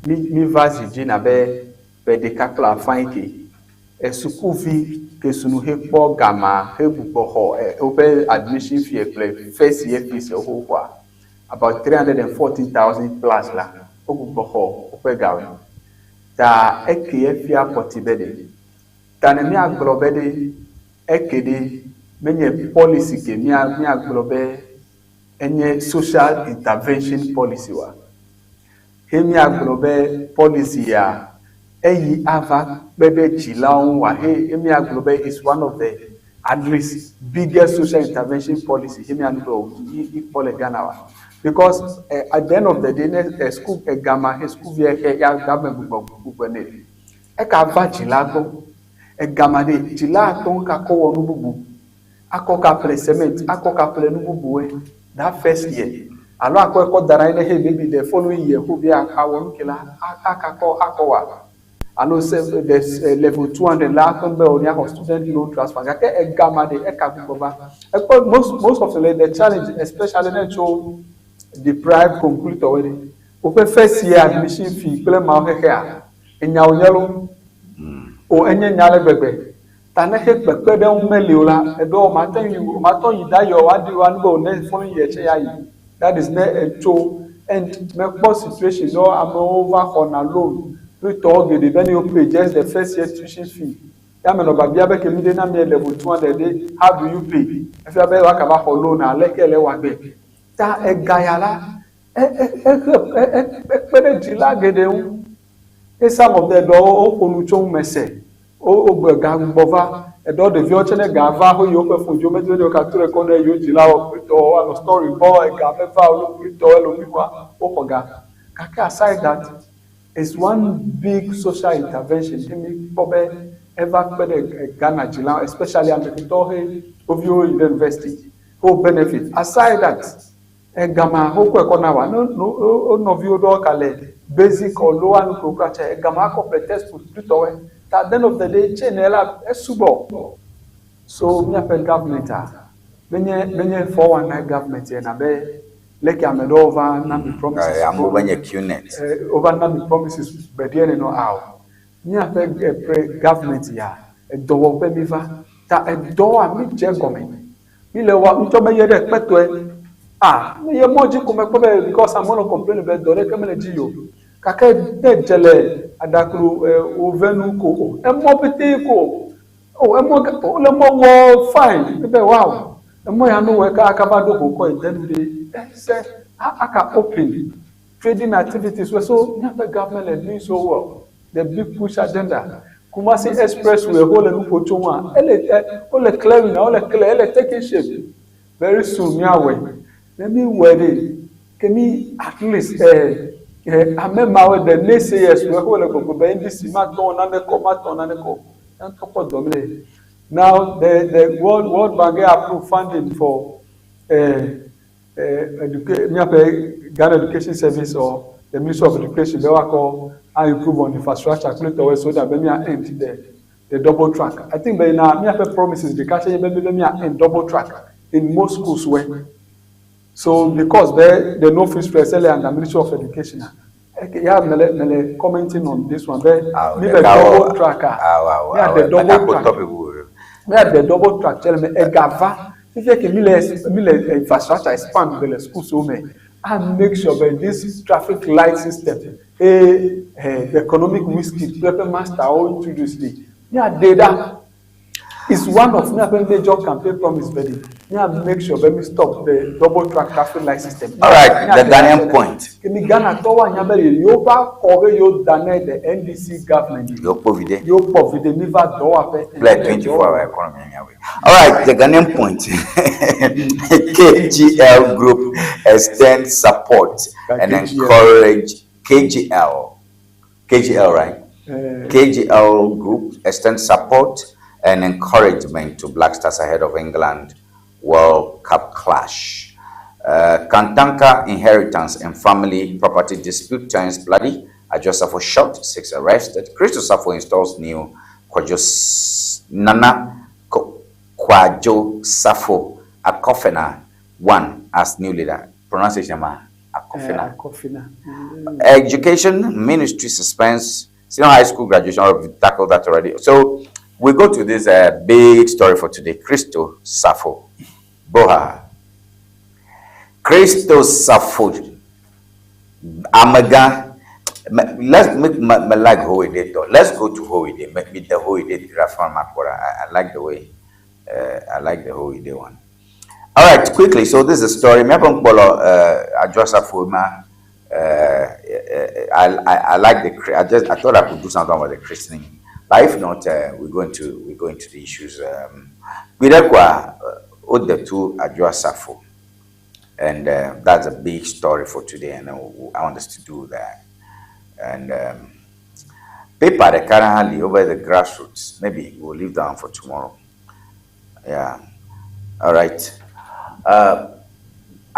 mi mi va zi dzi na be ƒe ɖeka kple afã yi ke esukuvi ke sunu he kpɔ gama he gbugbɔ xɔ woƒe admission fee kple first year fees wo xɔa about 314,000 plus la wo gbugbɔ xɔ woƒe gawoe. Ta eke efia kpɔti be ɖe ta ne míagblɔ be ɖe eke ɖe menye policy ke mía míagblɔ be enye social intervention policy wa. He míagblɔ be policy ya eyi ava kpe ɖe dzilawo ŋu wa he míagblɔ be is one of the at least biggest social intervention policy he míanu be o ikpɔ le Ghana wa. Because at the end of the day ne school egama he sukuvi he ya government gbugbɔ gbugbɔ nɛ. Eka va dzila gbɔ. Egama ɖe dzila atɔ ŋu kakɔ wɔ nu bubu. Akɔ ka ƒle cement, akɔ ka ƒle nu bubuwoe. That first year. Alo akɔe kɔ da ɖe anyi ɖe hey maybe the following year ko be awɔ nu ke la akakɔ akɔ wa. Alo se the level 200 la akpɔ be o míaxɔ student loan transfer gake ega ma ɖe eka gbugbɔ va. Ekpɔ most of the challenge, especially ne tso deprived conclutɔwoe ɖe woƒe first year admission fee kple mawo xexea enya wònye lo o enye nya ale gbegbe. Ta ne xe kpekpeɖeŋu meli o la, eɖewo mate ŋu yi matɔ yi da yɔ woaɖi woanu be o ne following year tse ya yi. That is ne etso and mekpɔ situation ɖewo amewo va xɔna loan kple tɔwo geɖe be ne yewo pay just the first year tuition fee. Ya menɔ babia be ke mi ɖe na mi level 200 ɖe, how do you pay? Efia be woaka va xɔ loan aleke le wɔ agbe. Ta ega ya la ehe ekpe ɖe dzila geɖe ŋu. Eye some of them ɖewo woƒo nu tso ŋu me se wogbe ga gbugbɔ va. Eɖewo ɖeviwo tse ne ga va woyi woƒe phone dzi womedi be ne yewo ka trɔe kɔ ne yewo dzilawo kplitɔwo woanɔ story gbɔ ega meva o lo kplitɔwo elo mi xɔa woxɔ ga. Gake aside that, is one big social intervention ke mi kpɔ be eva kpe ɖe Ghana dzilawo, especially amegbetɔwo he wo viwo yi ɖe university wo benefit. Aside that, egama wokɔe kɔ na wa ne wo nɔviwo ɖewo ka le basic or lower nu kura tse egama akɔ ƒle textbook kplitɔwoe. Ta at the end of the day chain la esugbɔ. So míaƒe government a menye 419 government yena be leke ame ɖewo va na mi promises. Amewo be nye QNet. Wova na mi promises gbeɖe nenɔ ao. Míaƒe pre government ya edɔwɔƒe mi va. Ta edɔa mi dze gɔme. Mi le wa ŋutɔ meye ɖe kpetɔe. Ah, meye mɔ dzi ko mekpɔ be because amewo nɔ complain be dɔ ɖeke mele dzi yi o. Gake ne dze le aɖaklo wòve nu ko o. Emɔ pete ko. O emɔ wole mɔ wɔ fine. Ebe wow. Emɔ ya no wɔ eka akaba ɖo ho kɔ yi nu ɖe. Ese aka open trading activities. So míaƒe government le doing so well. The big push agenda. Kumasi Expressway wole nu ƒo tso ŋua. Ele wole clearing na wole clear ele taking shape. Very soon míawɔe. Ne mi wɔe ɖe ke mi at least ame mawo the naysayers wo wole gbɔgbɔ be NDC matɔ nane kɔ matɔ nane kɔ. Ŋutɔ kpɔ dɔ mi le. Now the World Bank approve funding for míaƒe Ghana Education Service or the Ministry of Education be woakɔ a improve on infrastructure kple tɔwoe so that be mía end the double track. I think be na míaƒe promises ɖeka tse nye be be mía end double track in most schools wɛ. So because be the no free stress ele under Ministry of Education. Ya mele commenting on this one be mi be double track a mi a the double track mi a the double track tsɛ le me ega va fifia ke mi le infrastructure expand be le schools wo me and make sure be this traffic light system the economic whiskey kple eƒe master wo introduce ɖi mi a ɖe ɖa is one of míaƒe major campaign promise be ɖi mi a make sure be mi stop the double track traffic light system. All right, the Ghanaian point. Kemi Ghana tɔwo anya be yewo va kɔ be yewo da ne the NDC government. Yewo kpɔ viɖe. Yewo kpɔ viɖe mi va dɔwɔƒe. Play 24 hour economy anyway. All right, the Ghanaian point. KGL Group extends support and encourage KGL. KGL, right? KGL Group extends support and encouragement to Black Stars ahead of England World Cup clash. Kantanka inheritance and family property dispute turns bloody. Adwoa Safo shot, 6 arrested. Christo Safo installs new Kwadwo Nana Kwadwo Safo Akofena 1 as new leader. Pronunciation ma Akofena. Akofena. Education Ministry suspends senior high school graduation. We've tackled that already. So we go to this big story for today. Christo Safo. Boha. Christo Safo. Amaga. Let's make my like Hoide. Let's go to Hoide. Make me the Hoide I like the way I like the Hoide one. All right, quickly. So this is a story. Adwoa Safo ma. I like the. I thought I could do something about the christening, but if not, we're going to the issues. The two Adwoa Safo, and that's a big story for today, and I want us to do that. And paper the currently over the grassroots. Maybe we'll leave that one for tomorrow. Yeah. All right.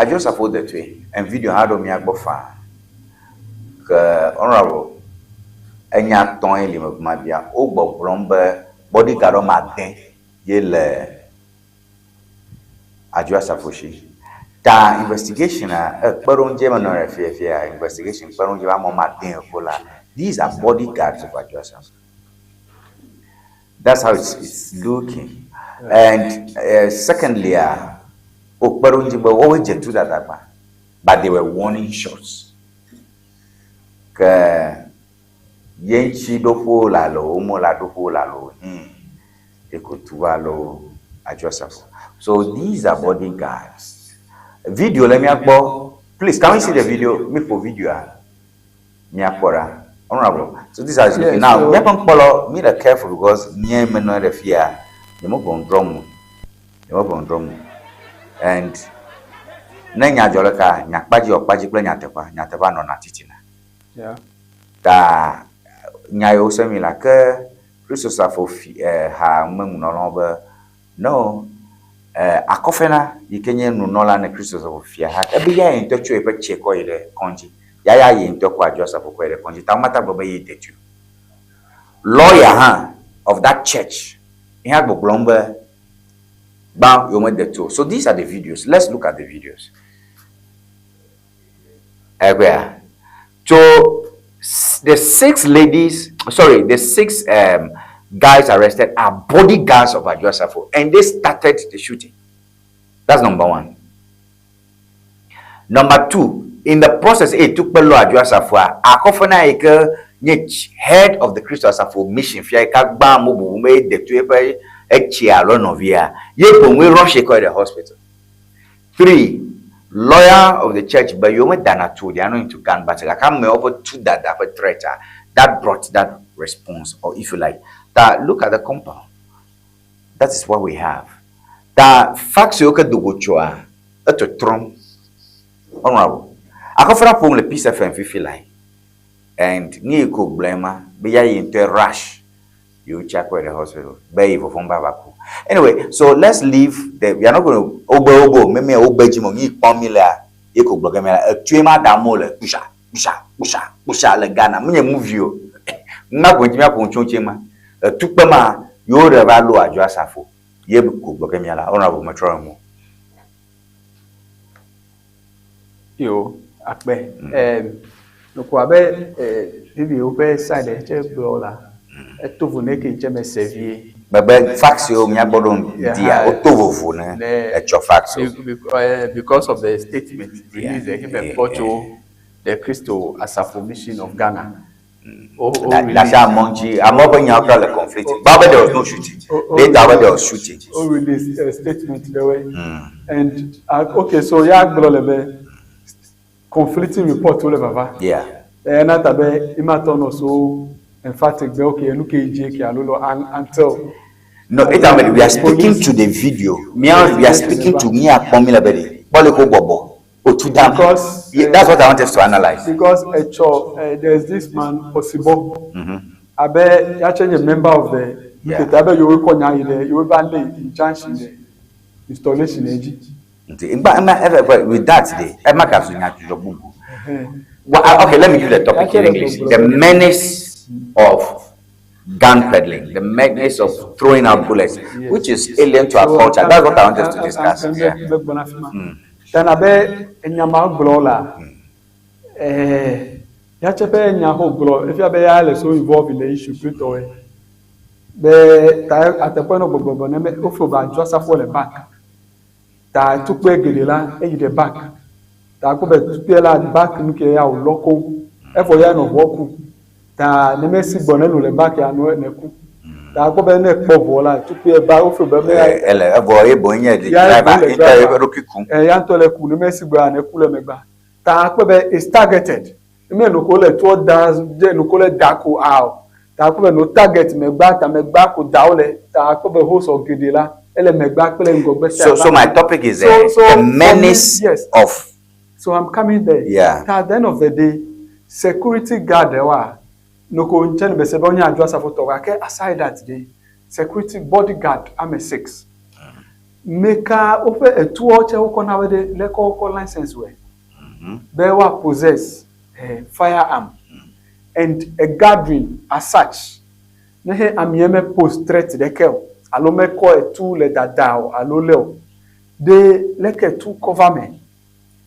Adwoa Safo de tui and video hã ɖo mía gbɔ faa. Ke honorable enya tɔ̃e li me mabia. Wo gbɔgblɔm be bodyguard wɔme ade ye le Adwoa Safo si. Ta investigation a ekpe ɖe wo ŋuti eme nɔ le fiafia investigation kpe ɖe wo ŋuti be ame wɔme ade ko la. These are bodyguards of Adwoa Safo. That's how it's looking. And secondly, wokpe ɖe wo ŋuti be woawoe dze tu dada gbã, but they were warning shots. Ke ye ŋuti ɖoƒewo le alo wome la ɖoƒewo le alo eko tu va alo Adwoa Safo. So these are bodyguards. Video le mía gbɔ. Please, can we see the video? Mi ƒo videoa. Míakpɔ ɖa. Honorable. So this is looking now. Míaƒe ŋkpɔlɔ, mi le careful because nye menɔ ɖe fia. Nye me ʋɔnu drɔm o. Nye me ʋɔnu drɔm o. And ne nya dzɔ ɖeka, nyakpadzi ɔkpadzi kple nyateƒea, nyateƒea nɔna titina. Ta nya yiwo se mi la ke Kristo Safo fi ha me nunɔlawo be no akɔfena yi ke nye nunɔla ne Kristo Safo fia ha ebe ya ye ŋutɔ tso yeƒe tse kɔ yi ɖe kɔndzi. Ya ya ye ŋutɔ kɔ Adwoa Safo kɔ yi ɖe kɔndzi. Ta womata gblɔ be ye de tu. Lawyer hã of that church ye hã gbɔgblɔm be gbã yewo mede tu o. So these are the videos. Let's look at the videos. Egbea. So the six ladies, sorry, the six guys arrested are bodyguards of Adwoa Safo, and they started the shooting. That's number one. Number two, in the process, it took Pelo Adwoa Safo akɔfena yi ke nye head of the Christo Asafo mission fia yi ka gbã mo bubu me de tu eƒe etsi alo nɔvia ye boŋue rush kɔ yi the hospital. Three, lawyer of the church but yewo medana tu o, they are not into gun battle gake amewo ƒe tu dada ƒe threat a that brought that response, or if you like ta look at the compound. That is what we have. Ta facts yiwo ke dogo tsoa etɔtrɔm. Honorable akɔfra ƒom le Peace FM fifi lae and nu yi ke wògblɔe ma be ya yi ŋutɔe rush yewo tsi akɔe ɖe hospital be yi vɔvɔm be ava ku. Anyway, so let's leave the we are not going to wogbe wogbe o meme wogbe dzi me nu yi kpɔm mi lea ye ko gblɔ ge mi la etue ma ɖam wole kpusa kpusa kpusa kpusa le Ghana menye movie o. Ŋma ƒo ŋuti míaƒo ŋu tso ŋuti ma etukpe ma yewo ɖe va lo Adwoa Safo ye ko gblɔ ge mia la honorable metrɔ enu. Yo, akpe. Noko abe bibi woƒe side tse gblɔ la, eto vo ne ke tse me se vie. Bebe facts yiwo míagbɔ ɖo dia woto vovo ne etsɔ facts o. Because of the statement released he me kpɔ tso the Christo Asafo Mission of Ghana. That's how amewo amewo ƒe nyawo trɔ le conflict. Gba be there was no shooting. Later be there was shooting. O release a statement the way. And okay, so ya gblɔ le be conflicting report wo le vava. Na ta be imatɔ nɔ so emphatic be okay enu ke dzi ke alo lɔ until. No, it we are speaking to the video. Me, we are speaking to me akpɔ mi le be de. Kpɔ le ko bɔbɔ. Otu dam. Because Yeah, that's what I wanted to analyze. Because there's this man Osibo. Abe ya change a member of the Abe you will call nya yi you will ban le injunction the installation eji. Nti ngba ema ebe with that day ema ka so nya tujo bubu. Well, okay, let me give the topic in English. The menace of gun peddling, the menace of throwing out bullets, which is alien to our culture. That's what I wanted to discuss. Yeah. Then abe enyama gblɔ la, ya tse ƒe nya ho gblɔ efia be ya le so involve in the issue kple tɔwoe. Be ta ateƒe nɔ gbɔgblɔ be ne me wofo be Adwoa Safo le back. Ta tukpe geɖe la eyi ɖe back. Ta kpɔ be tukpe la back nu ke ya wòlɔ koŋ. Evɔ ya nɔ ʋua ku. Ta ne mesi gbɔ ne nu le back ya nu ne ku. Ta kpɔ be ne kpɔ ʋua la tukpe ba wofo be me ya. Ele evɔ ye bo nye the driver ŋutɔ eƒe ɖokui kum. Ya ŋutɔ le ku ne mesi gbɔ ya ne ku le megba. Ta kpɔ be is targeted. Ne nuko le toɔ da dze nuko le da ko ao. Ta kpɔ be no target megba ta megba ko da wo le. Ta kpɔ be hosɔ geɖe la ele megba kple ŋgɔgbe sia. So my topic is the menace of. So I'm coming there. Yeah. Ta at the end of the day, security guard wa noko ntse ne bese be onye Adwoa Safo tɔ gake aside that day, security bodyguard ame six. Meka woƒe etuawo tse wokɔ na wo ɖe leke wokɔ license wɔe be woa possess firearm and a gathering as such ne he amea me pose threat ɖeke o alo mekɔ etu le dada o alo le o ɖe leke etu kɔ va me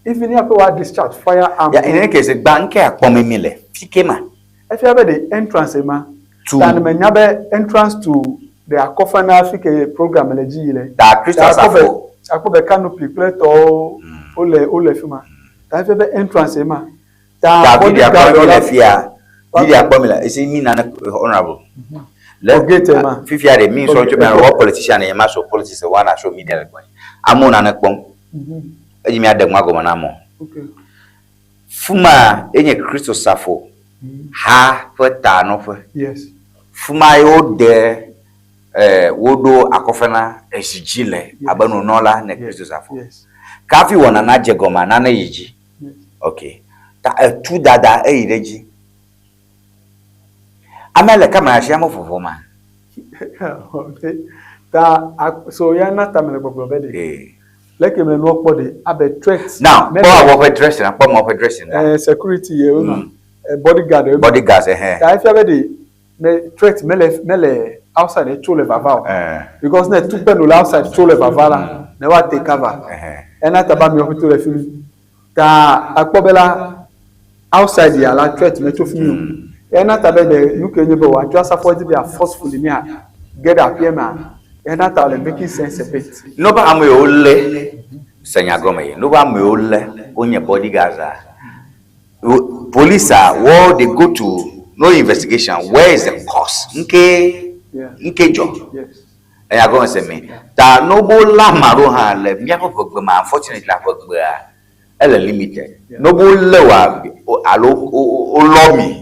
even míaƒe woa discharge firearm. Ya in any case gba ŋke akpɔ mi le fike ma. Efia be ɖe entrance ma. To. Ta ne menya be entrance to the akɔfana fi ke program le dzi yi le. Ta Kristo Ta akpɔ be asafo. Akpɔ be canopy kple tɔwo wole wole fi ma. Ta efia be entrance ma. Ta Ta video bodyguard akpɔ mi la le fia. Video akpɔ mi le esi mi nane honorable. Le gate ma. Fifia ɖe mi sɔ tso be Okay. wɔ politician ye ma so politics wa na so media le gbɔ. Amewo nane kpɔm. Eyi mi aɖe ŋua gɔme na amewo. Okay. Fuma enye Kristo safo ha ƒe tanɔƒe. Yes. Fuma ye wode woɖo akɔfɛ na ezi dzi le abe nunɔla ne Kristo safo. Yes. Kafi wɔna na dze gɔmea nane yi dzi. Ok. Ta etu dada eyi ɖe dzi. Ame le kamera sia me vɔvɔ ma. Okay. Ta so ya na ta me le gbɔgblɔ be ɖe. Leke me le nua kpɔ ɖe abe threat. Now kpɔ awɔ ƒe dressing na kpɔ mɔ ƒe dressing na. Security ye wo ma. Bodyguard ye wo ma. Bodyguards ehɛ. Ta efia be ɖe me threat mele mele outside tso le vava o. Because ne tukpe no le outside tso le vava la, ne wa take cover. Ena ta ba miwo ƒe to le fi mi. Ta akpɔ be la outside ya la threat me tso fi mi o. Ena ta be ɖe nu ke nye be wòadzo asafo dzi be ya forcefully mia ge ɖe aƒea mea, ena ta le making sense a bit. No be ame yiwo lé se nya gɔme yi. No be ame yiwo lé wonye bodyguards a. Police a wo they go to no investigation where is the cause? Nke nke dzɔ. Enya gɔme se mi. Ta no be wolé ame aɖewo hã le míaƒe ʋegbe me unfortunately le aƒegbea ele limited. No be wolé woa alo wolɔ mi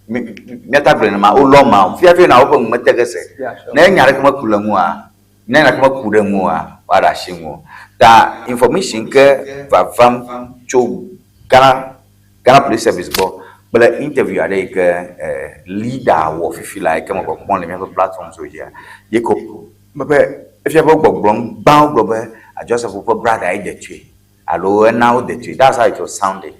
míata gblɔe nenema wolɔ ma fiafia na woƒe nu mete ge se. Ne nya ɖeke meku le ŋua ne nya ɖeke meku ɖe ŋua woaɖe asi ŋu. Ta information ke vavam tso Ghana Ghana Police Service gbɔ kple interview aɖe yi ke leader wɔ fifi la yi ke me kpɔkpɔm le míaƒe platforms wo dzia ye ko be efia be gbɔgblɔm gbã wogblɔ be Joseph ƒe brother ye de tui alo ena wo de tui. That's how it was sounding.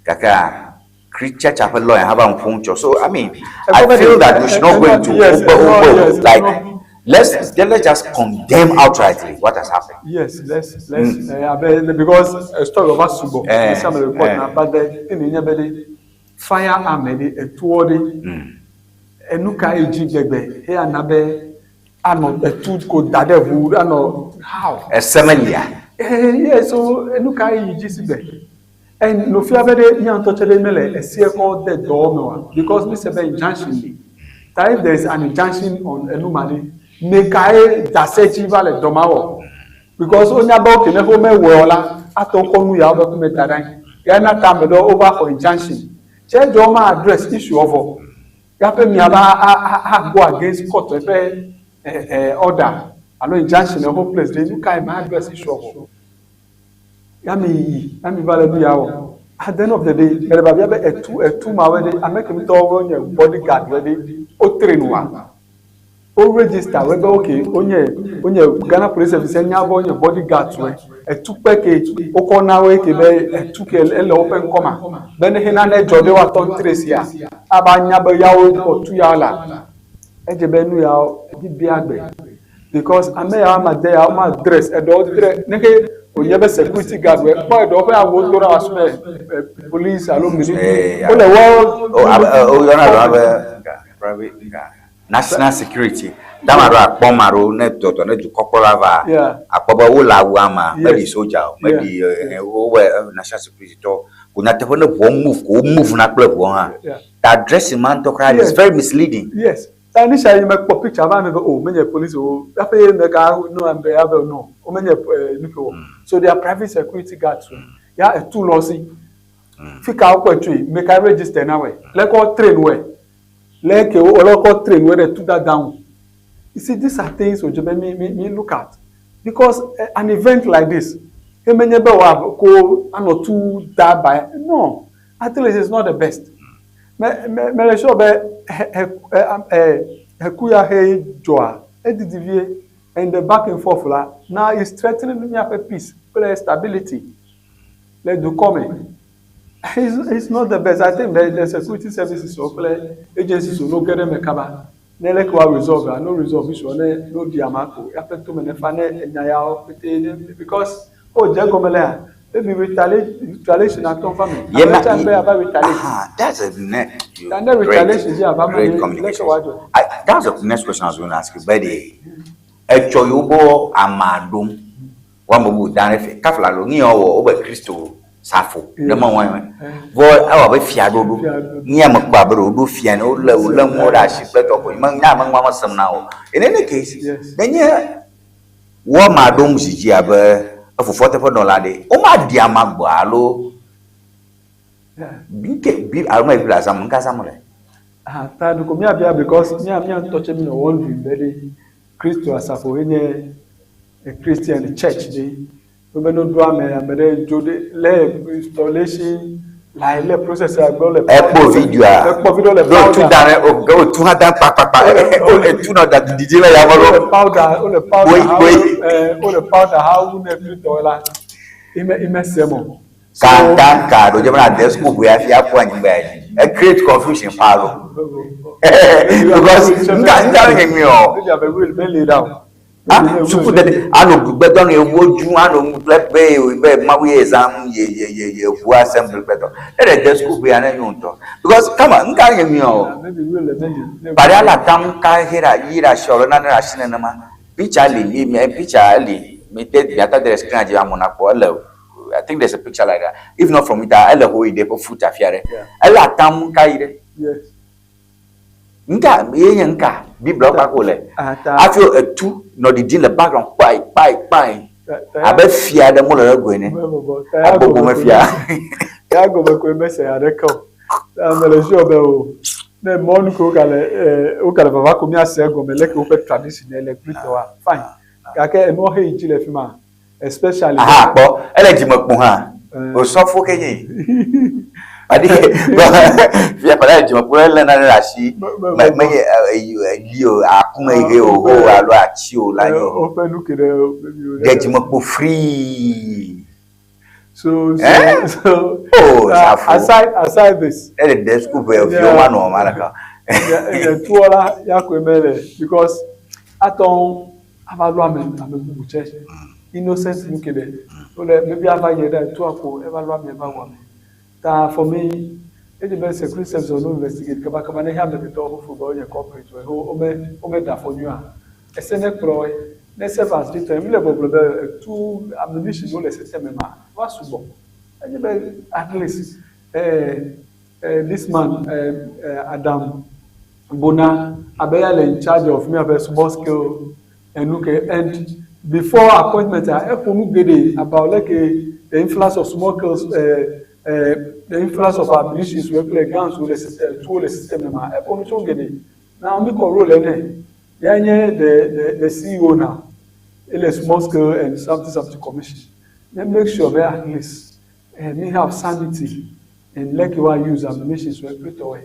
Gake church ƒe lawyer hã va nu ƒom tsɔ. So I mean, I feel that we should not go into ogbe ogbe like let's let's just condemn outrightly what has happened. Yes, let's abe because a story of us sugbɔ. Esi ame report na but the thing nye be ɖe firearm ɖe etuɔ ɖe enu ka ye dzi gbegbe he ana be anɔ etu ko da ɖe ʋu anɔ how. Ese melia. Yes, so enu ka ye yi dzi si gbe. And no fia be ɖe mía ŋutɔ tse ɖe mele esia kɔ de dɔ me oa because mi se be injunction li. Ta if there is an injunction on enu ma ɖe, me kae da se dzi va le dɔ ma wɔ? Because wonya be okay ne wo mewɔe o la, ate ŋu kɔ nu yawo be kume da ɖe anyi. Ya na ta ame ɖewo wova xɔ injunction. Tse dzɔ ma address issue vɔ. Ya ƒe mia va a go against court eƒe order alo injunction eƒe place ɖe nu kae ma address issue vɔ. Ya mi yi, ya mi va le nu ya wɔ. At the end of the day, mele babia be etu etu ma wɔ ɖe ame ke ŋutɔ wo nye bodyguard wɔ ɖe wo train wa. Wo register wɔ be okay wonye wonye Ghana Police Service nya be wonye bodyguard wɔ. Etu kpe ke wokɔ na wo ke be etu ke ele woƒe ŋkɔ ma. Be ne nane dzɔ ɖe woatɔ trace ya aba nya be yawo xɔ tu ya la. Edze be nu ya bibia gbe. Because ame ya ma de ya ma dress eɖewo dress ne ke wònye be security guard wɔ kpɔ eɖewo ƒe awuwo do ɖe asu me police alo military wole wɔ. O yɔna dɔ abe private national security dama ɖo akpɔ ma ɖo ne tɔtɔ ne dukɔkplɔla va akpɔ be wole awua ma meɖi soja o meɖi wowɔ national security tɔ ko nyateƒe ne ʋuɔ move ko wo move na kple ʋuɔ hã ta dressing ma ŋutɔ kura is very misleading. Yes. Ta initially me kpɔ picture va me be oh menye police o eƒe me ga no am be abe no o menye nu ke o. So they are private security guards ya etu lɔ si fi ka wokɔe tsoe me ka register na wɔe le kɔ train wɔe le ke wo le kɔ train wɔe ɖe tu dada ŋu. You see, these are things ojo be mi look at because an event like this ke menye be wa ko anɔ tu da by no, at least it's not the best. Me me me le sure be he he he heku ya he dzɔa edidi vie. And the back and forth la, now is threatening míaƒe peace kple stability le dukɔ me. It's not the best. I think the security services kple agencies wo ge ɖe eme kaba. Ne leke woa resolve a, no resolve issue ne no ɖi ama ko eƒe tome ne fa ne enya yawo pete ne because o dze egɔme lea maybe retaliate retaliation atɔ va me. Yeah, Ame ma- tsa be ava retaliate. Ah, that's a ne- Ta ne retaliation dzi ava me great leke communication. woadzɔ. That's the next question I was going to ask you. But etsɔ yewo bɔ ama ɖom woame bu da ɖe fi kafla lo ni wɔwɔ wobe Kristo safo ne me wɔe me vɔ ewɔ abe fia ɖoɖo ni ame kpɔ abe ɖe woɖo fia ne wole wole nuwo ɖe asi kple tɔ ko me nya me ŋua me sem na wo. In any case, nenye wo ama ɖom zi dzi abe efofoa teƒe nɔla ɖe woma ɖi ama gbɔ alo nke bi alo me Biblia zam nka zam le. Ah, ta ɖeko míabia because mía mía ŋutɔ tse mi nɔ wondering be ɖe Kristo asafo enye a Christian church ɖe. Wobe no ɖo ame ame ɖe dzo ɖe le installation like le process ya gbɔ le. Ekpɔ videoa. Ekpɔ video le Do tu da ɖe o ge o tu hã da kpakpakpa. O le tu nɔ da didi le yame Wole ɖo. powder wole powder Boi, ha boi. wole powder ha wu ne Kristo la ime ime se mo. Kankan ka ɖo dze bena de sukuu ya fi aƒu anyigba ya dzi. E create confusion paa lo. Because nka nka nye nyui o. Maybe abe will be laid out. Ah, suku dede ano gbɛtɔ ne ewo dzu ano ŋgblẽ be be mawu ye zam ye ye ye ye ʋu assembly gbɛtɔ. Ne ɖe de sukuu ya ne nyo ŋutɔ. Because kama nka nye nyui o. Maybe will le meli. Kpa ɖe ala tam ka he ɖe yi ɖe asi alo nane ɖe asi nenema. Picture li mi mi picture li mi te miata de ɖe screen dzi amewo nakpɔ ele. I think there's a picture like that. If not from it, ele ho yi ɖe ƒe foot afi aɖe. Ele atam ka yi ɖe. Yes. Nka ye nye nka Biblia kpa ko le. Ata. Hafi etu nɔ ɖiɖim le background kpai kpai kpai. Abe fia ɖe mole ɖe goe ne. Agbogbo me fia. Ya gɔme koe mese aɖeke o. Ame le sure be o. Ne mɔnu ko wogale wogale vava ko míase egɔme leke woƒe tradition le Kristoa fine. Gake enua he yi dzi le fi ma especially. Aha kpɔ ele dzime kpo hã. Osɔfo ke nye. Adi fia kpa le dzime kpo ele nane ɖe asi. Me me nye eli o akume he o ho alo ati o la nye o. Woƒe nu ke ɖe. Ɖe dzime kpo free. So so Eh? so. Oh, Safo. Aside this. Ele de sukuu ƒe viwo ma nɔ ma ɖeka. Nye tuɔ la ya koe mele because atɔ ava lɔ ame ame bubu tsɛ innocent nu ke ɖe wole maybe ava yi ɖe tua ko eva lɔ ame va wɔ ame ta for me edze be security service no investigate kabakaba ne hea amegbetɔwo ƒe fu be wonye culprit wo wome wome da afɔ nyuia ese ne kplɔ woe ne serve as deterrent mi le gbɔgblɔ be etu ammunition wo le system me ma va sugbɔ edze be at least this man Adam Bona abe ya le in charge of míaƒe small scale enu ke and before appointment a eƒo nu geɖe about leke the influence of small scale the influence of ammunitions wo kple guns wo le system tuwo le system me ma eƒo nu tso geɖe now mi kɔ role ene ya nye the CEO now ele small scale and something something commission then make sure be at least me have sanity and leke wa use ammunitions wo kple tɔwɛ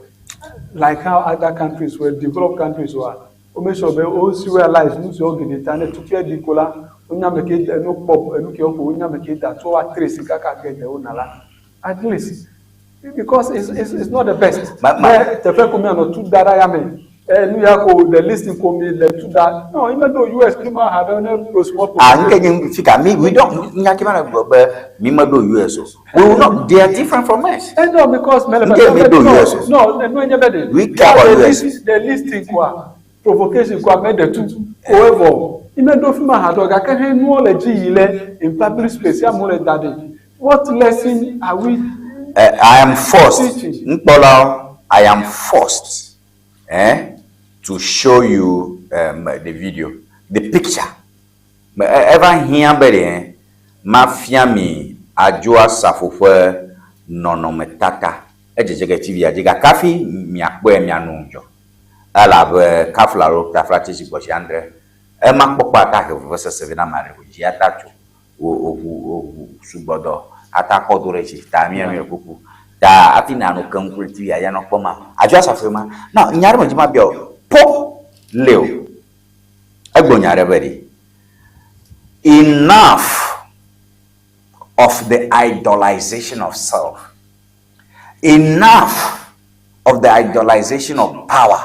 like how other countries were developed countries were wo make sure be wo serialize nu siwo geɖe ta ne tukea ɖi ko la wonya ame ke enu kpɔ enu ke woƒo wonya ame ke da tso wa trace kaka ge ɖe wona la at least because it's not the best. Ne teƒe ko mianɔ tu da ɖe yame nu ya ko the listing ko mi le tu da no even though US kple ma ha be ne pro small. Ah, nke nye fika mi we don't nya ke ma gblɔ be mi me ɖo US o. We will not they are different from us. Eh no because mele Nke mi ɖo US o. No no enye be de. We care about US. The listing koa provocation koa me de tu however ime ɖo fi ma ha dɔ gake he nuwo le dzi yi le in public space ya mo le da ɖe what lesson are we. I am forced nkpɔlawo I am forced to show you the video the picture eva hiã be ɖe mafia mi Adwoa Safo ƒe nɔnɔmetata edzedze ge TV dzi gake hafi miakpɔe miano ŋudzɔ elabe kafla alo taflatse si gbɔ si andre ema kpɔkpɔ ata he vevesese vɛ na ame aɖe ko dzi ata tso oʋu oʋu sugbɔdɔ ata kɔ do ɖe dzi ta mia mi kuku ta hafi nanɔ keŋ kple TV dzi anɔ kpɔm ma Adwoa Safo ma na nya ɖe me dzi ma bia o Pope Leo egblɔ nya ɖe be ɖi Enough of the idolization of self. Enough of the idolization of power.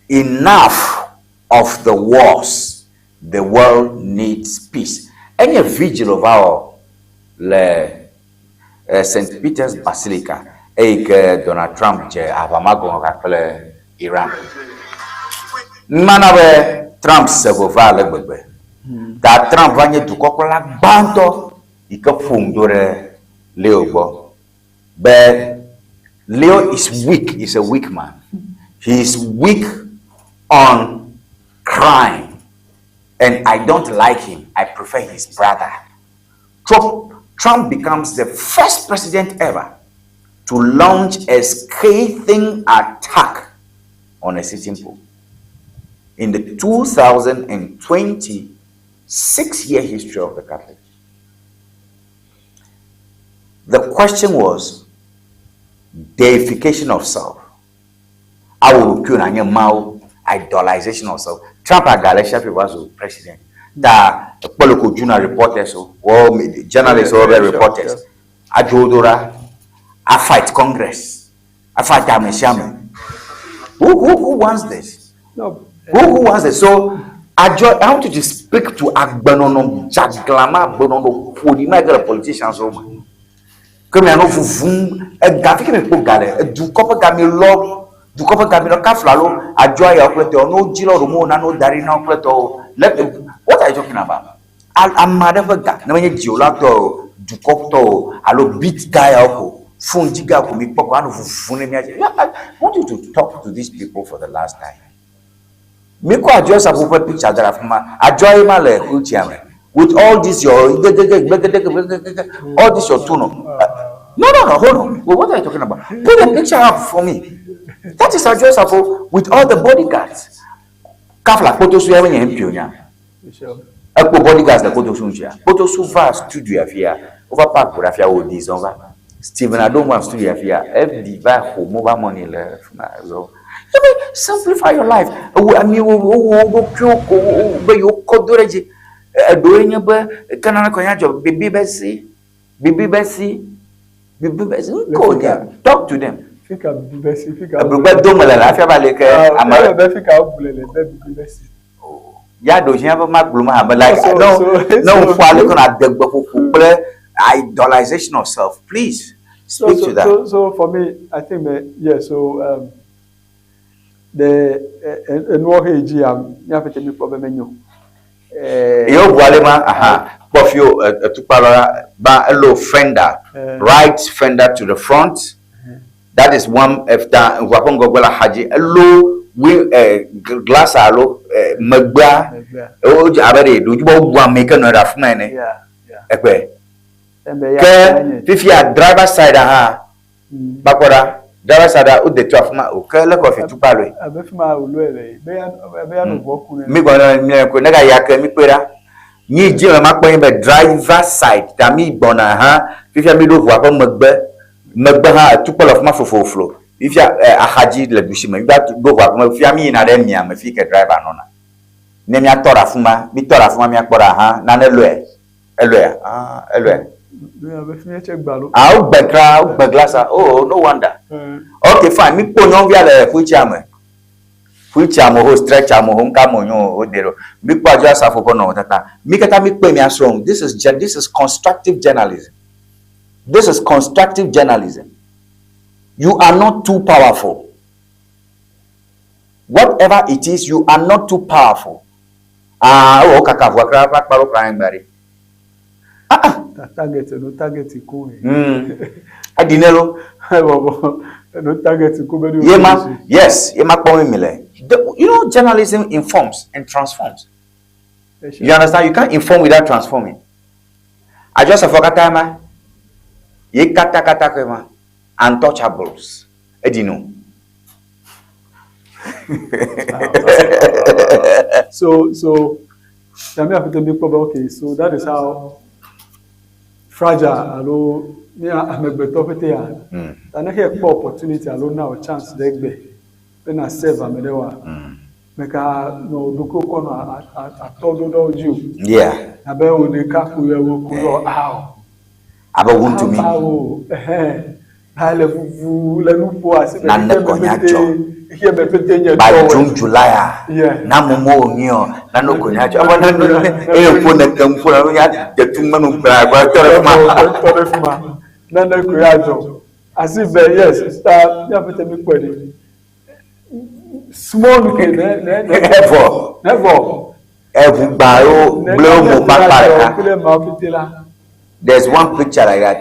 Enough of the wars. The world needs peace. Enye vigil wòva wɔ le eh, St. Peter's Basilica eyi ke Donald Trump dze aʋa ma gɔme kpakple Iran. Numa na be Trump se veve ale gbegbe. Ta Trump va nye dukɔkplɔla gbãtɔ yi ke ƒo nu do ɖe Leo gbɔ be Leo is weak, is a weak man. He is weak on crime and I don't like him. I prefer his brother. Trump, Trump becomes the first president ever to launch a scathing attack on a sitting pope in the 2026 year history of the Catholic. The question was deification of self. Awɔ ɖokuiwò nànye Mawu, idolization of self. Trump agale esi hafi wòva zu president. Ta ekpɔ le ko dzuna reporters wo, wɔ journalists wo be reporters. Adzo wo do ɖa, a fight Congress, a fight ame sia ame. Who, who, who wants this? No. Who, who wants this? So, Adzo, I want you to speak to agbenɔnɔ dzaglã ma, agbenɔnɔ ƒoɖi ma yi ke le politicians wo me. Ke mia nɔ vuvum, ega fi ke mi kpɔ ga le, edukɔ ƒe ga mi lɔ, dukɔ ƒe ga mi lɔ, kafla alo adzɔ ya wo kple tɔwo, ne wodzi la wo ɖo mo nanewo da ɖi na wo kple tɔwo. Let, what are you talking about? Ame aɖe ƒe ga, ne menye dziwòla tɔ o, dukɔ tɔ o, alo beat ga yawo ko, phone dzi ga ko mi kpɔ ko anɔ vuvum ɖe mia dzi. I want you to talk to these people for the last time. Mi kɔ Adjoa Safo ƒe picture da ɖe afi ma. Adjoa ye ma le wheelchair me. With all this your all this your tone. No, no, no, hold on. Wait, what are you talking about? Put the picture up for me. That is Adjoa Safo with all the bodyguards. Kafla Kpotosu ya menye MP o nya. Ekpo bodyguards le Kpotosu ŋutia. Kpotosu va studio afia. Wova park ʋu ɖe afia wòɖi zɔ va. Stephen Adom va studio afia. Eɖi va xo mobile money le fi ma zɔ. Ebe simplify your life. Ewu ami wo wo wo ɖokuiwo ko wo be yewo kɔ do ɖe dzi. Eɖewoe nye be ke nane kɔ nya dzɔ bibi be si, bibi be si, bibi be si. Ŋkɔ wònye. Talk to them. Fika bibi be si, fika. Eblugbe dome le la afia va li ke ame. Ele be fika wogblɔe le be bibi be si. Ya ɖo hiã be magblɔ ma abe like no no ŋkɔ ale kɔ na adegbe ƒoƒo kple idolization of self. Please speak so, to that. So, so for me, I think that, yeah, so the enuwo he dzi ya míaƒe mi kpɔ be menyo. Yewo bu ale ma aha kpɔ fi o etukpa lɔ ba elo fender right fender to the front. That is one if ta ŋua ƒe ŋgɔgbe le axadzi elo wi glass alo megbea wodze abe ɖe ɖo dzi be wobu ame yi ke nɔ ɖe afi ma ene. Ekpɔe. Ke fifia driver side hã kpakpɔ ɖa driver side wode to afi ma o ke leke wòafi tukpa lɔe. Abe fi ma wòlɔe le be ya be ya nɔ ʋua kum. Mi gbɔna mi ko ne ga ya ke mi kpɔe ɖa. Mi dzi me makpɔ nye be driver side ta mi gbɔna hã fifia mi ɖo ʋua ƒe megbe megbe hã etukpa le afi ma flofloflo. Fifia axadzi le ɖusi me mi va ɖo ʋua ƒe megbe fifia mi yina ɖe mia me fi ke driver nɔna. Ne miatɔ ɖe afi ma mi tɔ ɖe afi ma miakpɔ ɖa hã nane lɔe. Elɔea? Ah, elɔea. Ah, wogbe kra, wogbe glasa. Oh, no wonder. Okay, fine. Mi kpɔ nyɔnuvia le wheelchair me. Wheelchair me ho, stretcher me ho, ŋka me nyo wo de ɖo. Mi kpɔ Adjoa Safo ƒe nɔnɔmetata. Mi katã mi kpɔe mia srɔ̃ nu. This is this is constructive journalism. This is constructive journalism. You are not too powerful. Whatever it is, you are not too powerful. Ah, ewɔ wokaka ʋua kura eƒe akpa ɖo kura anyigba ɖi. Ah ah. Ta target no target ko. Eɖi ne lo. Bɔbɔ no target ko be Ye ma yes, ye ma kpɔ mi le. You know journalism informs and transforms. You understand? You can't inform without transforming. Adzɔ sefɔ katã ma. Ye kata kata koe ma. Untouchables. Eɖi no. So Nyame afete mi kpɔ be okay, so that is how fragile alo mi amegbetɔ ƒete ya. Ta ne xe kpɔ opportunity alo na o chance ɖe gbe be na serve ame ɖe wa. Meka nɔ ɖokuiwò kɔ nɔ atɔ ɖo ɖe wo dzi o. Yeah. Abe wò ɖeka koe wò ku lɔ ao. Abe Wontumi. Awo ɛhɛn ha le vuvu le nu ƒo asi be Nane xexea me kɔ nya pete dzɔ. xexea me pete nye By tɔwɔe. June July a Yeah. na momo wònyi ɔ nane kɔ nya dzɔ. Evɔ ne ne eye ƒo ne ke ŋu ƒo na nya detu menu gbla gbla tɔ ɖe fi ma. Tɔ ɖe fi ma. Nane koe adzɔ. Asi be yes ta mía pete mi kpɔe ɖi. Small nu ke ne ne ne. Evɔ. Ne vɔ. Eʋu gbã yewo gblẽ wo mo kpakpa ɖeka. Kple mawo pete la. There's one picture like that.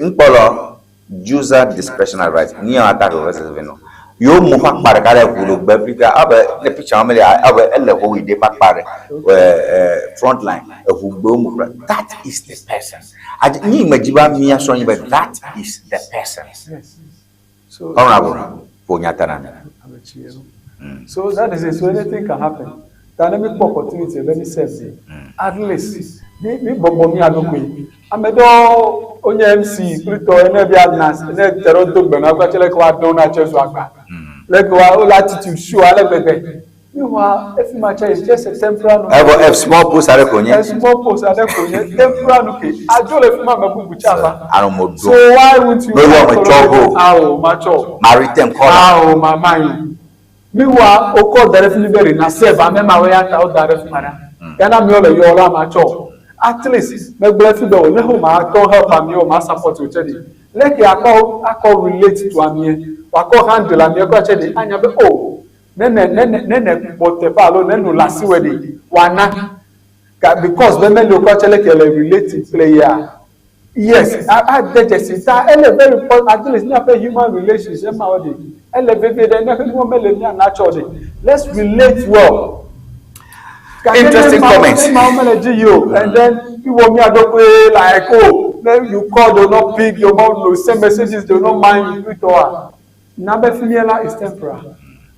Ŋkpɔlɔ user discretionary right. Ni yɛn attack o versus no. Yewo mo ƒe akpa ɖeka ɖe ʋu ɖo gbe fi ka abe ne picture wɔme le abe ele ho yi de ƒe akpa ɖe front line eʋu gbe wo mo kple that is the person. Adi ni me dzi ba mia sɔ nyi be that is the person. Yes. So Honourable ƒo nyata na mi. So that is it. So anything can happen. Ta ne mi kpɔ opportunity be mi serve de. At least mi mi bɔbɔ mi aɖokui. Ame ɖewo wonye MC kple tɔ ene bia na ne te ɖe do gbe na woƒe leke woaɖo na tse zu agba. Leke wa wole attitude show ale gbegbe. Meanwhile, efi ma tse is just a temporary. Evɔ small post aɖe ko nye. A small post aɖe ko nye temporary nu ke. Adzo le fi ma ame bubu tse ava. Alo mo do. So why won't you? No yɔ me tsɔ go. Awo ma tsɔ. Maritime kɔla. Awo ma ma yi. Meanwhile, wokɔ da ɖe fi mi be ɖe na serve ame ma wo ya ta wo da ɖe fi ma ɖa. Yana mi le yɔ la ma tsɔ. At least megblɔ fi be o ne ho ma tɔ help amewo ma support o tse ɖi. Leke akɔ akɔ relate to ameɛ, wakɔ handle ameɛ kɔ tse ɖi anya be o nene nene nene kpɔ teƒe alo nenu le asiwɔ ɖi wana ka because be mele kɔ tse leke le relate kple ya. Yes, a de dzesi ta ele very important at least míaƒe human relations ema wo ɖi ele vevie ɖe ne nuwo mele mía natsɔ ɖi. Let's relate well. Gake ne Interesting comments. Ne mawo mele dzi yi o and then wíwɔ mía ɖokui like oh then you call they will not pick your mouth no send messages they will not mind you twitter na be fi mía la is temporary.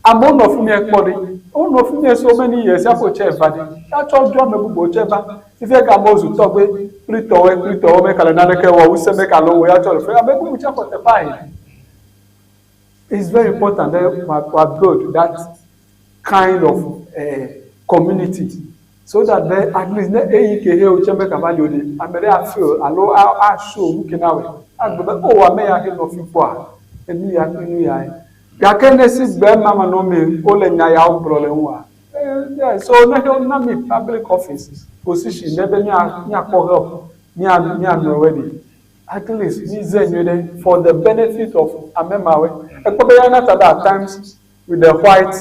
Amewo nɔ fi mía kpɔ ɖi wonɔ fi mía so many years hafi wotse va ɖi atsɔ dzo ame bubuwo tse va fifia ke amewo zu tɔgbe kple tɔwoe kple tɔwo meka le naneke wɔ wusẽ meka le wo ya tsɔ le fe ame bubu tse xɔ teƒea yi. It's very important that we build that kind of community so that then at least ne eyi ke he o tse meka va li o ɖi ame ɖe afeel alo a a show nu ke na wɔ agbe be o ame ya he nɔ fi kpɔa enu ya kple nu ya ye gake ne si gbe ma ma nɔ mi wole nya yawo gblɔ le ŋua yeah, so ne he na mi public office position ne be mia miakpɔ help mia mia nɔewoe ɖi at least mi ze nyuie ɖe for the benefit of ame mawoe ekpɔ be yana ta be at times with the white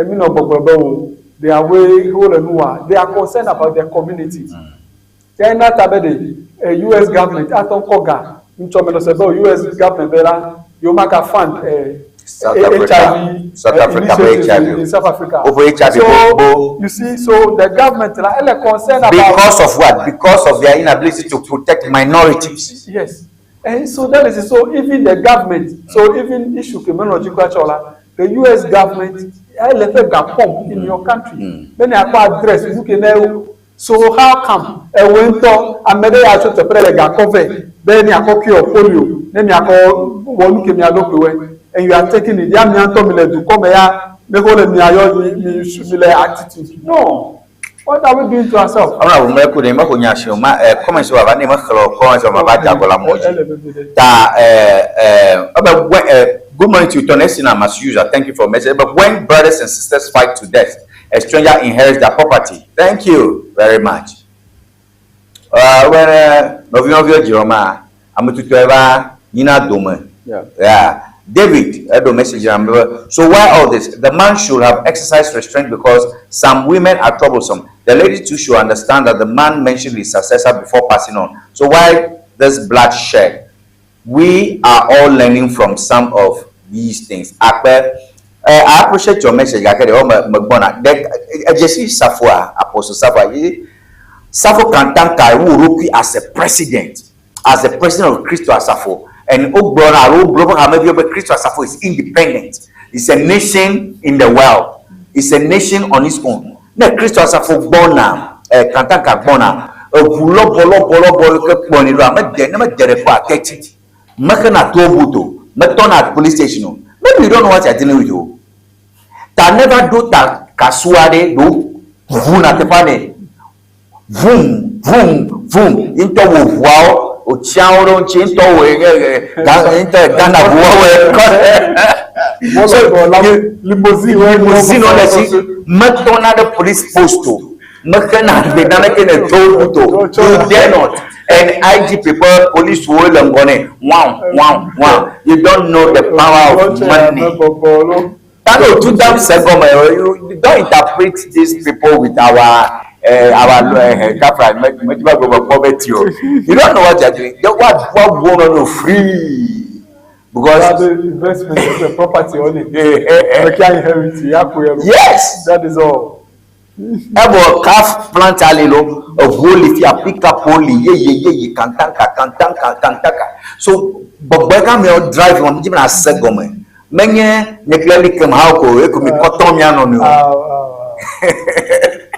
mi nɔ gbɔgblɔ be o their way wole nu wa they are concerned about their community yana ta be de US government atɔ kɔ ga ŋutsɔ me lɔ se be o US government be la yewo ma ka fund South Africa. HIV South Africa for initiatives HIV. in South Africa. Over HIV So gbogbo. you see, so the government la ele concerned about Because of what? Because of their inability to protect minorities. Yes. And so that is it. So even the government, so even issue criminological la, the US government, ele fẹ́ ga pump in your country. Then they address you can So how come ewe ŋutɔ ame ɖe ya tso teƒe ɖe le gakɔ vɛ be miakɔ cure polio ne miakɔ wɔ nu ke mia ɖokuiwoe and you are taking it ya mia ŋutɔ mi le dukɔ me ya ne ko le mia yɔ mi mi mi le attitude no what are we doing to ourselves. Honorable Miracle, ne mexɔ nya si o ma comments wa va ne mexlẽ comments wa ma va dze agɔ le amewo dzi. Ta ebe when good morning to you Tonesina Masuza thank you for message but when brothers and sisters fight to death a stranger inherits their property thank you very much. When nɔvi nɔviwo dzi ma ame tutɔ va yina dome. Yeah. David, eɖo message na me be, so why all this? The man should have exercised restraint because some women are troublesome. The lady too should understand that the man mentioned his successor before passing on. So why this bloodshed? We are all learning from some of these things. Akpe, I appreciate your message. Gake ɖe wo me megbɔna. Ɖe edzesi Safua, Apostle Safua, ye Safo Kantanka wu ɖokui as a president, as the president of Christo Asafo. And wogblɔna alo wogblɔ be hameviwo be Christo Asafo is independent. It's a nation in the world. It's a nation on its own. Ne Christo Asafo gbɔna, Kantanka gbɔna, eʋu lɔbɔlɔbɔlɔbɔ yi ke kplɔnɛ ɖoa, mede ne mede ɖe kɔ ateti. Mexena to buto, metɔna police station o. Maybe you don't know what you are dealing with o. Ta never do ta kasua ɖe ɖo ʋuna teƒea ne. Vum vum vum ye ŋutɔ wò ʋuawo wòtsiã wo ɖe ŋuti ye ŋutɔ wòe nye Ghana ye ŋutɔ Ghana ʋuawoe kɔ so limousine limousine wo le si metɔna ɖe police post o mexena gbe naneke ne toll booth o you dare not and IGP ƒe polisiwo le ŋgɔ nɛ wow wow wow you don't know the power of money. Tano tu dam se gɔme you don't interpret these people with our our kafra me ti ba gbɔ poverty o. You don't know what they are doing. They what what go on no free because the investment of the property only. They can inherit it. Yes. That is all. Evɔ kaf plant ali lo eʋuwo li fia pickup wo li yeye yeye kantanka kantanka kantanka so gbɔgbɔe ka amewo drive wɔm dzi be na se gɔme menye nye kple li kem hawo ko eko mi kɔtɔ mia nɔ nɔewo.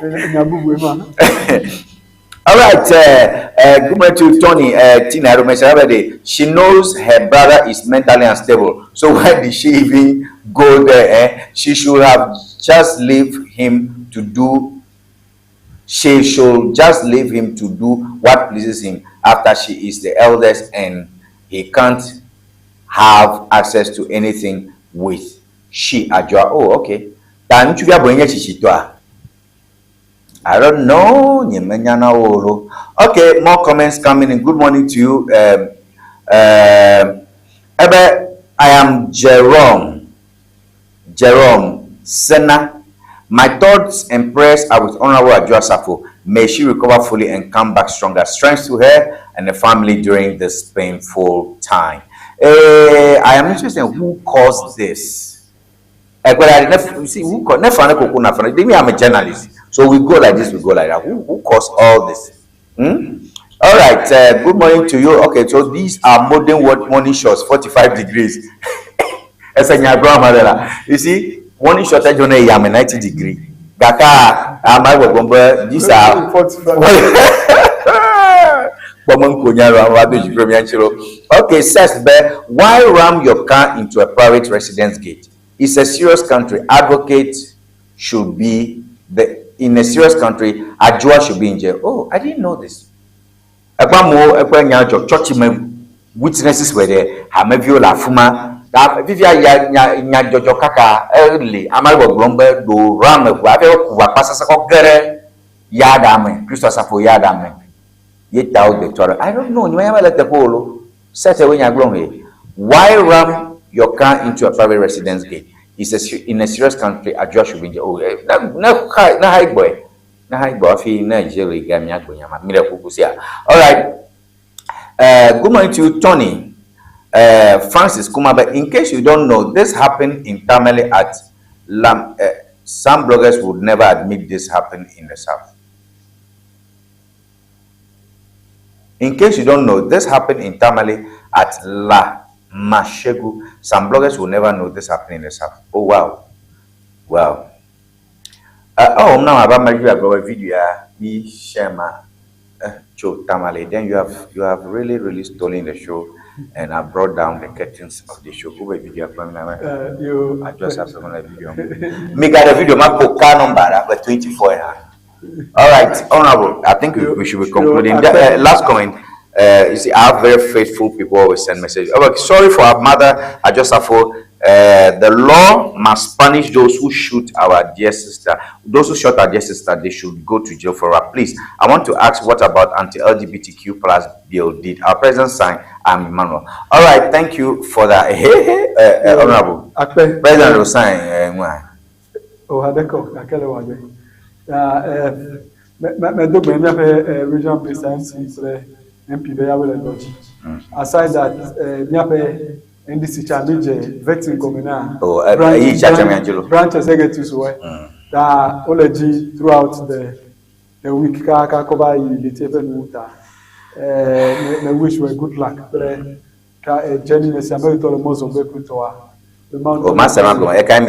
Nya bubue ma. All right, good morning to Tony. Tina Rumesha She knows her brother is mentally unstable. So why did she even go there? Eh? She should have just leave him to do. She should just leave him to do what pleases him after she is the eldest and he can't have access to anything with she Adjoa. Oh, okay. Ta ŋutsuvia boŋ nye tsitsitɔa? I don't know. Nye menya na wo lo. Okay, more comments coming in. Good morning to you. Ebe, I am Jerome. Jerome Sena. My thoughts and prayers are with Honorable Adjoa Safo. May she recover fully and come back stronger. Strength to her and the family during this painful time. I am interested in who caused this. But I never, you see, who caused, never me, I'm a journalist. So we go like this, we go like that. Who caused all this? Hmm? All right. Good morning to you. Okay, so these are modern world morning shots, 45 degrees. You see, morning shot, I don't know, I'm a 90 degree. Gaka, I'm a these are 45. Okay, says why ram your car into a private residence gate? It's a serious country. Advocate should be the in a serious country. Adjoa should be in jail. Oh, I didn't know this. Church witnesses were there. Hamevio la fuma. Vivia ya nya jojo kaka early. Amalgo grombe do ram wa pasasa ko gere yadame. Christo Safo yadame. Yet out the Torah. I don't know. Why ram your car into a private residence gate? It's a, in a serious country, Adjoa should be in jail. Oh, na high boy. Na high boy. All right. Good morning to you, Tony. Francis Kumabe. In case you don't know, this happened in Tamale at Lam. Some bloggers would never admit this happened in the South. In case you don't know, this happened in Tamale at La Mashegu. Some bloggers will never know this happened in the South. Oh, wow. Wow. Oh, now about my video, me share Cho Tamale. Then you have really, really stolen the show, and I brought down the curtains of the show. Go video. I just have some video. Me got a video. My poker number, but 24. All right, Honorable, I think we should be concluding. Last comment. You see, I have very faithful people always send messages. Oh, sorry for our mother, Adjoa Safo. The law must punish those who shoot our dear sister. Those who shot our dear sister, they should go to jail for her. Please, I want to ask, what about anti-LGBTQ plus bill? Did our president sign? I'm Emmanuel. All right, thank you for that. Honorable. President will sign. Oh, regional MP Aside that, NDC challenge vetting communal. Oh, branch executives were that allergy throughout the week. Ka cover the wish were good luck. Ka journey me sambe to le mozo be kutoa. Oh, ma go. E ka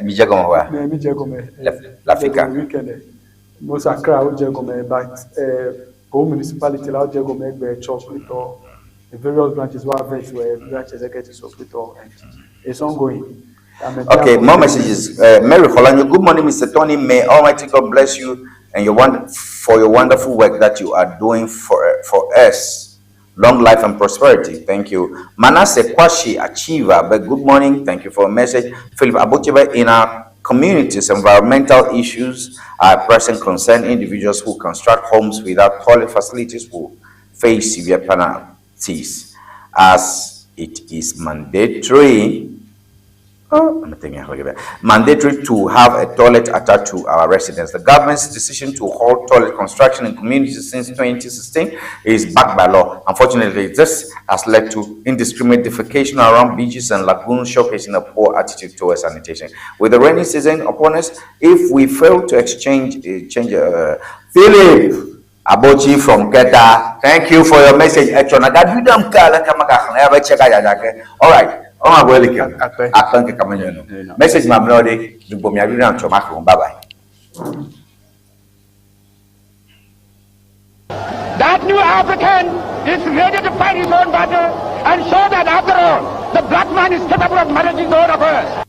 mi je go wa. Mi je go me. L'Africa. Weekend. Most Accra o je go me but Go municipality la je go me gbe chocolate the various branches were vet were branch executives of it all, and it's ongoing. Okay, more messages. Mary Holanyo, good morning, Mr. Tony. May Almighty God bless you and your for your wonderful work that you are doing for, for us. Long life and prosperity. Thank you. Manasseh Kwashi Achiever, but good morning. Thank you for a message. Philip Abochebe, in our communities, environmental issues are a pressing concern. Individuals who construct homes without toilet facilities will face severe penalties as it is mandatory. Oh, I'm thinking, look at that. Mandatory to have a toilet attached to our residence. The government's decision to halt toilet construction in communities since 2016 is backed by law. Unfortunately, this has led to indiscriminate defecation around beaches and lagoons, showcasing a poor attitude towards sanitation. With the rainy season upon us, if we fail to exchange, change, Philip. Abochi from Keta, thank you for your message. All right. Oh, my God. Message my bloody. Bye bye. That new African is ready to fight his own battle and show that after all, the black man is capable of managing his own affairs.